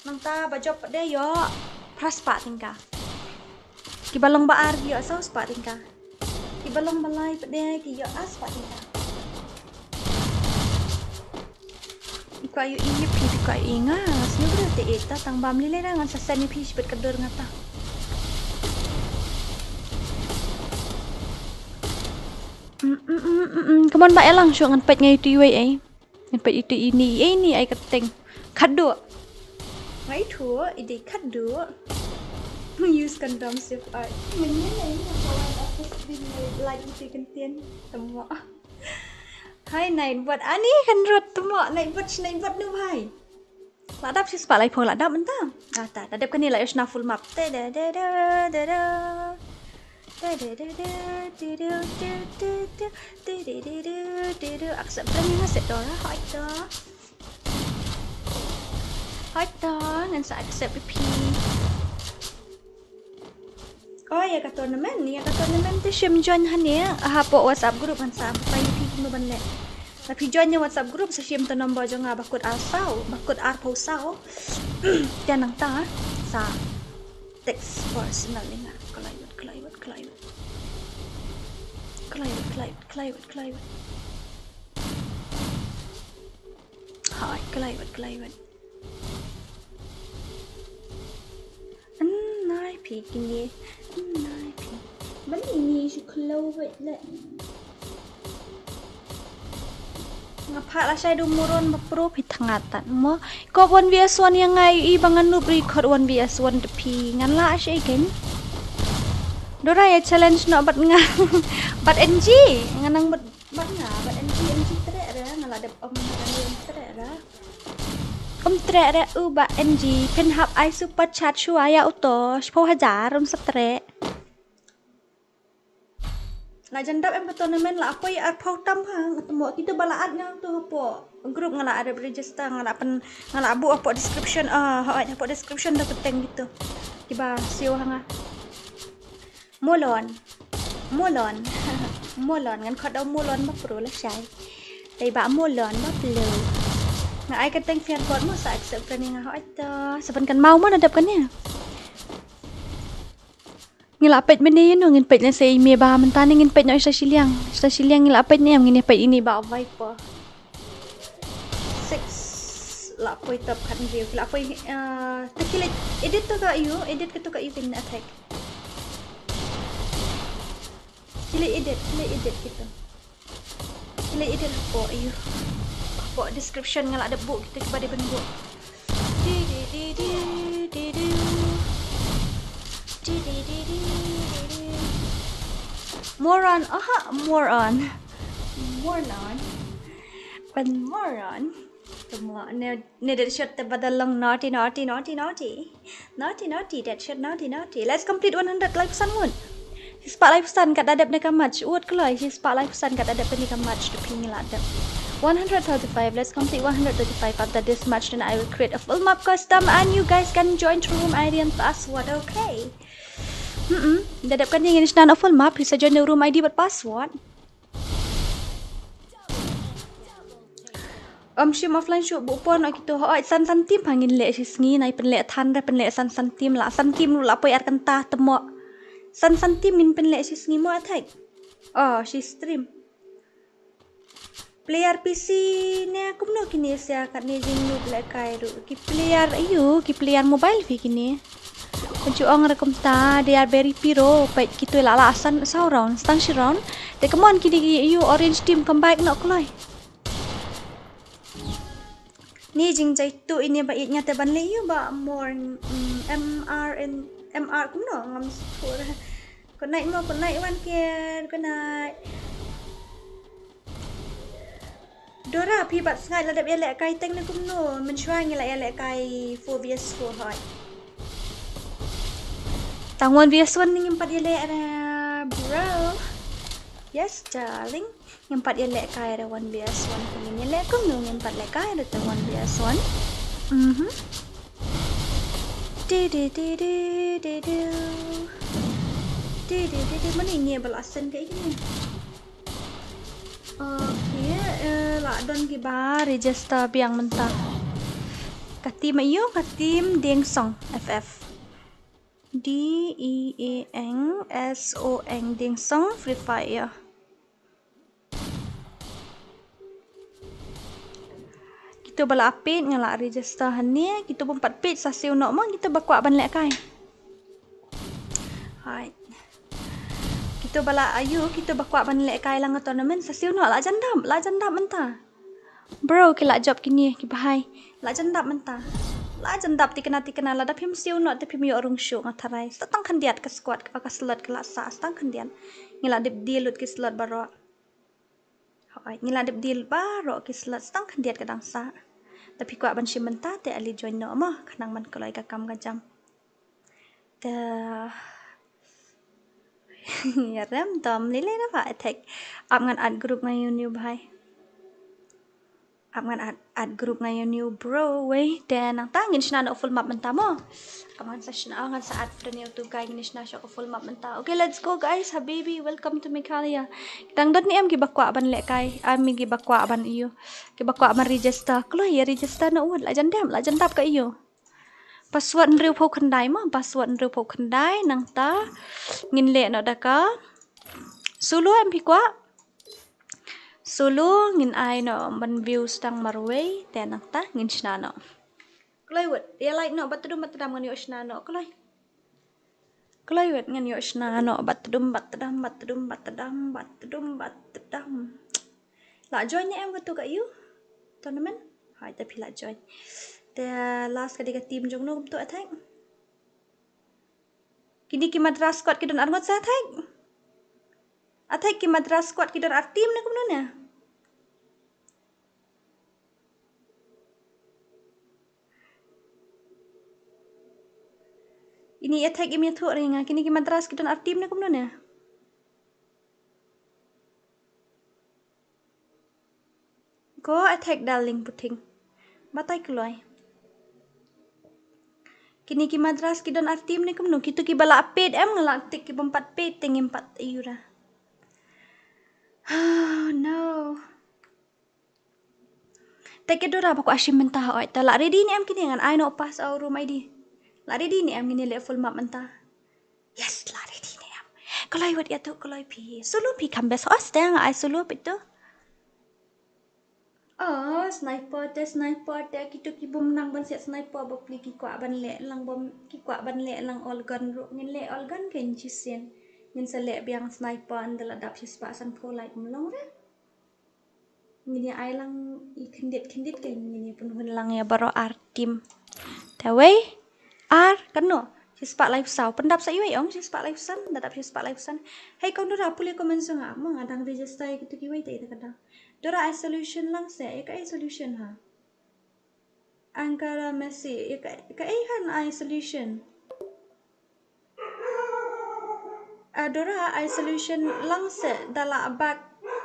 Nangta ba jop pat de ïoh phra spah tyngka. Kiba long ba ar ki ïoh saw spah tyngka. Kiba long ba lai pat de ki ïoh ar spah tyngka. Phi kwah ïohi ïa phi, phi kwah ïohi ïa nga, nga sngew briew te ita tang bam lei lei na ngan sa send ïa phi shibit ka dur nga ta. Mm, mm, mm, mm, mm. Come on Bah Elang, shuh ngan peit nga ïa itu iwei ei. Ngan peit itu ini, ei ni ai ka teng. Khadduh. Nga itu, i dei khadduh. Use condom save art. Mynnin ai ni ko ai aku sdin like itu kentien. Tamo. Hi Nightbot, ani kan rot tamo Nightbot, Nightbot nu bhai. La dap shi spah laiphew la dap mynta. Ah, ta, ta dep kane la ïoh shna full map. Te de de de de de. Te de de de de de de de de. Te de de de de de. Accept friend ïa nga set Dora, hooid to. Hooid to, ngan sa accept ïa phi. Oh, ïa ka tournament, ïa ka tournament te shim join hangne, hapoh WhatsApp group ngan sa amphai ïa phi kumno ban leh. La phi join ïa WhatsApp group sa shim to number jong nga ba kut ar saw, ba kut arphew saw. Te nangta sa text personal ïa nga. Kloi wut, kloi wut, kloi wut. Kloi wut, kloi wut, kloi wut, kloi wut. Hooid, kloi wut, kloi wut. Nai phi kine, nai phi. Balei ini shu khlaw beit leh. Nga phah lashai da u moron ba pro phi thngat tat mo. Khot one versus one ïa nga ïohi ba ngan noob ri khot one versus one te phi. Ngan lah shei kein. Dora ïa challenge noh bad nga. Bad N G. Nga nang bad Bad nga, bad N G, N G treh re, nga la dep ong bad N G treh re. Ym treh re u bad N G, phin hap ai super chat shuwa ïa uto, shiphew hajar, ym sa treh. La jan dap em ka tournament la poi arphew tam ha, nga temo kito ba la add nga to hapoh group nga la add register, nga la pyn, nga la buh hapoh description, ah, ha, hapoh description da kyrteng kito. Kiba siew ha nga. Molon. Molon. Molon, ngan khot da u Molon ba pro lashai. Dei ba Molon ba pro. Nga ai ka teng fian kot mo sa accept friend ïa nga hooid to. Sa ban kan mau mo na dep kane. Ngi la peit mynne ïa no ngin peit na sei me ba mynta ne ngin peit na sa shiliang. Sa shiliang ngi la peit ne ngin peit ini ba Viper. Six. La poi top khat view. La poi, uh, te ki la edit to ka ïa u, edit ka to ka ïa u kin attack. Ki la edit, ki la edit kito. Ki la edit hapoh ïa u. Hapoh description nga la dep buh kito kiba dei ban buh. Di di di di di di. Di di di di di di. Moron, aha, moron. Moron. Moron. Tymmen ne, ne dat shot te ba da long naughty, naughty, naughty, naughty. Naughty, naughty, dat shot naughty, naughty. Let's complete one hundred life san won. Shispah life san kat da dep ne ka match. Wot kloi, shispah life san kat da dep ne ka match, to phi ngi la dep. One hundred thirty-five, let's complete one hundred thirty-five after this match, then I will create a full map custom and you guys can join through room I D and password, okay? Hmm, da dep kan ngin shna na full map, phi sa join na room I D bad password. Ym shim offline shuh, buh por noh kito. Hooid, san san team pha ngin leh shi sngi, nai pynleh than re, pynleh san san team la. San team ruh la poi ar kynta tymmen. San san team ngin pynleh shi sngi mo, Athek? Oh, shi stream. Player P C ne kumno kine, sia katne jinglut lehkai ruh. Ki player aiu, ki player mobile phi kine. Pynju ong re kumta, they are very pro, peit kito la la san saw round, stang shi round. Te come on kine ki aiu, orange team, come back noh kloi. Ni jingjai tu ine ba ïeit nga te ban leh ïu ba mor, mm, M R and M R kumno ngam sure. Good night mo, good night Wan Kian, good night. Dora, phi bad Sngaid la dep ïalehkai teng ne kumno? Mynshuwa ngi la ïalehkai four versus four hoi. Tang one versus one ne ngim pat ïaleh re, bro. Yes, darling. Ngim pat ïalehkai re one versus one, ngim ïaleh kumno, ngim pat lehkai re te one versus one. Mhm. Di di di di di di. Di di di di. Mane ngi ba la send ka ikni. Okay, eh, la don kiba register biang mynta. Ka team aiu, ka team Dieng Song F F. D E A N S O N, Dieng Song Free Fire. Kito ba la peit nga la register hangne, kito bym pat peit sa siew noh mo, kito ba kwah ban lehkai. Hai. Kito ba la aiu, kito ba kwah ban lehkai lang ka tournament, sa siew noh, la jan dap, la jan dap mynta. Bro, ki la jop kine, ki bhai. La jan dap mynta. La jan dap tikna tikna, lada phim siew noh te phim ïoh rung shuh, nga tharai. Sa tang khyndiat ka squad, ka, ka slot ka la sah, sa tang khyndiat. Ngi la dep deal lut ki slot baroh. Hooid, ngi la dep deal baroh ki slot, sa tang khyndiat ka dang sah. Lada phi kwah ban shim mynta te ale join noh mo, khnang ban kloi ka kam ka jam. Te ïa rem tom lei lei na ba Athek. Ap ngan add group nga ïa u new bhai. Ap ngan add, add group nga ïa u new bro wei. Te nangta ngin shna noh full map mynta mo. Ap ngan sa shna, ngan sa add friend ïa utu u guy, ngin shna shuh ka full map mynta. Okay, let's go guys. Habibi, welcome to Meghalaya. Dang don ne em kiba kwah ban lehkai? Ai, mi kiba kwah ban aiu, kiba kwah ban register. Kloi ïa register noh wut, la jan dap, la jan dap ka aiu. Password hynriewphew khyndai mo, password hynriewphew khyndai, nangta ngin leh noh da ka solo, em phi kwah? Solo ngin ai noh ban view stang marwei, te nangta ngin shna noh. Kloi wut, ïa like noh bad tdum bad tdam, ngan ïoh shna noh, kloi. Kloi wut, ngan ïoh shna noh bad tdum bad tdam, bad tdum bad tdam, bad tdum bad tdam. La join ne em katu ka aiu tournament? Hai, te phi la join. Te last ka dei ka team jong no kumtu, Athek? Kine ki Madras squad ki don arngut sa, Athek? Athek, ki Madras squad ki don ar team ne kumno ne? Ini Athek im ïathuh ïa nga, kine ki Madras ki don ar team ne kumno ne? Ko Athek, darling puting. Batai kloi. Kine ki Madras ki don ar team ne kumno? Kitu kiba la paid em, nga la tik, kibym pat paid te ngim pat aiu ra. Oh no. Te ki Dora ba kwah shim mynta, oi, te la ready ne em kine? Ngan ai noh pass, oh, room I D. La ready ne em ngin ïaleh full map mynta? Yes, la ready ne em. Kloi wut ïathuh kloi phi. Solo phi kham best host, te nga ai solo phi tu. Oh, sniper te, sniper te, kitu kibym nang ban siat sniper bapli, ki kwah ban leh lang bom, ki kwah ban leh lang all gun ruh. Ngin leh all gun kein shisien. Ngin sa leh biang sniper ynda la dap shispah sanphew like, ym long re. Ngin ïa ai lang i khyndiat khyndiat, kein ngin ïa pynhun lang ïa baroh ar team. Te wei ar, katno? Shispah laiphew saw. Pyndap sa iwei, ong, shispah laiphew san, da dap shispah laiphew san. Hei kong Dora, pule comment jong nga, mo nga dang register ïa kitu kiwei te ita ka dang. Dora ai solution lang se, ïa kaei solution ha? Ankara Messi, ïa ka, ïa kaei han ai solution? Ah, Dora ai solution lang se, da la bat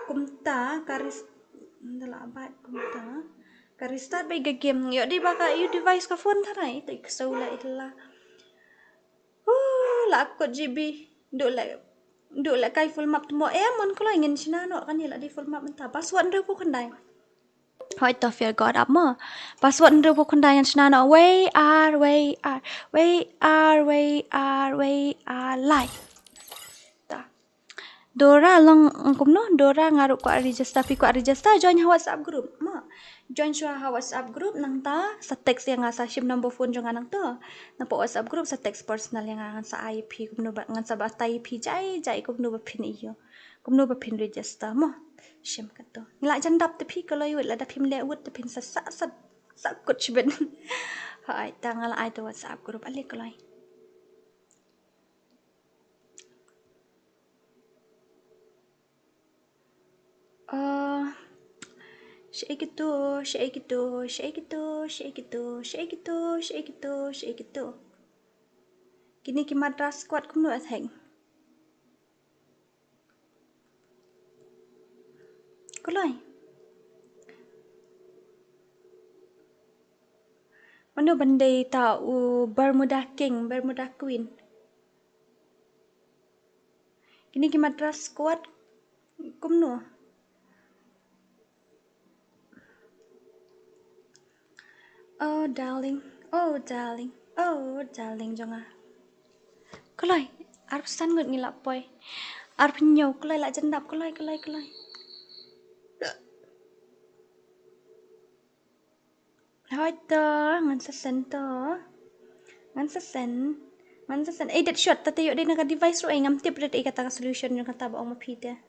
kumta, ka res-, da la bat kumta. Ka restart beit ka game, ïoh dei ba ka ïoh device ka phone tharai, te ka shu la ila. Uh, la kut G B. Duk la, duk la kai full map te mo. Eh, mon kloi ngin shna noh kane la dei full map mynta. Password hynriewphew khyndai. Hoi to Fear God ap mo. Password hynriewphew khyndai ngan shna noh. Wei ar, wei ar, wei ar, wei ar, wei ar, lai. Ta. Dora long, mm, kumno, Dora nga ruh kwah register, phi kwah register, join ha WhatsApp group. Mo. Join shuwa ha WhatsApp group, nangta sa text ïa nga, sa shim number phone jong nga nangta. Nangta WhatsApp group sa text personal ïa nga, ngan sa ai phi kumno ba, ngan sa batai phi jai jai kumno ba phin ïoh. Kumno ba phin register mo. Shim kato. Ngi la jan dap te phi kloi wut, lada phim leh wut te phin sa sa sa sa kut shibit. Hai, ta nga la ai te WhatsApp group ale kloi. Uh, shaei kito, shaei kito, shaei kito, shaei kito, shaei kito, shaei kito, shaei kito. Kine ki Madras Squad kumno atheng. Kloi. Mano ban dei ta u Bermuda King, Bermuda Queen. Kine ki Madras Squad kumno? Oh darling, oh darling, oh darling jong nga. Kloi, arphew san ngut ngi la poi. Arphew hynñiew, kloi la jan dap, kloi, kloi, kloi. Hoi to, ngan sa send to. Ngan sa send. Ngan sa send. Eh, dat shot, ta te ïoh dei na ka device ruh, eh, ngam tip rit, eh, kata ka solution jong kata ba ong ma phi te.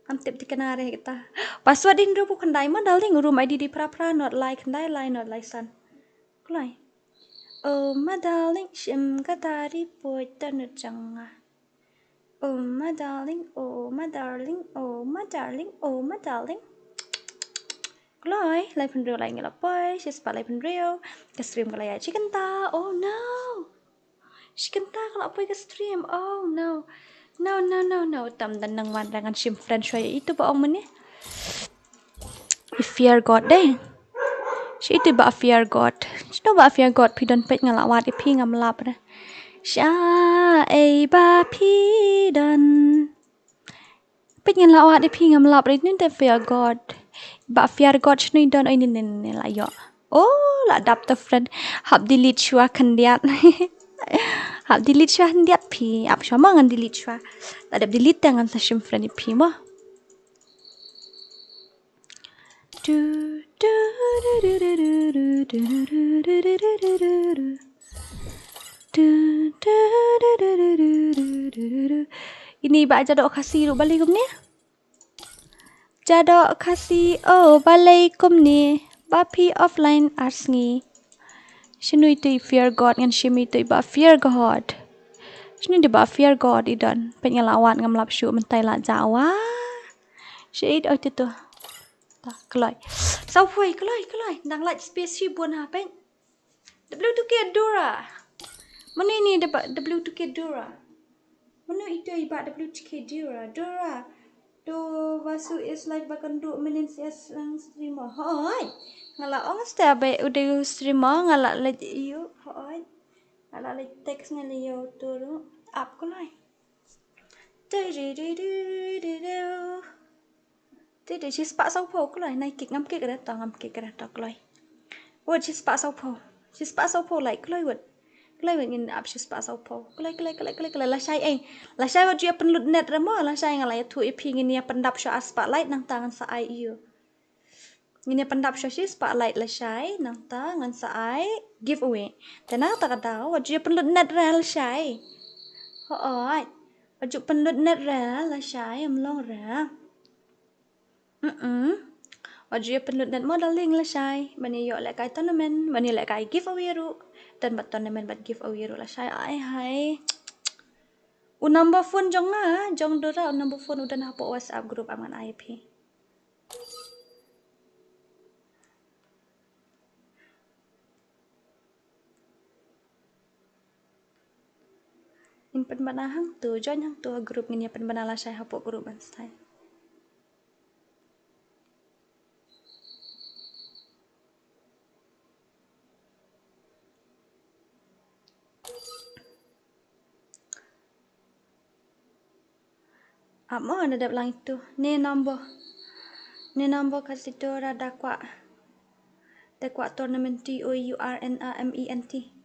Ngam tip te kane re kata. Password dei hynriewphew khyndai mo darling, room I D dei phra phra not lai khyndai lai not lai san. Kloi. Oh my darling, shim ka dari poi ta nut jong nga. Oh my darling, oh my darling, oh my darling, oh my darling. Kloi, laiphew hynriew lai ngi la poi, shispah laiphew hynriew. Ka stream ka la ïaid shi kynta, oh no. Shi kynta ka la poi ka stream, oh no. No, no, no, no. Tam dang nang wan ra ngan shim friend shuwa ïa itu ba ong mynne. I Fear God dei. Shi itu ba Fear God. Shi ba Fear God phi don peit nga la wad ïa phi ngam lap re. Sha ei ba phi don. Peit ngan la wad ïa phi ngam lap re, ngi te Fear God. Ba Fear God shnu i don oi ni ni ni la ïoh. Oh, la dap ta friend. Hap delete shuwa khyndiat. Hap delete shuwa khyndiat phi. Ap shuwa ma ngan delete shuwa. La dap delete te ngan sa shim friend ïa phi mo. Du, du, du. Du, du, du. Ini ba jadoh Khasi ruh balei kumne? Jadoh Khasi, oh, balei kumne? Ba phi offline ar sngi. Shinu itu i Fear God ngan shim itu i ba Fear God. Shinu itu ba Fear God i don. Peit nga la wad ngam lap shuh mynta i la jawa. Shait oi tu tu. Ta kloi. Saw poi kloi kloi. Dang lait space shibun ha peit. W two K Dora. Mano ini da ba W two K Dora? Mano ito i ba W two K Dora? Dora. To Vasu is live ba kan duk mynnin sia sang streamer. Hoi. Nga la ong sta ba u dei u streamer nga la leit ïu. Hoi. Nga la leit text nga la ïu tu ru. Ap kloi. Te te te shispah saw phew kloi, nai kick ngam kick re to, ngam kick re to kloi. Wot shispah saw phew. Shispah saw phew like kloi wot. Kloi wot ngin ap shispah saw phew. Kloi kloi kloi kloi kloi lashai ei. Lashai wat ju ïa pynlut net re mo, lashai nga la ïathuh ïa phi ngin ïa pyndap shuwa ar spah like nangta ngan sa ai ïa u. Ngin ïa pyndap shuwa shispah like lashai nangta ngan sa ai giveaway. Te nangta ka daw wat ju ïa pynlut net re lashai. Hooid. Wat ju pynlut net re lashai ym long re. Mm. Wat ju ïa pynlut net mo darling lashai. Ban ïa ïoh lehkai tournament, ban ïa lehkai giveaway ruh. Don bad tournament bad giveaway ruh lashai ai hai. U number phone jong nga, jong Dora u number phone u don hapoh WhatsApp group, am ngan ai ïa phi. Ngin pynbna hangto, join hangto ha group, ngin ïa pynbna lashai hapoh group ban style. Ap mo, na dep lang itu. Ne number. Ne number ka situ ra da kwah. Da kwah tournament, T O U R N A M E N T.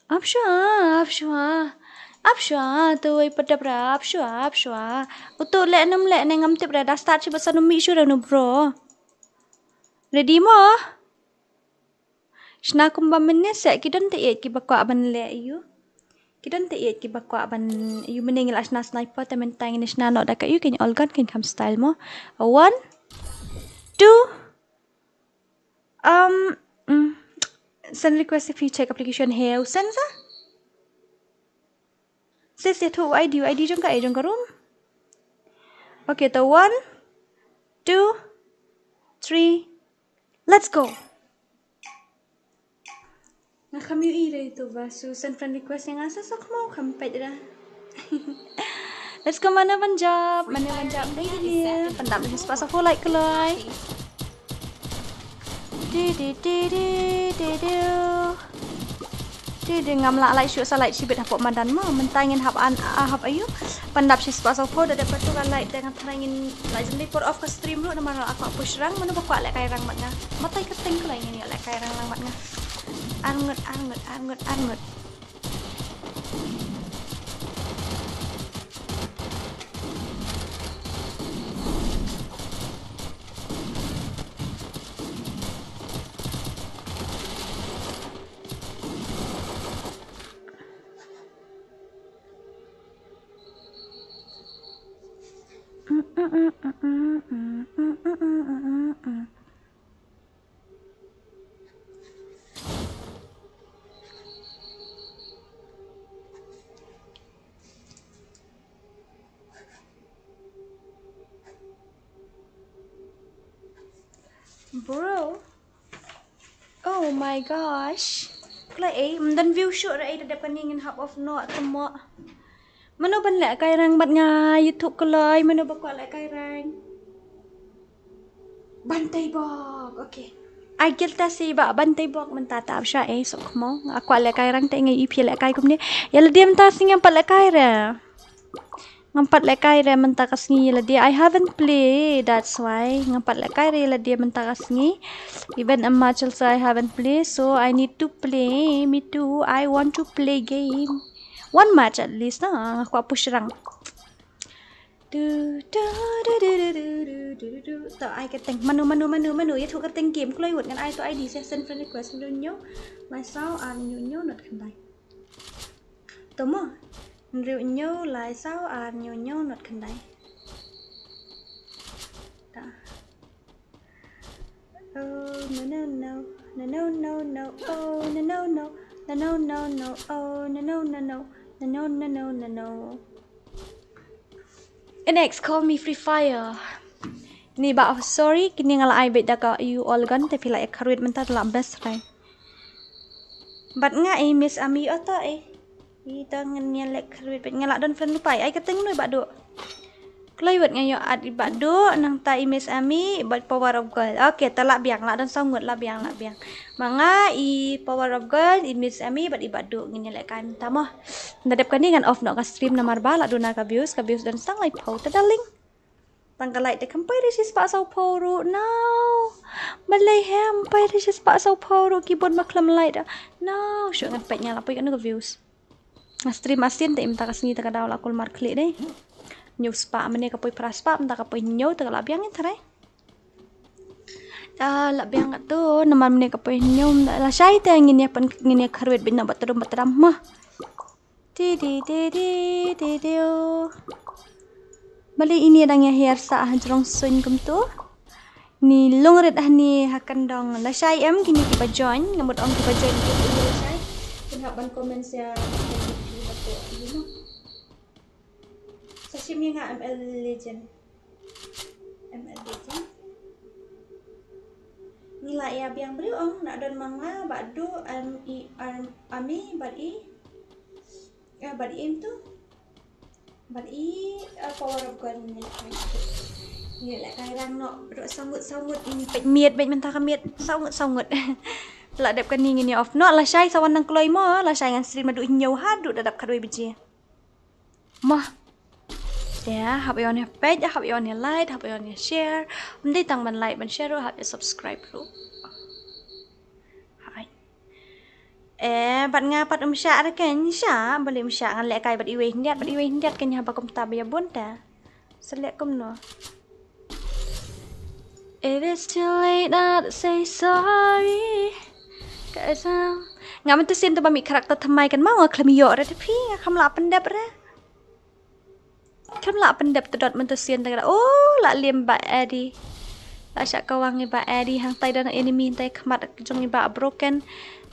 Ap shwa, ap shwa. Ap shwa, tu wei padap ra, ap shwa, ap shwa. Utu leh num leh ne ngam tip ra, da start shi basa num mi shu ra nu bro. Ready mo? Shna kumba mynne se, ki don te ïeit kiba kwah ban leh ïu. Ki don te ïeit kiba kwah ban ïu, mynne ngi la shna sniper te mynta ngin shna noh da ka ïu, kin all gun kin kham style mo. One, two, um, mm, send request if you check application here. Send sa? Sis, ïathuh I D, I D jong ka, eh, jong ka room. Okay, to one, two, three, let's go. Nga kham ïohi re to ba shu send friend request ïa nga, sa sok mo kham peit ra. Let's go, mano ban jop, mano ban jop dei dei. Pyndap shi spah sa phew like kloi. Di di di di di di. Di di, ngam lah like shuh, sa like shibit hapoh madan mo. Mynta ngin hap an, ah, hap ïu. Pyndap shi spah sa phew, da dep katu ka like te nga tharai ngin like jin dei por off ka stream ruh namar nga kwah push rank, mano ba kwah lehkai rank bad nga. Batai kyrteng kloi ngin ïa lehkai rank lang bad nga. Arngut, arngut, arngut, arngut. Bro. Oh my gosh. Kloi ei, ym don view shuh re ei, da dep kane ngin hap off noh, tymmo. Mano ban lehkai rank bad nga, ïathuh kloi, mano ba kwah lehkai rank. Bantei bok, okay. Ai gilta si ba bantei bok mynta ta ap sha ei, sok mo. Nga kwah lehkai rank te nga ïohi phi lehkai kumne. Ïa lade mynta sngi ngam pat lehkai re. Ngam pat lehkai re mynta ka sngi ïa lade. I haven't played, that's why. Ngam pat lehkai re ïa lade mynta ka sngi. Even a match also I haven't played, so I need to play. Me too, I want to play game. One match at least, na, nga kwah push rank. Du, du, du. To, ai kyrteng. Mano, mano, mano, mano. Ïathuh kyrteng game. Kloi wut ngan ai to I D, send friend request. Hynriew hynñiew lai saw ar hynñiew hynñiew not khyndai. To mo. Hynriew hynñiew lai saw ar hynñiew hynñiew not khyndai. Ta. Oh, no, no, no. No, no, no, no. Oh, no, no, no. No, no, no, no. Oh, no, no, no, no. No, no, no, no, no, no. Next, call me Free Fire. Ni ba, sorry, kini nga la ai beit da ka ïu all gun, te phi la ïa kharwit mynta la best rai. Bad nga i Miss Ami oto eh. I to ngan ïa leh kharwit beit, nga la don friend lypa, ai kyrteng nui Bah Duh. Kloi wut nga ïoh add i Bah Duh, nangta i Miss Ami, bad Power of Gold. Okay, ta lah biang, la don saw ngut, lah biang, lah biang. Ma nga i Power of Gold, i Miss Ami, bad i Bah Duh, ngin ïa lehkai mynta mo. Da dep kane ngan off noh ka stream namar ba la duna ka views, ka views don sa lai phew ta darling. Tang ka like te kham poi re shi spah saw phew ruh, no. Balei hem poi re shi spah saw phew ruh, keyboard ma khlem like da. No, shuh ngan peit nga la poi kano ka views. Nga stream arsien te mynta ka sngi te ka daw la kulmar khlieh dei. Hynñiew spah, mynne ka poi phra spah, mynta ka poi hynñiew te ka la biang ïa tharai. Ah, la biang katto, namar mynne ka poi hynñiew, mynta lashai te ngin ïa pyn, ngin ïa kharwit beit noh bad trum bad tram mo. Ti ti ti ti ti ti. Balei ine dang ïa hiar sah hajrong suiñ kumto. Ni long rit hani ha kyndong. Lashai em kine kiba join, nga mut ong kiba join ki lashai. Kin hap ban comment ïa. Sa shim ïa nga M L Legend. M L Legend. Ngi la ïa biang briew ong na don ma nga Bah Duh, Ami, Ami bad i Eh, bad im tu. Bad i, eh, power of God ni. Ni la kai rang no, ro sangut sangut ini pet miet, pet mentah ka miet, sangut sangut. La dep ka ni ngin ïa off. No, la shai sa wan nang kloi mo, la shai ngan stream naduh hynñiew haduh da dap khatwei baje. Mo. Te hap ïa on ïa peit, hap ïa on ïa like, hap ïa on ïa share. Ym dei tang ban like ban share ruh, hap ïa subscribe ruh. Hai. Eh, bad nga pat um shah re ken shah, bali um shah ngan leh kai bad iwei hyndiat, bad iwei hyndiat ken haba kumta ba ïa bun ta. Select kumno. If it's too late, not to say sorry. Cause I'm... Nga mynta sien tu ba mih karakter thymmai kan ma nga khlem ïoh re te phi, nga khlem lah pyndep re. Khlem lah pyndep te dot mynta sien te ka da. Oh, la lim ba Eddie. La shah kawang i ba Eddie, hangtai da na enemy, hangtai khmat jong i ba Broken.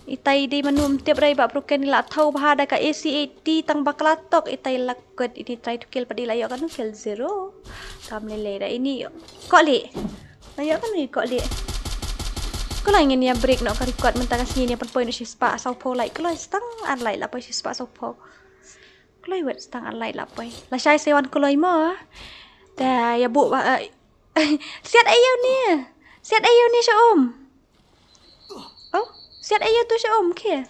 Itai dei manu ym tip re i ba Broken, i la thaw bha da ka A C eighty tang ba ka la tok, itai la kut ini try to kill pat i la ïoh kano kill zero. Kam lei lei da ini ïoh. Kok lei. La ïoh kano ïoh kok lei. Ko la ngin ïa break noh ka record mynta ka sngi, ïa pynpoi noh shispah sawphew like, ko la stang ar like la poi shispah sawphew. Kloi wet stang ar like la poi. La shai se wan kloi mo. Ta ïa bu ba, eh, siat aïu ni. Siat aïu ni sha um. Oh, siat aïu tu sha um ke.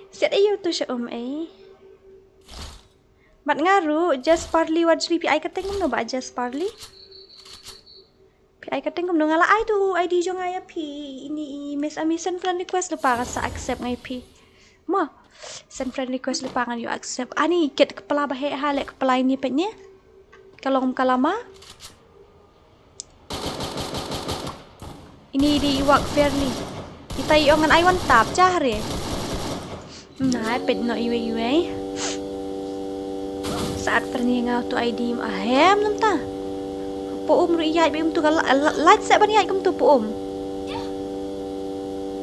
Siat aïu tu sha um eh. Bad nga ruh Jess Parley Wajri, phi ai ka teng kumno ba Jess Parley? Phi ai ka teng kumno? Nga la ai tu I D jong nga ïa phi. Ini i miss, ami send friend request lypa, nga sa accept nga ïa phi. Mo. Send friend request lypa, ngan ïoh accept. Ani kit kepala ba heh ha, leh kepala ini peit ne. Ka long ka lama. Ini dei i Wak Fairly. Itai ong ngan ai one tap, jah re. Nai peit noh iwei iwei. Saat pyrni nga tu I D ma hem namta. Pom ruh ïaid ba um tu ka la, la, light set ban ïaid kum tu pom.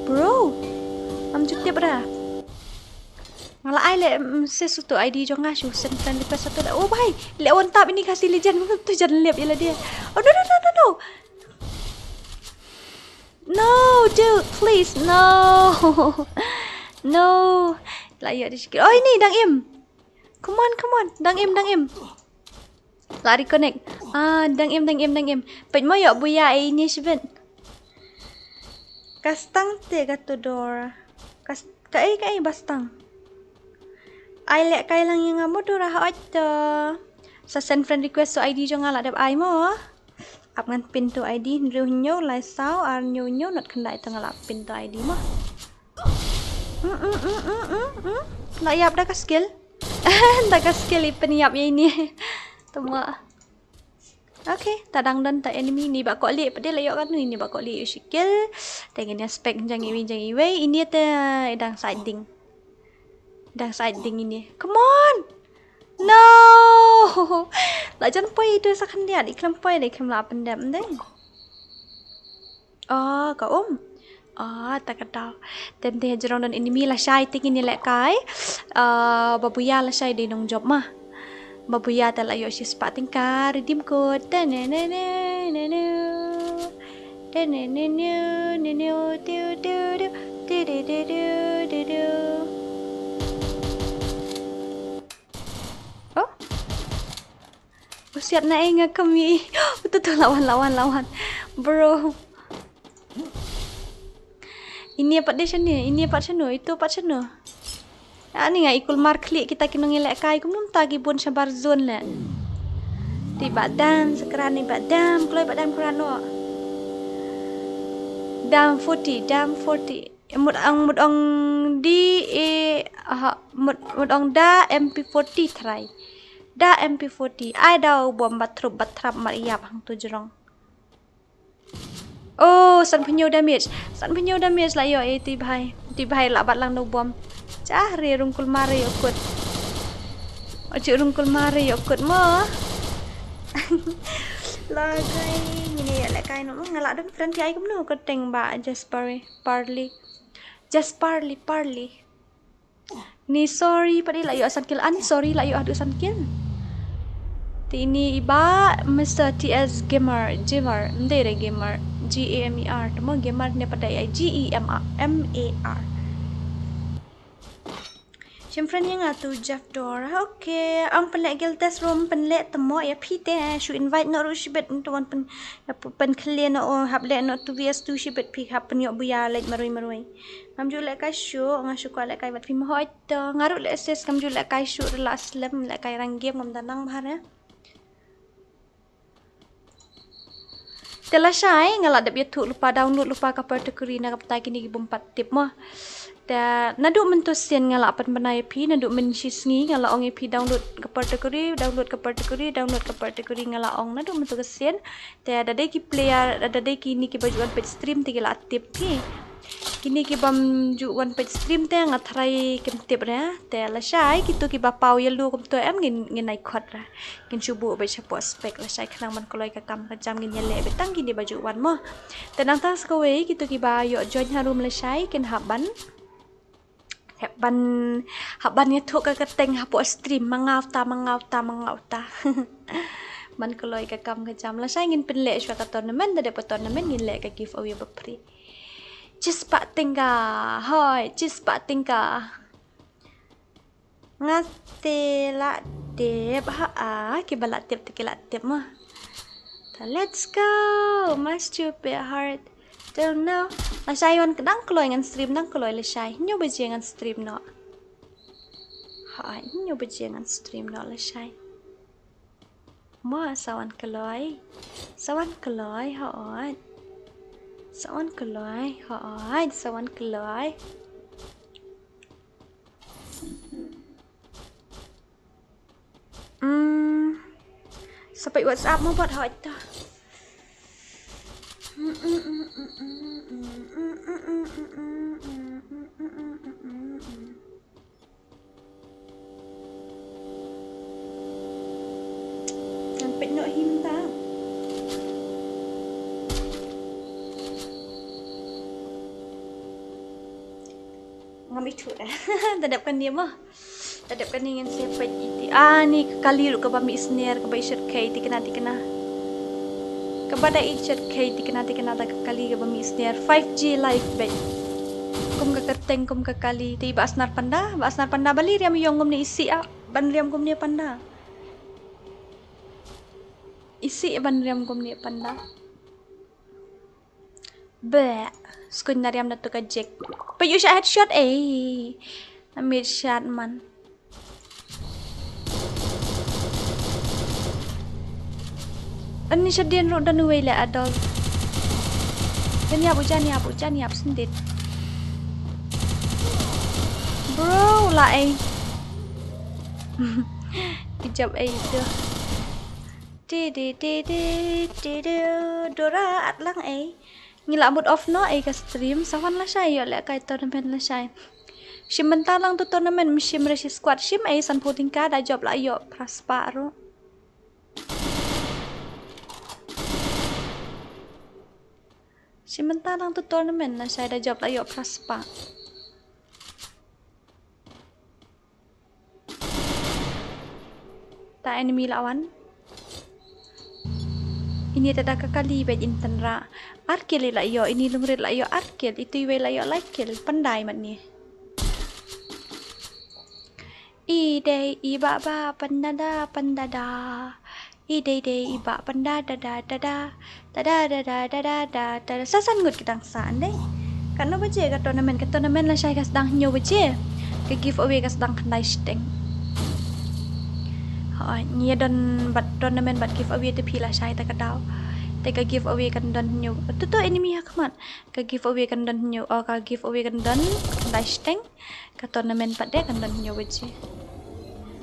Bro. Am ju tip ra. Nga la ai le, mm, sis tu I D jong nga shu send friend request satu le. Oh bhai, le one tap ini Khasi Legend tu jan lep ïa la dia. Oh no no no no no. No, dude, please, no. No. La ïa di sikit. Oh, ini dang im. Come on, come on. Dang im, dang im. La reconnect. Ah, dang im, dang im, dang im. Peit mo ïoh buya ai ini shibit. Ka stang te ka tu dor. Ka s-, ka ei, ka ei ba stang. Ai leh kai lang ïa nga mo dor ha ot to. Sa send friend request to I D jong nga la dep ai mo. Ap ngan pin to I D hynriew hynñiew lai saw ar hynñiew hynñiew not khyndai, to nga la pin to I D mo. Mm, mm, mm, mm, mm, mm. La ïap da ka skill. Da ka skill i pynïap ïa ini. Tama. Okay, ta dang don ta enemy ni ba kok leh, pdeng la ïoh kanu ini ba kok leh ïoh shi kill. Te ngin ïa spek jang iwei jang iwei, ini te dang side ding. Dang side ding ini. Come on. No! La jan poi itu sa khyndiat, i khlem poi de, khlem la pyndep de. Oh, ka um. Oh, ta ka daw. Teng te jrong don enemy, la shai te ngin ïa leh kai. Ah, ba buya la shai de nong jop ma. Ba buya te la ïoh shi spah tyngka, redeem code. Te ne ne ne ne ne. Te ne ne ne ne ne. Tiu tiu tiu. Ti ti ti tiu tiu tiu. Oh. Busiat na ei nga kami. Utu tu lawan, lawan, lawan. Bro. Ini pat de shane, ini pat shano, itu pat shano. Ani nga ikul mar khlieh kita ki nongïalehkai kumno mynta ki bun shabar zone leh. Ti ba dam, sakran ni ba dam, kloi ba dam kran no. Dam forty, dam forty. Mut ong, mut ong di e, aha, mut, mut ong da M P forty try. Da M P forty. Ai dau bom bat trup bat trap mar ïap hangtu jrong. Oh, san phew damage. San phew damage la ïoh e ti bhai. Ti bhai la bat lang no bom. Chah re rung kulmar ïoh kut. Ochu rung kulmar ïoh kut mo. La kai ngin ïa leh kai no. Nga la don friend ti ai kumno ka teng ba Jasper Parley. Jasper Parley, Parley. Ni sorry pat i la ïoh san kill. Ani sorry la ïoh haduh san kill. Ti ini i ba Mister T S Gamer, Gamer, ndere Gamer, G A M E R. Tamo Gamer ne pat i G E M A R. Chim friend ïa nga tu Jeff Dor. Okay, ong pynleh guild test room, pynleh te mo ïa phi te. Shu invite noh ruh shibit, ntu wan pyn, ïa pu-, pynkhlieh noh, oh, hap leh noh two V S two shibit, phi hap pynïoh buya leit marwei marwei. Ngam ju lehkai shuh, nga shu kwah lehkai bad phi mo. Hooid to, nga ruh leh sis, ngam ju lehkai shuh, ruh la slem, lehkai rang game ngam da nang bha re. Te lashai nga la dep ïathuh lypa, download lypa ka Aperture Query na ka bynta kine ki bym pat tip mo. Te naduh mynta sien nga la pynbna ïa phi, naduh mynshisngi nga la ong ïa phi download ka Aperture Query, download ka Aperture Query, download ka Aperture Query, nga la ong naduh mynta ka sien. Te da dei ki player, da dei kine kiba ju wan peit stream te ki la tip phi. Kine ki bym ju wan peit stream te nga tharai kim tip re. Te lashai kito kiba paw ïa lu kumto em, ngin, ngin ai khot re. Ngin shu buh beit shapoh spec lashai, khnang ban kloi ka kam ka jam, ngin ïaleh beit tang kine ba ju wan mo. Te nangta sa kawei kito kiba ïoh join harum lashai kin hap ban, hap ban, hap ban ïathuh ka kyrteng hapoh stream, ma nga uta, ma nga uta, ma nga uta. Ban kloi ka kam ka jam lashai, ngin pynleh shuwa ka tournament, da dep ka tournament ngin leh ka giveaway ba free. Chispah tyngka. Hooid, chispah tyngka. Nga te la tip, ha, ah, kiba la tip te ki la tip mo. Ta, let's go. My stupid heart. Till now. Lashai wan, dang kloi ngan stream, dang kloi lashai. Hynñiew baje ngan stream noh. Ha, hynñiew baje ngan stream noh lashai. Mo, sa wan kloi. Sa wan kloi, hooid. Sa wan kloi, hooid. Sa wan kloi. Hmm. Sa peit WhatsApp mo bad, hooid to. Ngan peit noh hi mynta. Ngam ithuh eh. Da dep kane mo. Da dep kane ngin sa peit iti. Ah, ni ka kali ruh kaba mih sner, kaba i shortcut tikna tikna. Kaba da i shortcut tikna tikna da ka kali kaba mih sner. Five G live beit. Kum ka kyrteng, kum ka kali. Te i Bah Snar Panda, Bah Snar Panda, balei riam ïong kumne, isih ah ban riam kumne Panda. Isih ban riam kumne Panda. Beh, skuin na riam na tu ka Jack. Peit u shah headshot, eh. Na mid shot man. Ani shadien ruh don uwei leh adol. Jan ïap, u jan ïap, u jan ïap sendit. Bro, la ei. Ijab ei tu. Ti, ti, ti, ti, ti, ti, Dora, at lang ei. Ngi la mut off noh ei ka stream, sa wan lashai ïoh lehkai tournament lashai. Shim bynta lang tu tournament, ym shim re shi squad, shim ei sanphew tyngka da jop la ïoh phra spah ruh. Shim bynta lang tu tournament lashai da jop la ïoh phra spah. Ta enemy la wan. Ini te da ka kali beit in tynrah. Ar kill i la ïoh, ini lungrit la ïoh ar kill, itu iwei la ïoh lai kill, pyndai mat ni. I dei i ba ba pyndada pyndada. I dei dei i ba pynda da da da da da da da da da da da da. Sa san ngut ki dang sah ndei. Katno baje ka tournament, ka tournament lashai ka sdang hynñiew baje. Ka giveaway ka sdang khyndai shiteng. Hooid, ngi don bad tournament bad giveaway te phi lashai ta ka daw. Te ka giveaway kan don hynñiew. Tu tu enemy ha khmat. Ka giveaway kan don hynñiew. Oh, ka giveaway kan don khyndai shiteng. Ka tournament pat de kan don hynñiew baje.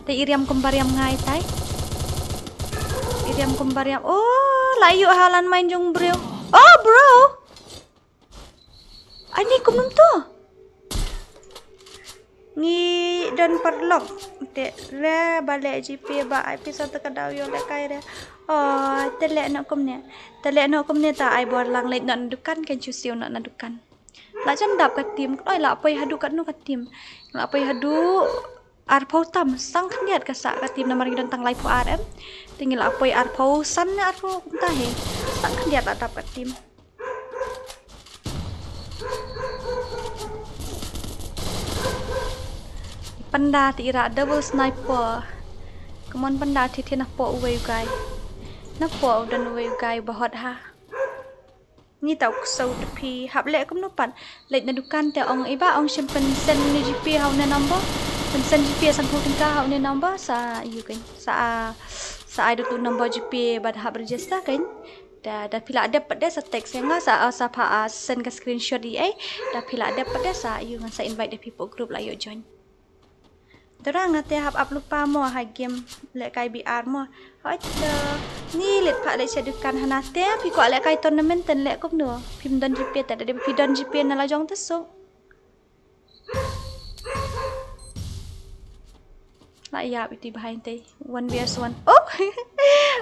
Te i riam kumba riam ngai tai. I riam kumba riam. Oh, la ïoh ha lan main jong briew. Oh, bro. Ani kumnum to. Ngi don paralok. Te re ba leh G P ba ai pisa ta ka daw ïoh lehkai re. Oh, te leh noh kumne. Te leh noh kumne ta ai bor lang leit noh na dukan, kan shu siew noh na dukan. La jan dap ka team, oi la poi haduh katno ka team. La poi haduh arphew tam, sang khyndiat ka sah ka team namar ngi don tang laiphew ar em. Te ngi la poi arphew san ne arphew kumta hi. Sang khyndiat la dap ka team. Panda te i rah double sniper. Come on panda, te te na poh uwei u guy. Na poh u don uwei u guy ba hot ha. Ngi ta u ksew te phi hap leh kumno pat. Leit na dukan te ong i bah ong shim pynsend ne GPay ha une number. Pynsend GPay san phew tyngka ha une number sa ïoh kein. Sa, sa ai da utu u number GPay ba da hap register kein. Da, da phi lah dep pat de sa text ïa nga sa, sa pha, ah, send ka screenshot ïa i. Da phi lah dep pat de sa ïoh ngan sa invite ïa phi hapoh group lah ïoh join. Te rang nga te hap ap lypa mo ha game lehkai BR mo. Hoi te. Ngi leit pat leit sha dukan hana te phi kwah lehkai tournament te leh kumno. Phim don GPay te da phi don GPay na la jong te suk. La ïap iti behind te. One versus one. Oh!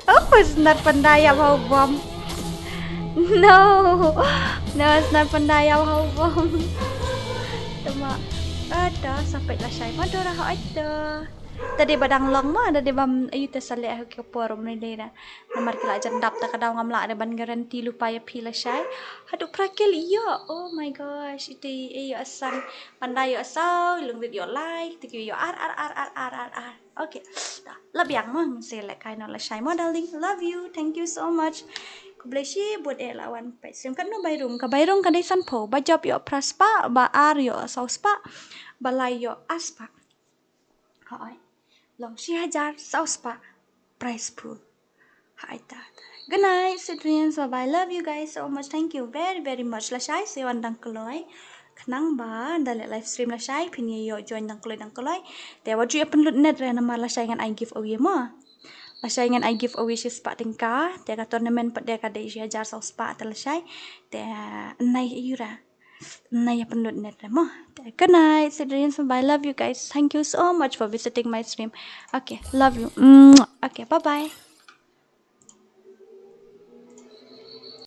Oh, snar panda ïap ha u bom. No. No, snar panda ïap ha u bom. Tama. Ada sa peit lashai. Ma dora ha oi te. Te dei ba dang long ma, te dei ba, mm, ayu te sa leh ha ki por um lei da. Namar ki la jan dap ta ka daw ngam lah de ban guarantee lypa ïa phi lashai. Haduh phra kill ïa. Oh my gosh, ite ïa asan. Panda ïa asaw, lungrit ïa lai, te ki ïa ar, ar, ar, ar, ar, ar, ar. Okay. Da. La biang mo, ngin sa lehkai noh lashai mo, darling. Love you. Thank you so much. Khublei shibun eh la wan peit stream. Katno bai rung, ka bai rung ka dei san phew. Ba jop ïa phra spah, ba ar ïa saw spah, ba lai ïa ar spah. Hoi. Long shi hajar saw spah. Prize pool. Hai ta. Good night, sweet dreams. Bye bye. Love you guys so much. Thank you very, very much. Lashai sa wan dang kloi. Khnang ba da leh live stream lashai phin ïa ïoh join dang kloi dang kloi. Te wat ju ïa pynlut net re namar lashai ngan ai giveaway mo. Lashai ngan ai giveaway shi spah tyngka. Te ka tournament pat de ka dei shi hajar saw spah te lashai. Te nai ïura. Nai ïa pynlut net re mo. Te good night, sweet dreams. Bye bye. Love you guys. Thank you so much for visiting my stream. Okay, love you. Mwah. Okay, bye bye.